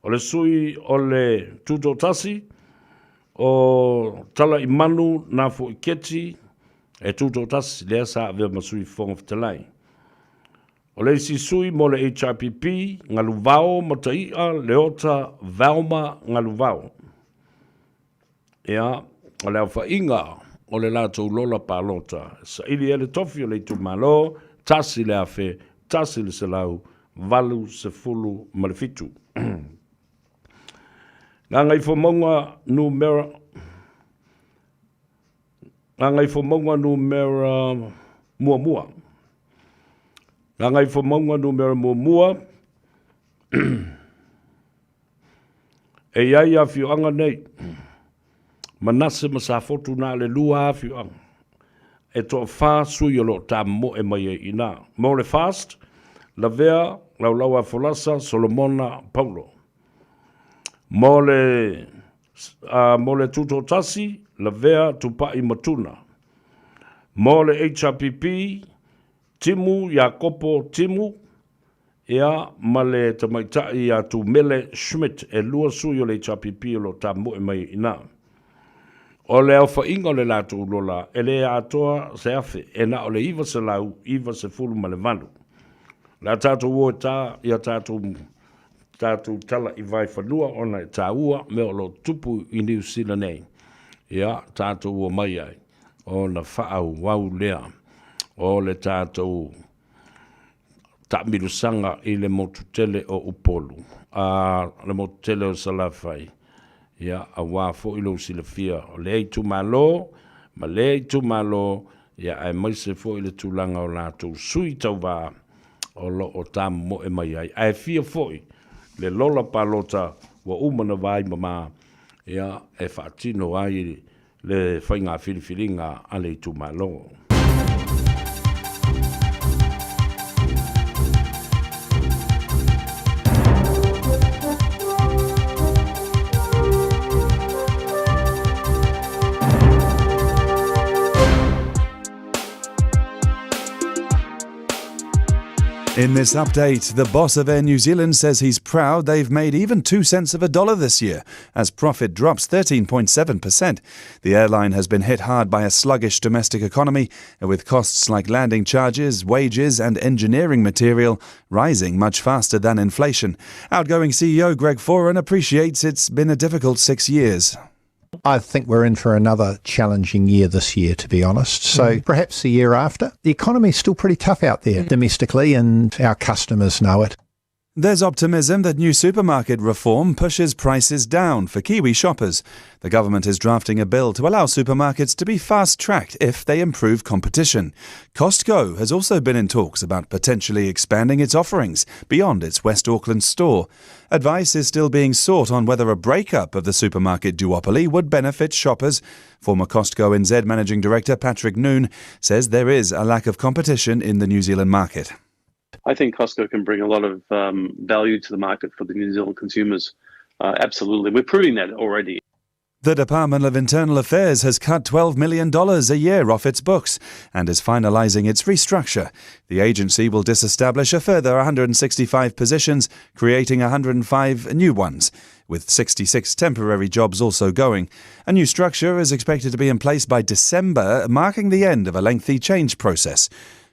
O le sui o le Tutoatasi, o Talaimanu Nafoiketi, e Tutoatasi, lea sa avea ma Sui Fofoga Fetalai. O le isi sui mo le HRPP, Galuvao Mataia Leota Velma Galuvao. Ia, o le aofaiga o le latou lola palota, e saili ai le tofi o le itumalo, 1,187. Gagaifomauga Numera Gagaifomauga Numera Muamua Gagaifomauga Numera Muamua E i ai afioaga nei, Manase ma Safotu na o le lua afioaga. E toafa sui o lo o tamomoe mai ai i ina. Mo le FAST, Lavea, Laulauafolasa, Solomona, Paulo. Mo le mo le Tutoatasi, Lavea, Tupai ma Tuna. Mo le HRPP, Timu, Iakopo, Timu, ia, ma le tamaitai ia Tumele Schmidt, e lua sui o le HRPP o lo o tamoe mai i ina. O le aofaiga o le latou lola, e le atoa se afe, e na o le 998. O le a tatou o e ta i a tatou tatou tala i Vaefanua ona e taua mea o lo o tupu i Niu Sila nei. Ia, tatou o mai ai ona faaauau lea o le tatou taamilosaga i le motu tele o Upolu, a le motu tele o Salafai, ia, aua foi lou silafia o lea itumalo ma lea itumalo, ia, aemaise foi le tulaga o latou sui tauva o lo o tamomoe mai ai. Ae fia foi le lola palota ua uma ona vaai mama, ia, e faatino ai le faiga filifiliga a le itumalo. In this update, the boss of Air New Zealand says he's proud they've made even 2 cents of a dollar this year, as profit drops 13.7%. The airline has been hit hard by a sluggish domestic economy, with costs like landing charges, wages, and engineering material rising much faster than inflation. Outgoing CEO Greg Foran appreciates it's been a difficult 6 years. I think we're in for another challenging year this year, to be honest. So perhaps the year after. The economy's still pretty tough out there domestically, and our customers know it. There's optimism that new supermarket reform pushes prices down for Kiwi shoppers. The government is drafting a bill to allow supermarkets to be fast tracked if they improve competition. Costco has also been in talks about potentially expanding its offerings beyond its West Auckland store. Advice is still being sought on whether a breakup of the supermarket duopoly would benefit shoppers. Former Costco NZ Managing Director Patrick Noon says there is a lack of competition in the New Zealand market. I think Costco can bring a lot of um, value to the market for the New Zealand consumers. Uh, absolutely. We're proving that already. The Department of Internal Affairs has cut $12 million a year off its books and is finalising its restructure. The agency will disestablish a further 165 positions, creating 105 new ones, with 66 temporary jobs also going. A new structure is expected to be in place by December, marking the end of a lengthy change process.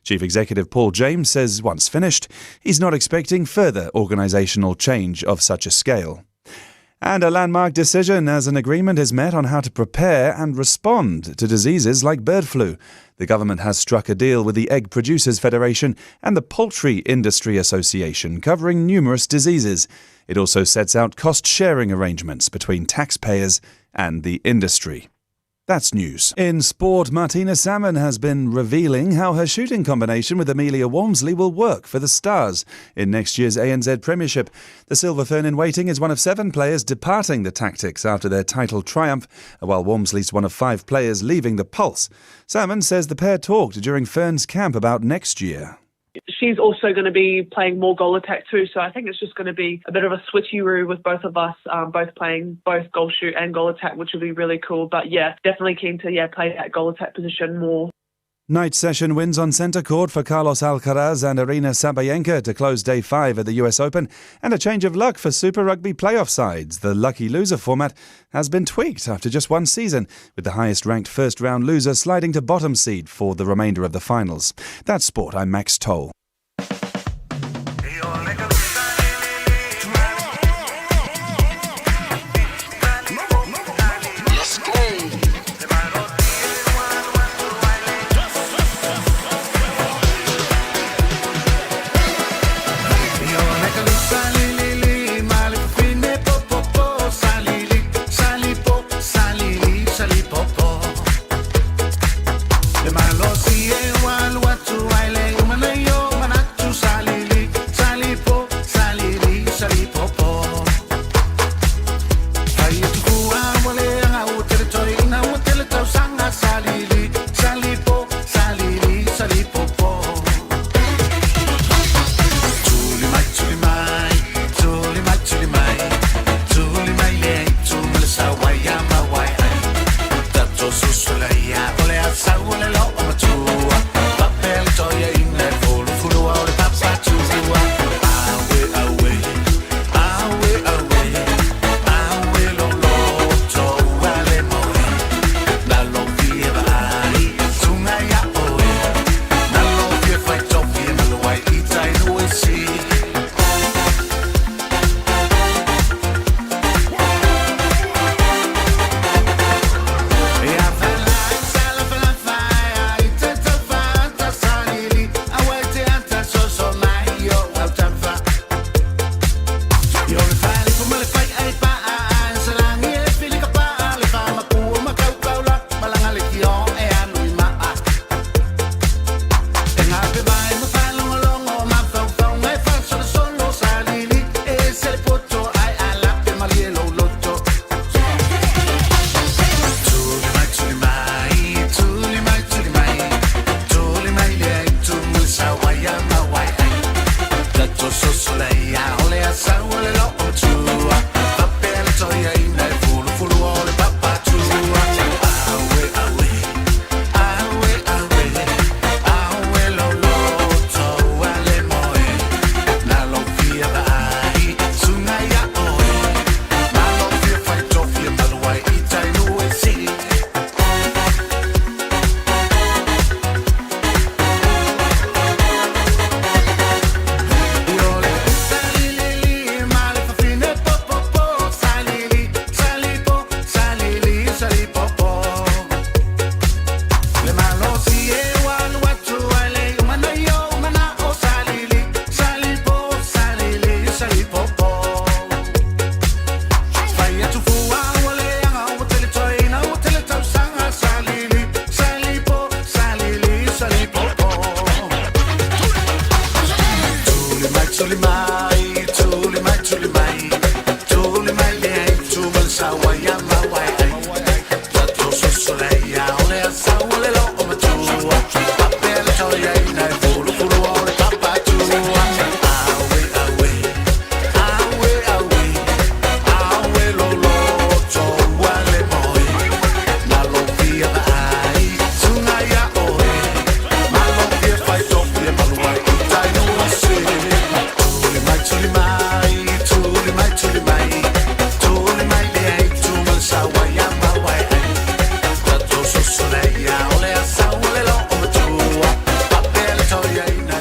Chief Executive Paul James says once finished, he's not expecting further organisational change of such a scale. And a landmark decision as an agreement is met on how to prepare and respond to diseases like bird flu. The government has struck a deal with the Egg Producers Federation and the Poultry Industry Association covering numerous diseases. It also sets out cost sharing arrangements between taxpayers and the industry. That's news. In sport, Martina Salmon has been revealing how her shooting combination with Amelia Walmsley will work for the Stars in next year's ANZ Premiership. The Silver Fern in waiting is one of seven players departing the Tactix after their title triumph, while Walmsley's one of five players leaving the Pulse. Salmon says the pair talked during Fern's camp about next year she's also going to be playing more goal attack too. So I think it's just going to be a bit of a switcheroo with both of us, um, both playing both goal shoot and goal attack, which will be really cool. But yeah, definitely keen to yeah play that goal attack position more. Night session wins on centre court for Carlos Alcaraz and Aryna Sabalenka to close day five at the US Open, and a change of luck for Super Rugby playoff sides. The lucky loser format has been tweaked after just one season, with the highest ranked first round loser sliding to bottom seed for the remainder of the finals. That's sport. I'm Max Toll.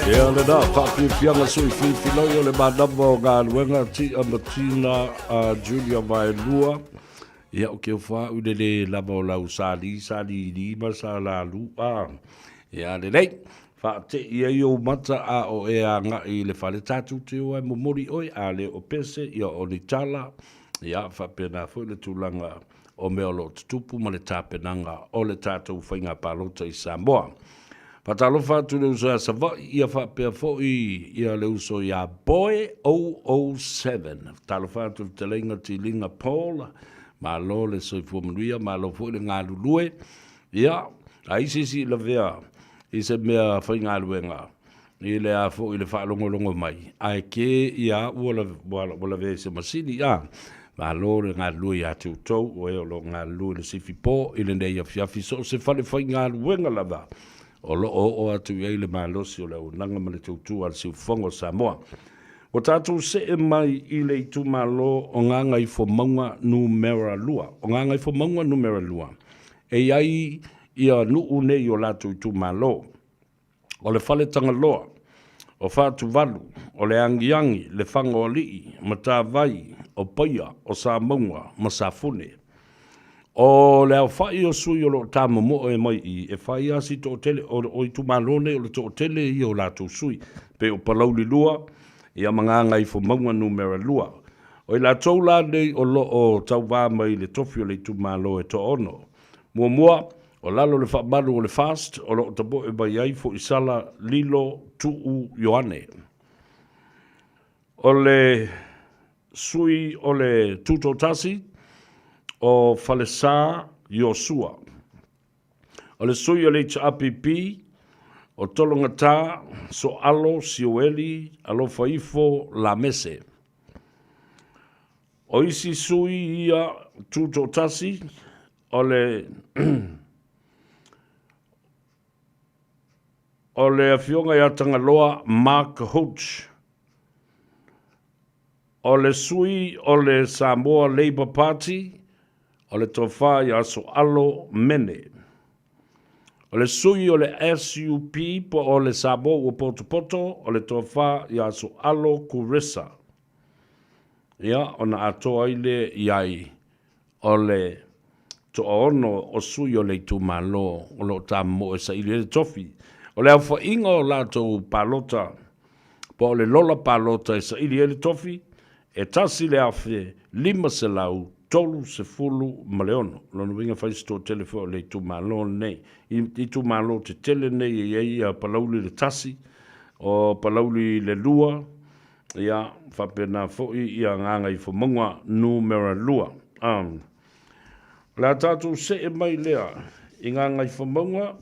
Ia lena, faafiafiaga sui filifiloi o le manava o galuega Tia ma Tina a Julia Vaelua. Ia, o ke ofa au i le lē lava o lau sa li, sa li li ma sa la lu a. Ia lelei, faate'i ai ou mata a o e agai i le fale tatou te o ae momoli oe, a le o pese, ia o ni tala, ia faapena foi le tulaga o mea o lo o tutupu ma le tapenaga o le tatou faiga palota i Samoa. Faatalofa atu i le uso ia Savaii, ia faapea foi ia le uso ia Boy 007. Talofa atu i le fetalaiga Tiliga Paul, malo le soifua manuia, malo foi le galulue. Ia, ai se isi i lavea i se mea faigaluega i le a foi le faalogologo mai, ae ke ia ua ua lavea i se masini, a. Malo le galulue ia te outou, o e o lo o galulue i le sifi po i lenei afiafi, so o se fale faigaluega lava o lo o oo atu i ai le malosi o le auaunaga ma le tautua a le siufofoga o Samoa. Ua tatou see mai i le itumalo o Gagaifomauga Numera 2. O Gagaifomauga Numera 2, e i ai ia nuu nei o latou itumalo. O le Fale Tagaloa, o Fatuvalu, o le Agiagi, le Fagoalii, Matavai, o Paia, o Samauga ma Safune. O le aofai o sui o lo o tamomoe mai i e fai lava si toatele, o itumalo nei o le toatele ia o latou sui, pei o Palauli 2, ia ma Gagaifomauga Numera 2. O i latou la nei o lo o tauva mai i le tofi o le itumalo e toaono. Muamua, o lalo o le faamalu o le FAST o lo o tamoe mai ai Foisala Lilo Tuu Ioane. O le sui o le Tutoatasi o Falesa Iosua. O le sui o le HRPP o Tologata Soalo Sioeli Alofaifo Lamese. O isi sui ia Tutoatasi o le o le Afioga ia Tagaloa Mark Hodge. O le sui o le Samoa Labour Party, o le Tofa ia Soalo Mene. O le sui o le SUP po o le Samoa Ua Potopoto, o le Tofa ia Soalo Kuresa. Ia, ona atoa ai lea i ai o le toaono o sui o le itumalo o lo o tamomoe e saili ai le tofi. O le aofaiga o latou palota po o le lola palota e saili ai le tofi, e 1,536. Lona uiga e fai se toatele foi o le itumalo lenei. I itumalo tetele nei e i ai ia Palauli le 1, o Palauli le 2, Ia, faapena foi ia Gagaifomauga Numera 2. Um, o le a tatou see mai lea i Gagaifomauga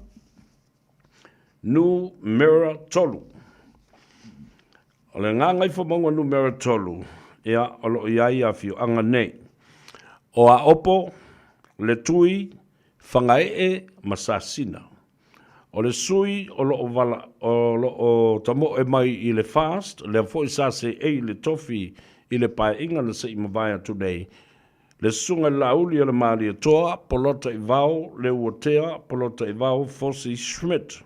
Numera 3. O le Gagaifomauga Numera 3, ia, o lo o i ai afioaga nei. O Aopo, Letui, Fagaee ma Sasina. O le sui o lo o vala, o lo o tamoe mai i le FAST, lea foi sa seei le tofi i le paeaiga na se i mavae atu nei, le Susuga i le Laauli o le Malietoa, Polataivao Leuatea Polataivao Fosi Schmidt.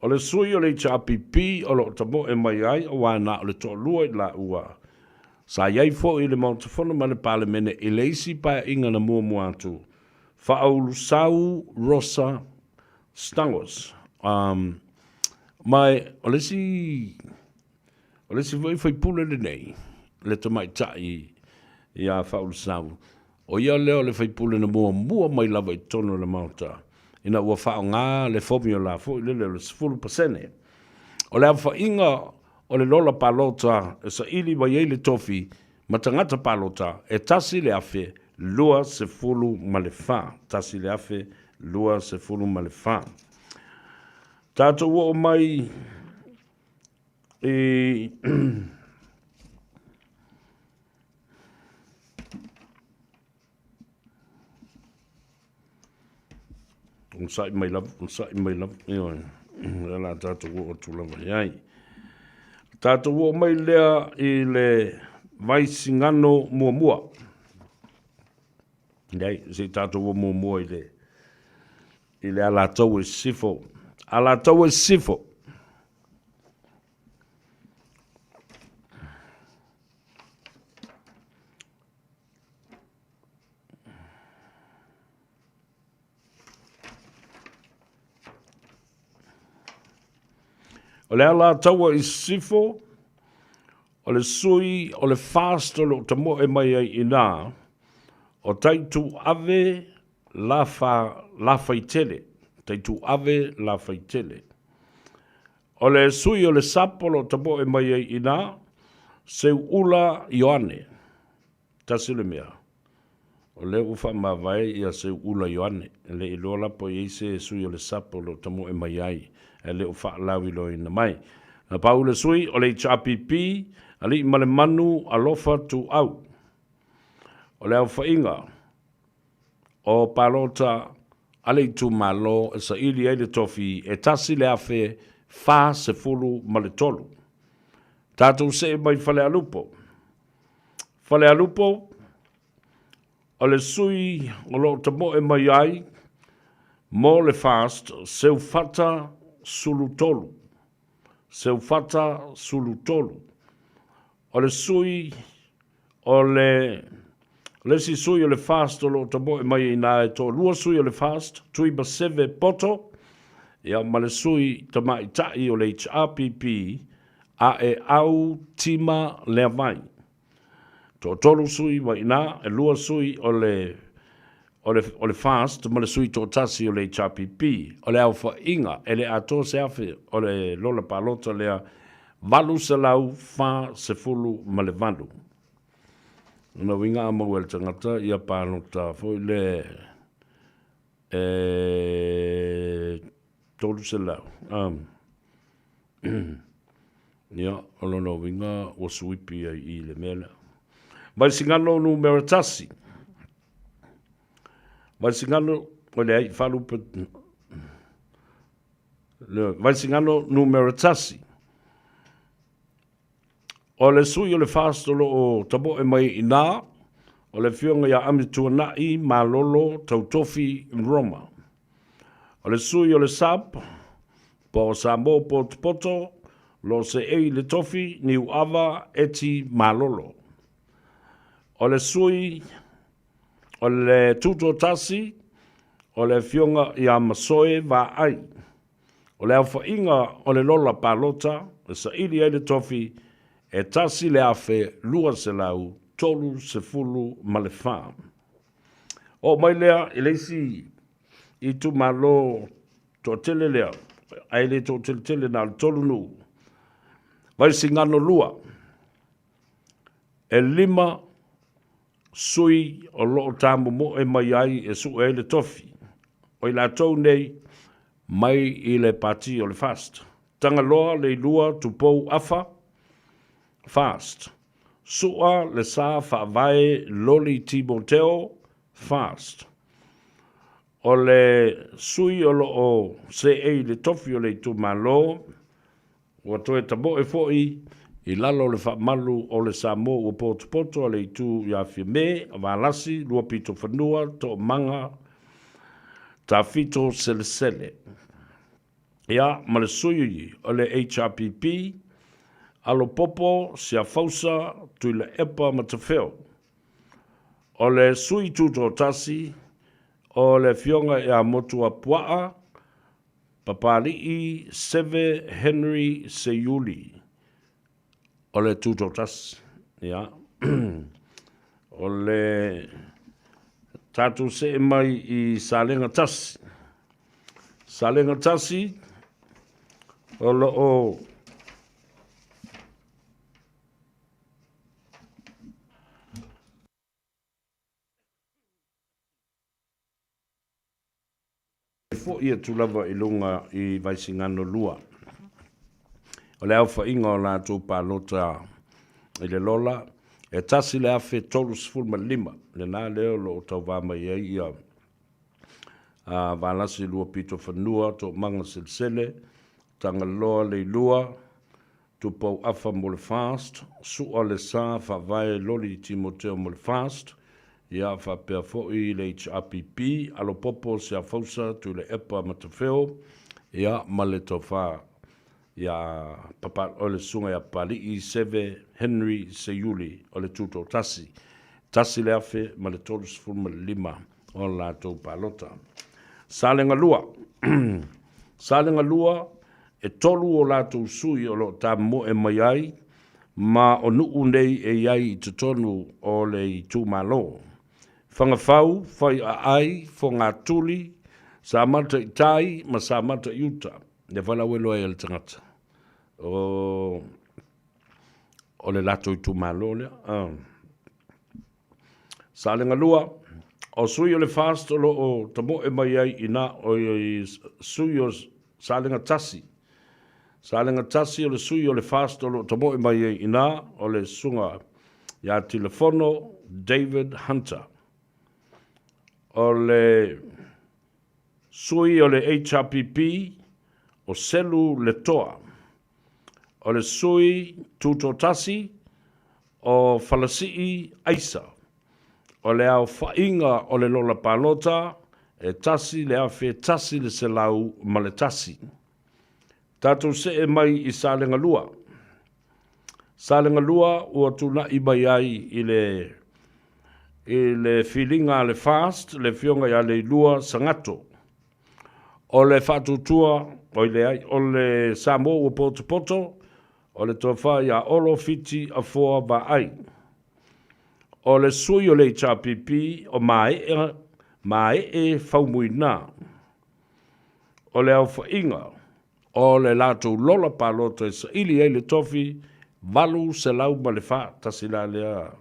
O le sui o le HRPP o lo o tamoe mai ai aua na o le toalua i laua. Sa i ai foi i le Maota Fono ma le Palemene i le isi paeaiga na muamua atu, Faaulusauu Rosa Stangos. Um, ma o le isi, o le isi foi faipule lenei, le tamaitai ia Faaulusauu, o ia lea o le faipule na muamua mai lava i totonu o le Maota, ina ua faaaoga le formula foi lele o le 10%. O le aofaiga o le lola palota e saili mai ai le tofi ma tagata palota e 1,536. 24. 1024. Tatou oo mai i Onosai mai lava, onosai mai lava, ioe, o lea o le a tatou oo atu lava i ai. Tatou oo mai lea i le Vaisigano muamua. Leai, se i tatou oo muamua i le, i le Alataua i Sisifo. Alataua i Sisifo. O le Alataua i Sisifo, o le sui o le FAST o lo o tamoe mai ai i ina, o Taituave Lafaitele, Taituave Lafaitele. O le sui o le SUPP o lo o tamoe mai ai i ina, Seuula Ioane. Tasi le mea, o lea ua faamavae ia Seuula Ioane, e le iloa la po o i ai se sui o le SUPP o lo o tamoe mai ai, ae le o faalauiloaina mai. Na pau le sui o le HRPP, Aliimalemanu Alofa Tuuau. O le aofaiga o palota a le itumalo e saili ai le tofi e 1,043. Tatou see mai Falealupo. Falealupo, o le sui o lo o tamoe mai ai mo le FAST, Seufata Sulutolu. Seufata Sulutolu. O le sui o le le isi sui o le FAST o lo o tamoe mai ai ina e toalua sui o le FAST, Tuimaseve Poto, ia ma le sui tamaitai o le HRPP, Aeau Tima Leavai. Toatolu sui mai ina, e lua sui o le o le, o le FAST ma le sui toatasi o le HRPP. O le aofaiga e le atoa se afe o le lola palota lea 848. Lona uiga a maua e le tagata ia palota foi le e 300. Ia, o lona uiga ua suipi ai i le mea lea. Vaisigano numera 1. Vaisigano, o leai, faalupe, Vaisigano numera 1. O le sui o le FAST o lo o tamoe mai i ina, o le Afioga ia Amituanai Malolo Tautofi Roma. O le sui o le SUPP, po o Samoa Potopoto, lo o seei le tofi Niuava Eti Malolo. O le sui o le Tutoatasi, o le Afioga ia Masoe Vaai. O le aofaiga o le lola palota e saili ai le tofi e 1,234. Oo mai lea i le isi itumalo toatele lea, ae le toateletele na o le tolu nuu, Vaisigano 2, e 5 sui o lo o tamomoe mai ai e sue ai le tofi, o i latou nei mai i le Pati o le FAST. Tagaloa Leilua Tupou Afa, FAST. Sua Le Sa Faavae Loli Timoteo, FAST. O le sui o lo o seei i le tofi o le itumalo, Ua toe tamoe foi i lalo o le faamalu o le Samoa ua potopoto a le itu ia Fiame, Valasi, Luapitofanua, Toomaga, Tafito Selesele. Ia, ma le sui o le HRPP, Alopopo, Siafausa, Tuilaepa ma Tafeo. O le sui tutoatasi o le Afioga ia Motuapuaa, Papalii Seve Henry Seiuli, o le Tutoatasi, ia. O le tatou see mai i Salega 1. Salega 1, o lo o Fo'i atu lava i luga i Vaisigano 2. O le aofaiga o latou palota i le lola, e 1,035, lena lea o lo o tauva mai ai ia Valasi Luapitofanua, Toomaga Selesele, Tagaloa Leilua, Tupou Afa mo le FAST, Sua Le Sa Faavae Loli Timoteo mo le FAST, ia faapea foi le HRPP, Alopopo Seafausa Tuilaepa Matafeo, ia ma le Tofa ia Papa, o le Susuga ia Papalii Seve Henry Seiuli o le Tutoatasi. 1,035 o latou palota. Salega 2. Salega 2, E tolu o latou sui o lo o tamomoe mai ai ma o nuu nei e i ai i totonu o le itumalo. Fagafau, Faiaai, Fogatuli, Samata i tai ma Samata i uta. Lea foi la ua iloa ai e le tagata o o le latou itumalo lea. Salega 2, o sui o le FAST o lo o tamoe mai ai i na, o sui o Salega 1, Salega 1 o le sui o le FAST o lo o tamoe mai ai i na, o le Susuga ia Tilafono David Hunter. O le sui o le HRPP o Selu Letoa. O le sui Tutoatasi o Falasii Aisa. O le aofaiga o le lola palota e 1,101. Tatou see mai i Salega 2. Salega 2 ua tuna'i mai ai i le i le filiga a le FAST le Afioga ia Leilua Sagato. O le faatuatua, oi leai, o le Samoa ua potopoto, o le Tofa ia Olo Fiti Afoa Vaai. O le sui o le HRPP o Mae'e, Mae'e Faumuina. O le aofaiga o le latou lola palota e saili ai le tofi 804, tasi la lea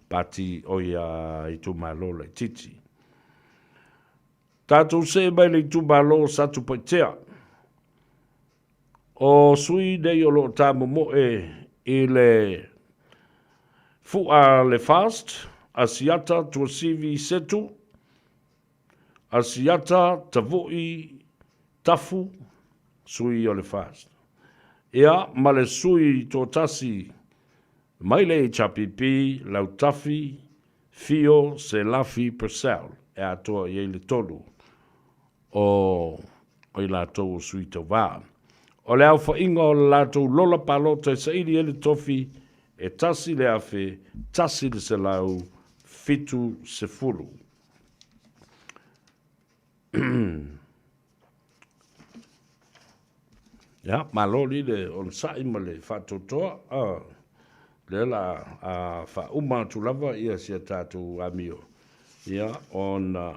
pati o ia itumalo laitiiti. Tatou see mai le itumalo o Satupaitea. O sui nei o lo o tamomoe i le fu'a le FAST, Asiata Tuasivi Setu, Asiata Tavui Tafu, sui o le FAST. Ia, ma le sui toatasi mai le HRPP, Lautafi Fio Selafi Purcell, e atoa i ai le tolu o i latou o sui tauva. O le aofaiga o le latou lola palota e saili ai le tofi e 1,170. Ia, malo li le onosai ma le faatoatoa. Ah, lea la a faauma atu lava ia si a tatou amio. Ia, ona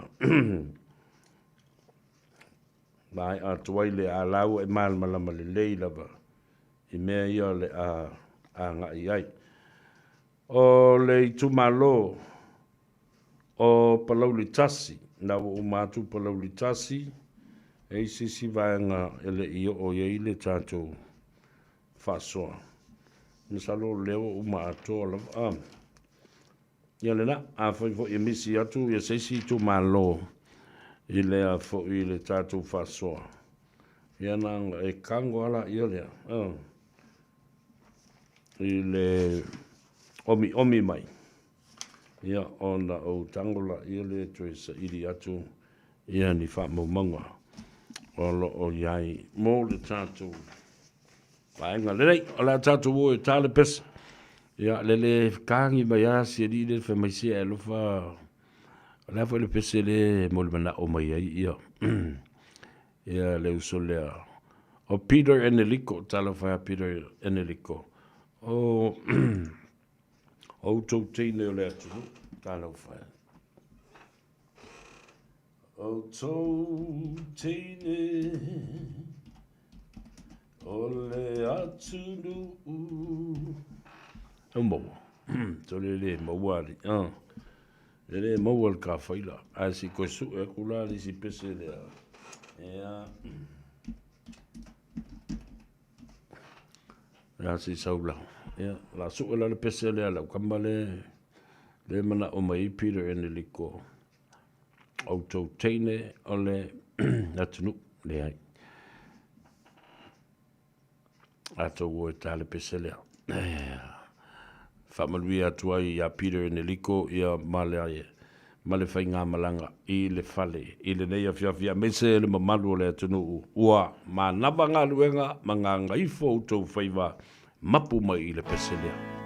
maea atu ai le a laua e malamalama lelei lava i mea ia o le a agai ai. O le itumalo o Palauli 1, na ua uma atu Palauli 1, e i se isi vaega e le i oo i ai le tatou faasoa. Masalo o lea ua uma atoa lava. Ah. Ia lena, afai foi e misi atu ia se isi itumalo i lea foi i le tatou faasoa, ia na ona e tago lava laia lea. Ah. I le omiomi mai, ia ona ou tago laia lea e toe saili atu ia ni faamaumauga o lo o i ai mo le tatou vaega. Lelei, o le a tatou o e ta le pese. Ia, le le kagi mai lava si alii lea fai mai se alofa, o le a foi le pese lea e molimanaʻo mai ai ia ia le uso lea o Peter Eneliko, talofa ia Peter Eneliko. O outou teine o le atunuu, talofa e. Outou teine o le atunuu. E maua. Tole le maua ali. Ah. E le maua le kafaila. Ae se i toe sue atu la le isi pese lea. Ia. Ia se i sau la. Ia, la sue la le pese lea lau kama le le manao mai ai Peter Eneliko. Outou teine o le atunuu. Leai. Atou o e ta le pese lea. Faamanuia atu ai ia Peter Eneliko ia ma le ma le faigamalaga i le fale i lenei afiafi aemaise le mamalu o le atunuu ua manava galuega ma gagaifo outou faiva mapu mai i le pese lea.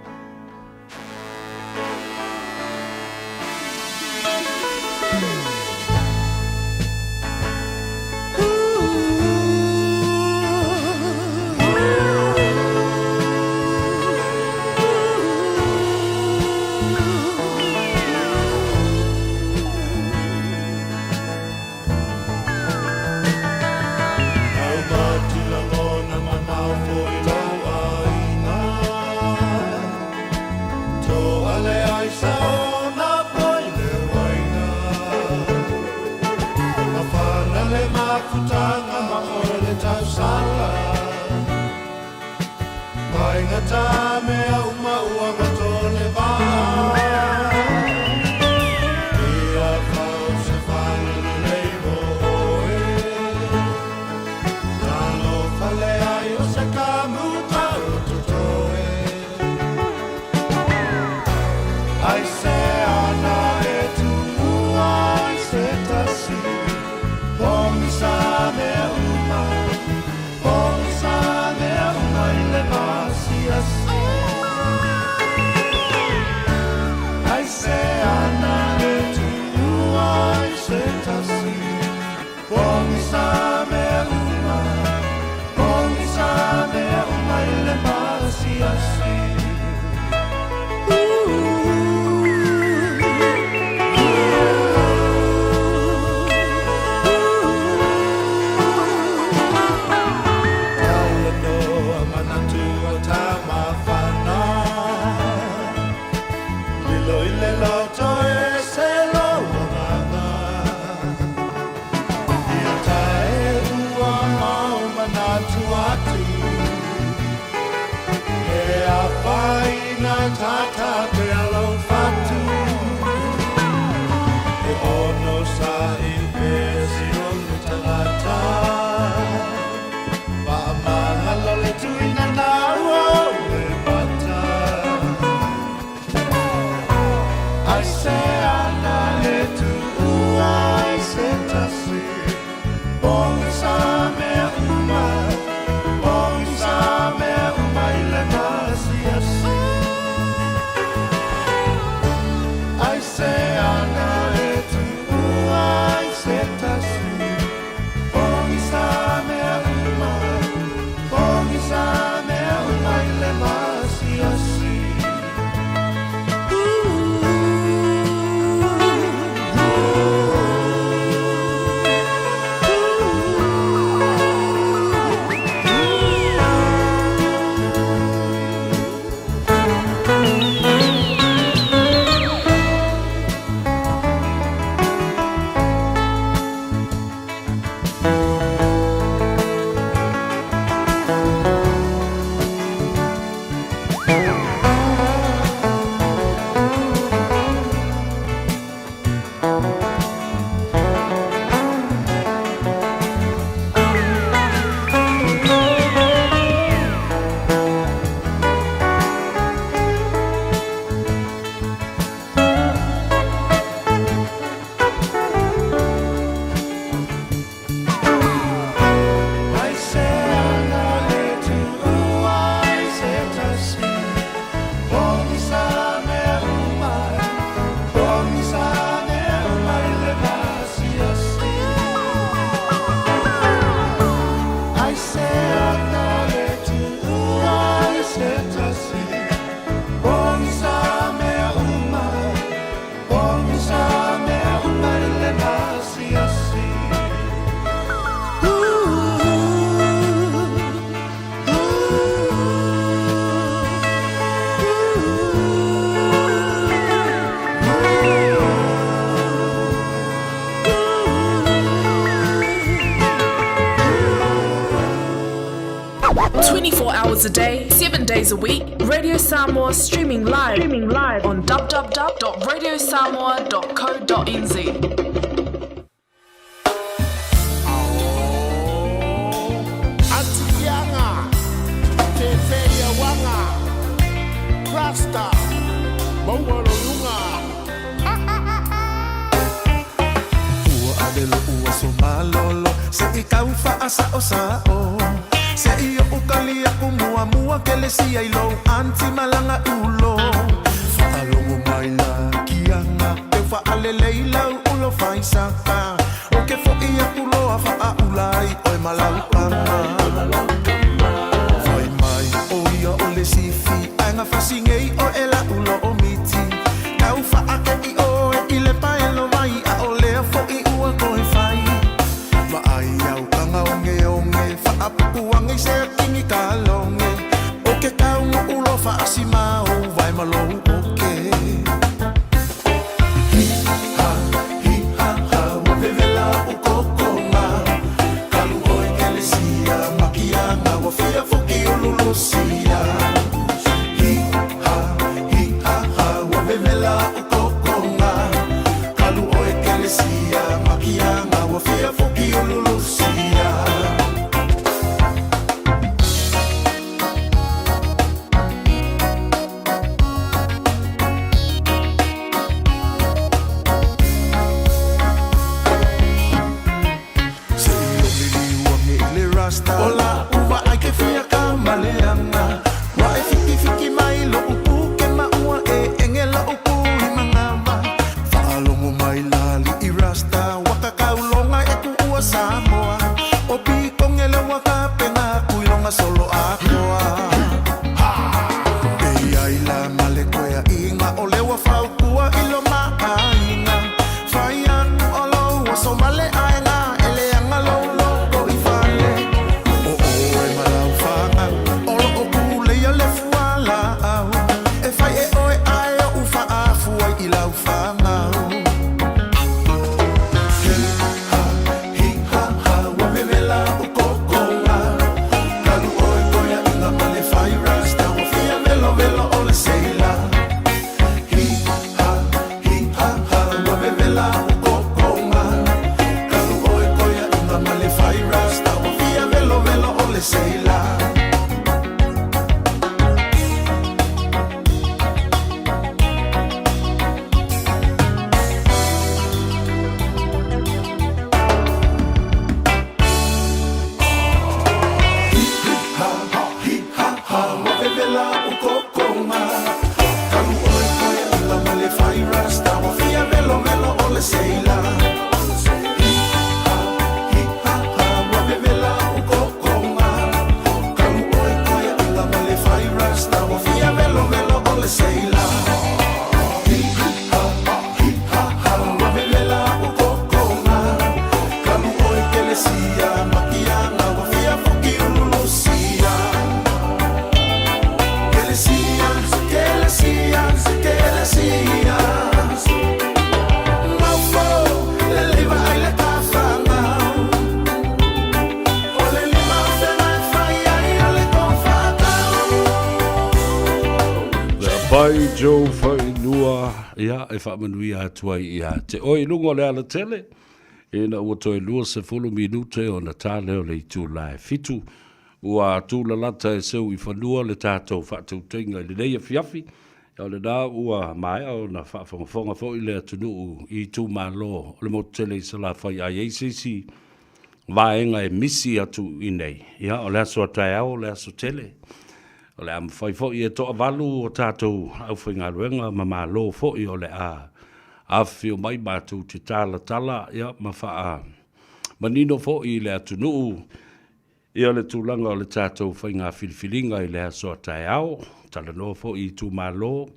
24 hours a day, 7 days a week, Radio Samoa streaming live, streaming live on www.radiosamoa.co.nz. Atikianga, Te Wheiawanga, Rasta, Maualolunga. Ua ave loʻu aso malolo Se i kau faasaʻosaʻo Se i oʻu kali aku muamua Kelesia i lou aunty malaga ulo Faalogo mai la kiaga Teu faalelei lau ulo faisaka O ke foʻi aku loa faaʻula ai ʻoe ma lau kama Fai mai ʻo ia o le sifi Ae gafasi nei ʻoe laʻu loʻomiti Tau faakeʻi ʻoe i le paelo mai ʻAʻole foʻi ua koe fai Vaai au kaga ogeoge Faapupu age i se akini kaloge O ke kaunuʻu loa faasimau Vae ma lou oke Hi ha, hi ha ha Ua vevela oʻu kokoga Kalu ʻoe kelesia Makiaga ua fia foki ulu Lusia Hi ha, hi ha ha Ua vevela oʻu kokoga Kalu ʻoe kelesia Makiaga ua fia foki ulu Lusia. Se i o liliu age i le rasta O laʻu vaai ke fia kamaleaga Ua e fikifiki mai loʻu puke ma ua e ege loʻu pu i manava Faalogo mai la aliʻi rasta Ua kakauloga e kuʻua Samoa O pikoge le ua kapena aku i loga solo atoa E iai la ma le koeaʻiga O le ua faukua i lo maʻaiga Fai aku o lou aso male aega E leaga lou loko i fale O ʻoe ma lau fanau O loo kuleia le fualaau E fai e ʻoe ae oʻu faaafu ai i lau fanau Hi ha, hi ha ha Ua vevela oʻu kokoga Kalu ʻoe koeaʻiga ma le fai rasta Ua fia velovelo o le seila Hi ha, hi ha ha Ua vevela oʻu kokoga Kalu ʻoe koeaʻiga ma le fai rasta Ua fia velovelo o le seila. Hi ha, hi ha ha Ua vevela oʻu kokoga Kalu ʻoe koeaʻiga ma le fai rasta Ua fia velovelo o le seila Hi ha, hi ha ha Ua vevela oʻu kokoga Kalu ʻoe koeaʻiga ma le fai rasta Ua fia velovelo o le seila Hi ha, hi ha ha Ua vevela oʻu kokoga Kalu ʻoe kelesia Makiaga ua fia foki ulu Lusia Kelesia, kelesia, kelesia Maufo, lelei vaai le tafagau O le lima o feagai fai ai o le tofaatau. Le Pai Joe Fainua, ia, e faamanuia atu ai ia te oe i luga o le alatele, ina ua toe 20 minute ona ta lea o le itula e fitu. Ua tūlalata e seu i fanua le tātou faatautaiga i lenei afiafi, o lenā ua maea ona faafogafoga foi le atunuu i itumalo o le motu tele i Salafai a i ai se isi vaega e misi atu i nei. Ia, o le aso a taeao, o le aso tele. O le a mafai foi e toavalu o tātou aufaigaluega ma malo foi o le a afifio mai matou te talatala, ia, ma faa manino foi i le atunuu Ia le tulaga o le tatou faiga filifiliga i le aso a taeao, talanoa foi i itumalo,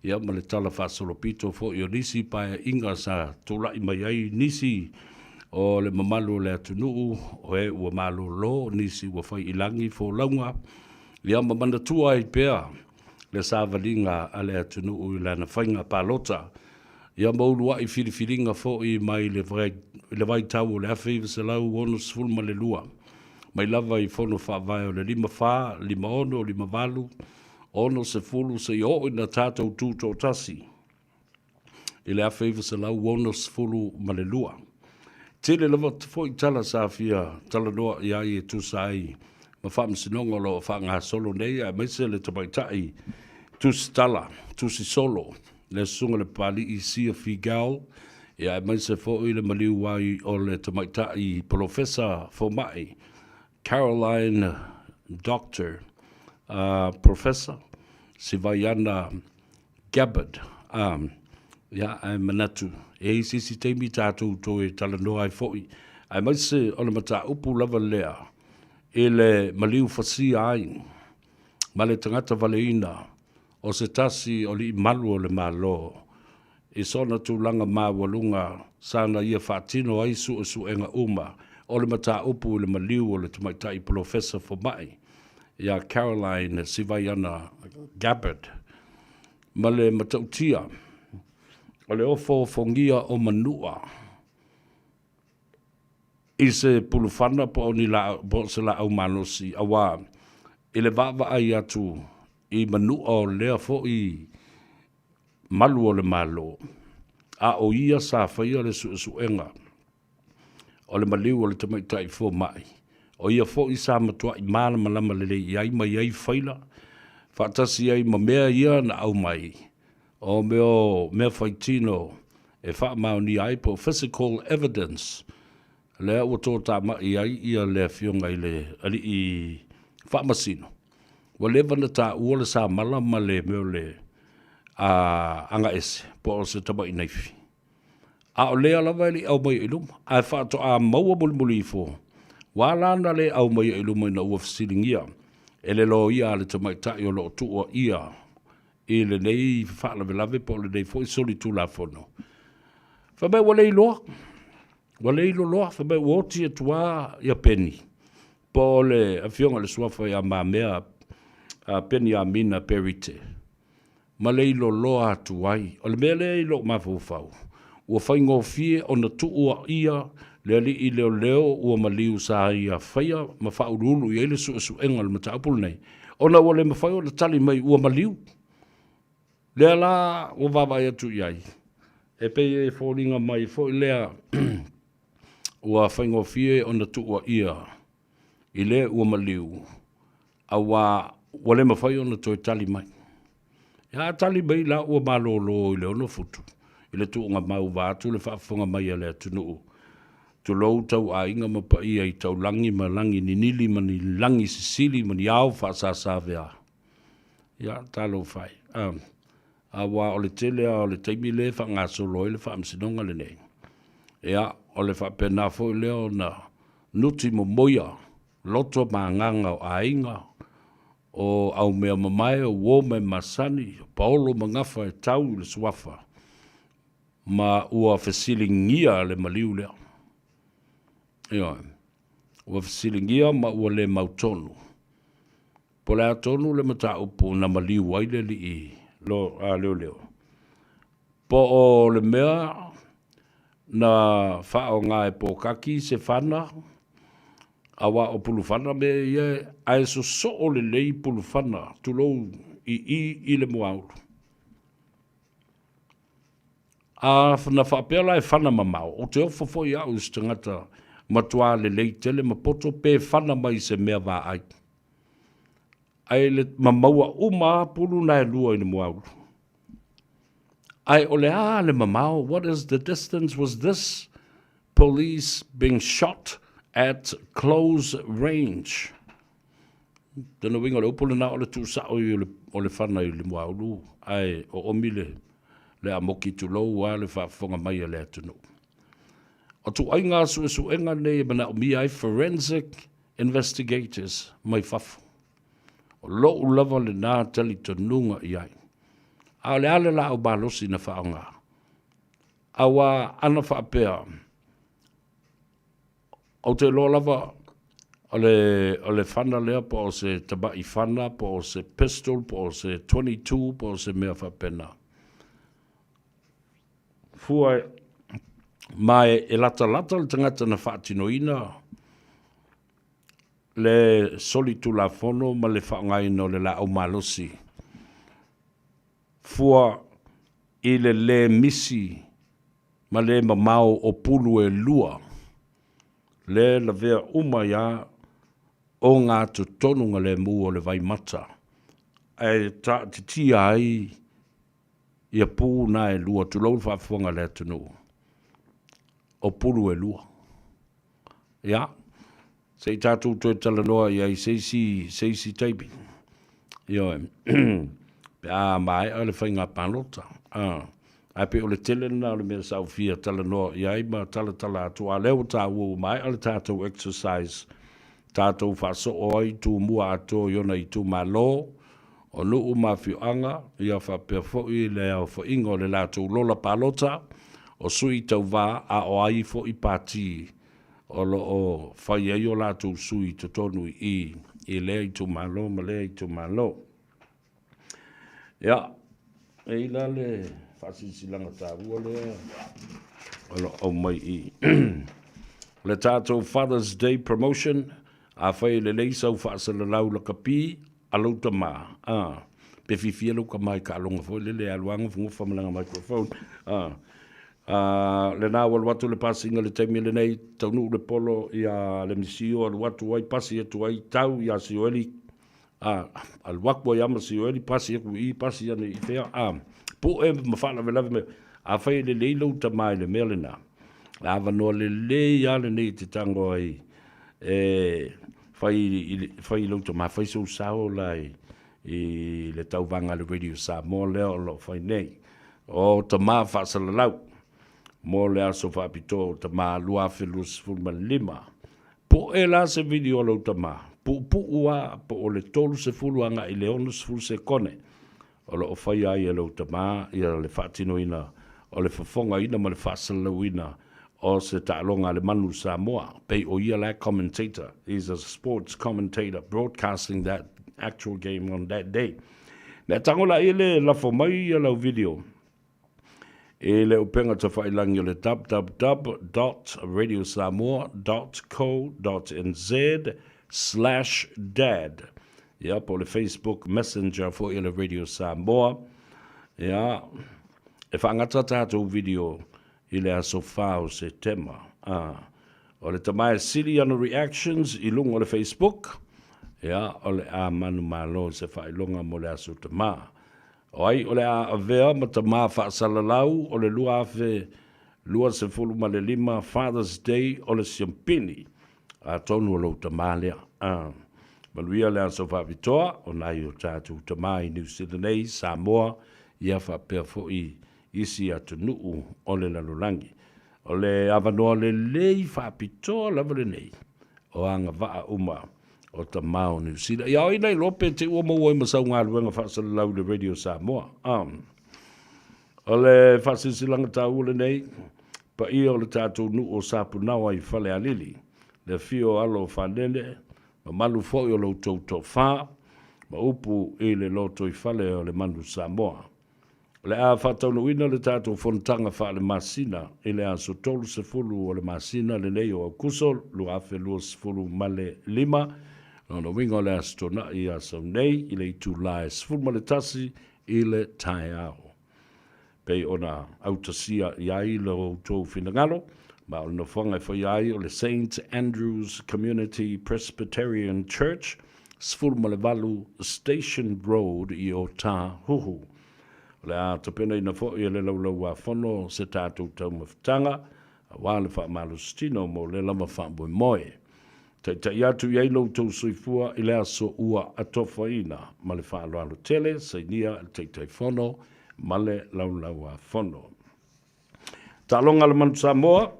ia ma le tala faasolopito foi o nisi paeaiga sa tulai mai ai nisi o le mamalu o le atunuu, o e ua malolo, nisi ua fai i lagi folauga, ia ma manatua ai pea le savaliga a le atunuu i lana faiga palota. Ia ma uluai filifiliga foi mai le vaitau o le 1962. Mai lava i Fono Faavae o le 54, 56, 58, 60 seia oo ina tatou tutoatasi i le 1962. Tele lava foi tala sa fia talanoa i ai e tusa ai ma faamasinoga o lo o faagasolo nei, aemaise le tamaitai tusitala, tusisolo, le susuga i le Papalii Sia Figal, ia aemaise foi le maliu ai o le tamaitai Polofesa Fomai Caroline Doctor Professor Sivaiana Gabbard. Ia, ae manatu e i ai se isi taimi tatou toe talanoa ai foi, aemaise o le mataupu lava lea i le maliu fasia ai ma le tagata valeina o se tasi o alii malu o le Malo i sona tulaga maualuga sa na ia faatino ai suesuega uma o le mataupu i le maliu o le tamaitai polofesa fomai ia Caroline Sivaiana Gabbard ma le matautia o le ofoofogia o Manua i se pulufana po o ni laau, po o se laau malosi, auā i le vaavaai atu i Manua o lea foi malu o le Malo, a o ia sa faia le suesuega o le maliu o le tamaitai fomai, o ia foi sa matuai malamalama lelei i ai ma i ai faila faatasi ai ma mea ia na aumai, o mea o mea faitino e faamaonia ai po o physical evidence, lea ua totamai ai ia le afioga i le alii faamasino, ua leva ona taua le samala ma le mea o le agaese po o se tamai naifi. A o lea lava e le i aumaia i luma, ae faatoa maua mulimuli ifo, ua ala ona le aumaia i luma ina ua fesiligia e le loia a le tamaitai o lo o tuuaia i lenei faalavelave po o lenei foi solitulafono. Fai mai ua le iloa, ua le iloloa, fai mai ua oti atu lava ia Peni, po o le afioga i le suafa ia Mamea Peniamina Perite, ma le iloloa atu ai. O le mea lea i lou mafaufau, ua faigofie ona tuuaia le alii leoleo ua maliu sa ia faia ma faauluulu i ai le suesuega o le mataupu lenei, ona ua le mafai ona tali mai ua maliu. Lea la ua vaavaai atu i ai, e pei e foliga mai foi lea ua faigofie ona tuuaia i le ua maliu, auā ua le mafai ona toe tali mai. Ia a tali mai la ua malolo i le 6 futu i le tuugamau vaeatu le faafofoga mai a le atunuu, tulou tauaiga ma paia i taulagi ma lagi ninili ma ni lagi sisili ma ni ao faasasavea. Ia, talofa e. Auā o le tele lava o le taimi lea e faagasolo ai le faamasinoga lenei, ia, o le faapena foi lea ona nuti momoia loto ma agaga o aiga, o aumeamamae, o uo ma e masani, o paolo ma gafa e tau i le suafa, ma ua fesiligia le maliu lea. Ioe, ua fesiligia ma ua le mautonu. Po o le a tonu le mataupu na maliu ai le alii leoleo? Po o le mea na faaaoga e pokaki se fana, aua o pulufana mea ia ae sosoo lelei pulufana, tulou, i i i le muaulu. A na faapea la e fana mamao, ou te ofo foi au i se tagata matua lelei tele ma poto pe fana mai i se mea vaai. Ae le ma maua uma lava pulu na e lua i le muaulu. Ae o le a le mamao, what is the distance, was this police being shot at close range? Tona uiga o le upu lena o le tuusao i o le fana i le muaulu, ae oomi le, le amoki tulou a le faafofoga mai a le atunuu. O tuaiga suesuega nei e manaomia ai forensic investigators mai fafo. O lou lava lena talitonuga i ai. A o le a le laau malosi na faaaoga? Aua ana faapea, ou te iloa lava o le, o le fana lea po o se tamai fana, po o se pistol, po o se 22, po o se mea faapena. Fua ma e, e latalata le tagata na faatinoina. Le solitulafono ma le faaaogaina o le laau malosi fua i le lē misi ma le mamao o pulu e lua, le lavea uma ai a ogatotonu galemu o le vaimata, ae taatitia ai ia pu na e lua, tulou le faafofoga a le atunuu, o pulu e lua. Ia, se i tatou toe talanoa i ai se isi, se isi taimi. Ioe, pe a maea le faiga palota. Ah, ae pei o le tele lena o le mea sa ou fia talanoa i ai ma talatala atu, a o lea ua taua ua maea le tatou exercise, tatou faasoo ai Tumua atoa i ona itumalo, o nuu ma afioaga, ia faapea foi le aofaiga o le latou lola palota, o sui tauva a o ai foi pati o lo o fai ai o latou sui i totonu i i i lea itumalo ma lea itumalo. Ia, e i la le faasilasilaga taua lea o lo o aumai i le tatou Father's Day Promotion, afai e lelei sau faasalalau lakapi, a lou tama, a, pe fiafia lou tama i taaloga foi lele e alu lava gofagofa ma lana microphone, a, a, lena ua alu atu le pasiga i le taimi lenei, taunuu le polo ia le misio alu atu ai, pasi atu ai, tau ia Sioeli, a, alu atu ai lava ma Sioeli, pasi atu i i, pasi ane i fea, a, pue ma faalavelave mai. Afai e lelei lou tama i le mea lena, le avanoa lelei lava lenei e te tago ai e fai i, fai i lou tama, fai sou sao la i, i le tauvaga a le Radio Samoa lea o lo o fai nei. O tama faasalalau mo le aso faapitoa o tama 2025. Poe la se video a lou tama, puupuu a po o le 30 agai i le 60 sekone o lo o faia ai e lou tama ia le faatinoina o le fofogaina ma le faasalalauina o se taaloga a le manu Samoa, pei o ia la e commentator, he's a sports commentator broadcasting that actual game on that day. Mea tago laia le lafo mai ia lau video i le upega tafailangi o le www dot radiosamoa dot co dot nz slash dad ia po o le Facebook Messenger foi o le Radio Samoa ia e faagata tatou video i le aso 4 o Setema a o le tama e sili ana reactions i luga o le Facebook ia o le a manumalo se faailoga mo le aso tama O ai o le a avea ma tamā faasalalau o le 2025 Father's Day o le siampini, atonu o lou tamā lea. A manuia le aso faapitoa o nai o tatou tamā i Niu Sila nei, Samoa, ia faapea foi isi atunuu o le lalolagi. O le avanoa lelei faapitoa lava lenei o agavaa uma o tamā o Niu Sila. Ia oi nei loa pe te ua maua ai ma sau galuega faasalalau i le Radio Samoa. Um, o le faasilasilaga taua lenei, paia o le tatou nuu o Sapunaoa i Falealili, le afio o alo o Fanene, mamalu foi o lo outou toafa, ma upu i le lotoifale o le Manu Samoa. O le a faataunuuina le tatou fonotaga faale-masina i le aso 30 o le masina lenei o Aokuso 2025, lona uiga o le Aso Toonai ia sau nei i le itula e 11 i le taeao. Pei ona autasia i ai lo outou finagalo, ma o le nofoaga e faia ai o le Saint Andrew's Community Presbyterian Church, 18 Station Road i Ōtāhuhu. O le a tapenaina foi e le Laulau-a-Fono se tatou taumafataga aua le faamalositino mo lea lava faamoemoe. Taitai atu i ai lo outou soifua i le aso ua atofaina ma le faaaloalo tele, sainia e le Taitaifono ma le Laulau-a-Fono. Taaloga a le Manu Samoa,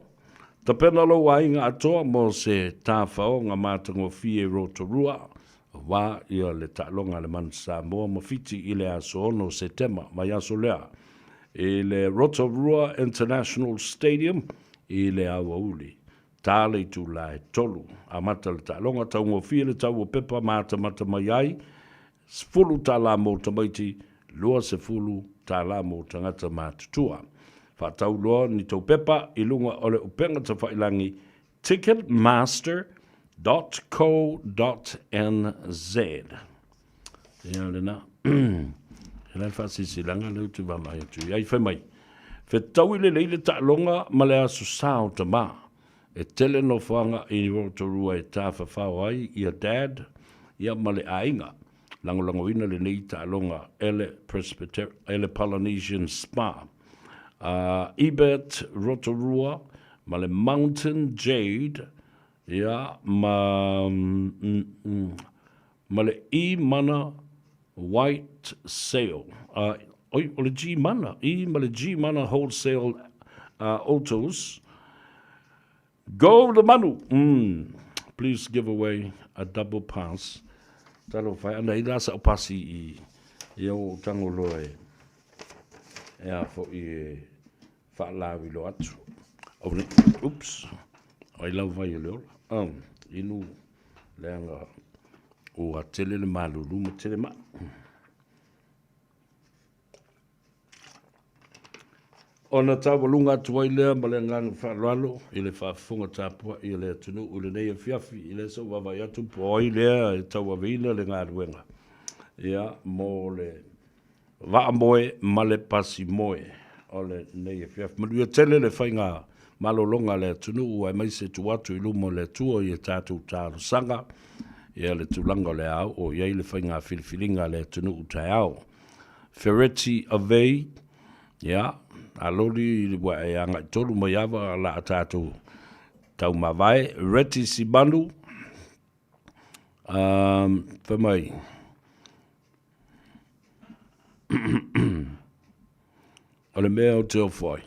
Tapena lou aiga atoa mo se tafaoga matagofie i Rotorua, aua ia le taaloga a le Manu Samoa ma Fiti i le aso 6 o Setema, vaiaso lea, i le Rotorua International Stadium i le aoauli. Ta le itula e 3. Amata le taaloga, taugofie le tau o pepa matamata mai ai, $10 mō tamaiti, $20 mō tagata matutua. Faatau loa ni tou pepa i luga o le upega tafailangi Ticketmaster. Dot co dot nz. Ia lena. E la le faasilasilaga lea ou te vaavaai atu i ai. Fai mai, Fetaui lelei le taaloga ma le aso sa o tamā. E tele nofoaga i Rotorua e tafafao ai ia Dad ia ma le aiga. Lagolagoina lenei taaloga e le Presbyter e le Polynesian Spa. A Ebert Rotorua ma le Mountain Jade ia ma ma le E Mana White Sale. Uh, oi, o le G Mana, E ma le G Mana Wholesale Autos. Go the Manu! Mm. Please give away a double pass. Talo whai ana i la sa o pasi i i o tango loa e e a fo i e whaalawilo atu. O ne, oops, ai lau vai o le ola. Inu leaga ua tele le malulu ma tele mai. Ona taualuga atu ai lea ma le agaga faaaloalo i le faafofoga tapuai a le atunuu i lenei afiafi, i lea sa ou vaavaai atu po o ai lea e tauaveina le galuega ia mo le vaamoe ma le pasimoe o lenei afiafi. Manuia tele le faiga malologa a le atunuu aemaise tuu atu i luma o le Atua i a tatou talosaga ia le tulaga o le a oo i ai le faiga filifiliga a le atunuu taeao. Fereti Avei, ia, a loli ua e agai tonu mai ava la a tatou taumavae. Reti Simanu, um, fai mai, o le mea o te ofo ai,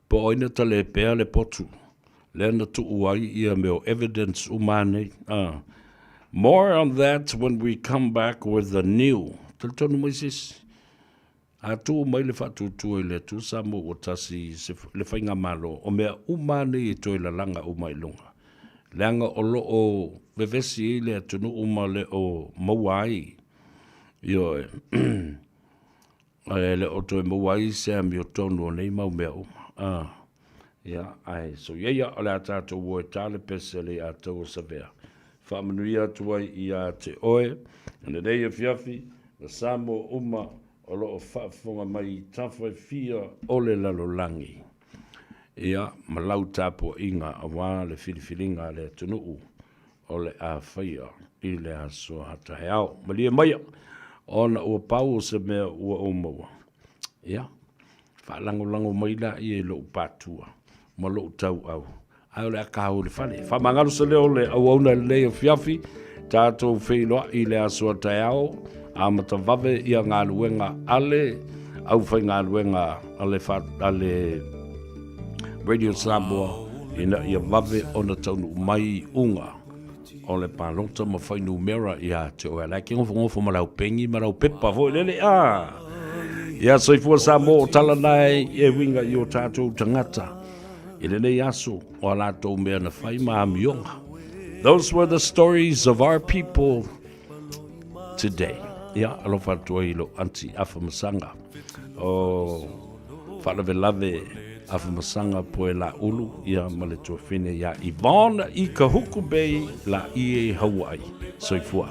po o ai na tale pea le potu, lea na tuu ai ia mea o evidence uma nei. More on that when we come back with the new. Talitonu mai sisi. A tuu mai le faatuatua i le Atua Samoa ua tasi se, le faigamalo, o mea uma nei e toe lalaga uma i luga. Leaga o lo o vevesi ai le atunuu ma le o maua ai, ioe, e le o toe maua ai se amiotonu o nei mau mea uma. Ah, ia, ae soia ia, o le a tatou o e ta le pese le ia taua savea. Faamanuia atu ai ia te oe, lenei afiafi, ma Samoa uma o lo o faafofoga mai i tafa e fia o le lalolagi, ia, ma lau tapuaiga aua le filifiliga a le atunuu o le a faia i le aso a taeao. Malie maia, ona ua pau o se mea ua ou maua, ia, faalagolago mai laia i lou patua ma lou tauau, ae o le a kāu i le fale. Faamagalo se leo o le auauna i lenei afiafi, tatou feiloai i le aso a taeao, amata vave ia galuega a le aufaigaluega a le, a le Radio Samoa ina ia vave ona taunuu mai iuga o le palota ma fuainumera ia te oe. La e ke gofogofo ma lau peni ma lau pepa foi lele a. Ia soifua Samoa o tala nae e uiga i o tatou tagata i lenei aso o a latou mea na fai ma amioga. Those were the stories of our people today. Ia, alofa atu ai i lou aunty Afamasaga o faalavelave Afamasaga Poe Laulu ia ma le tuafine iā Yvonne i Kahuku Bay la ie Hawaii. Soifua.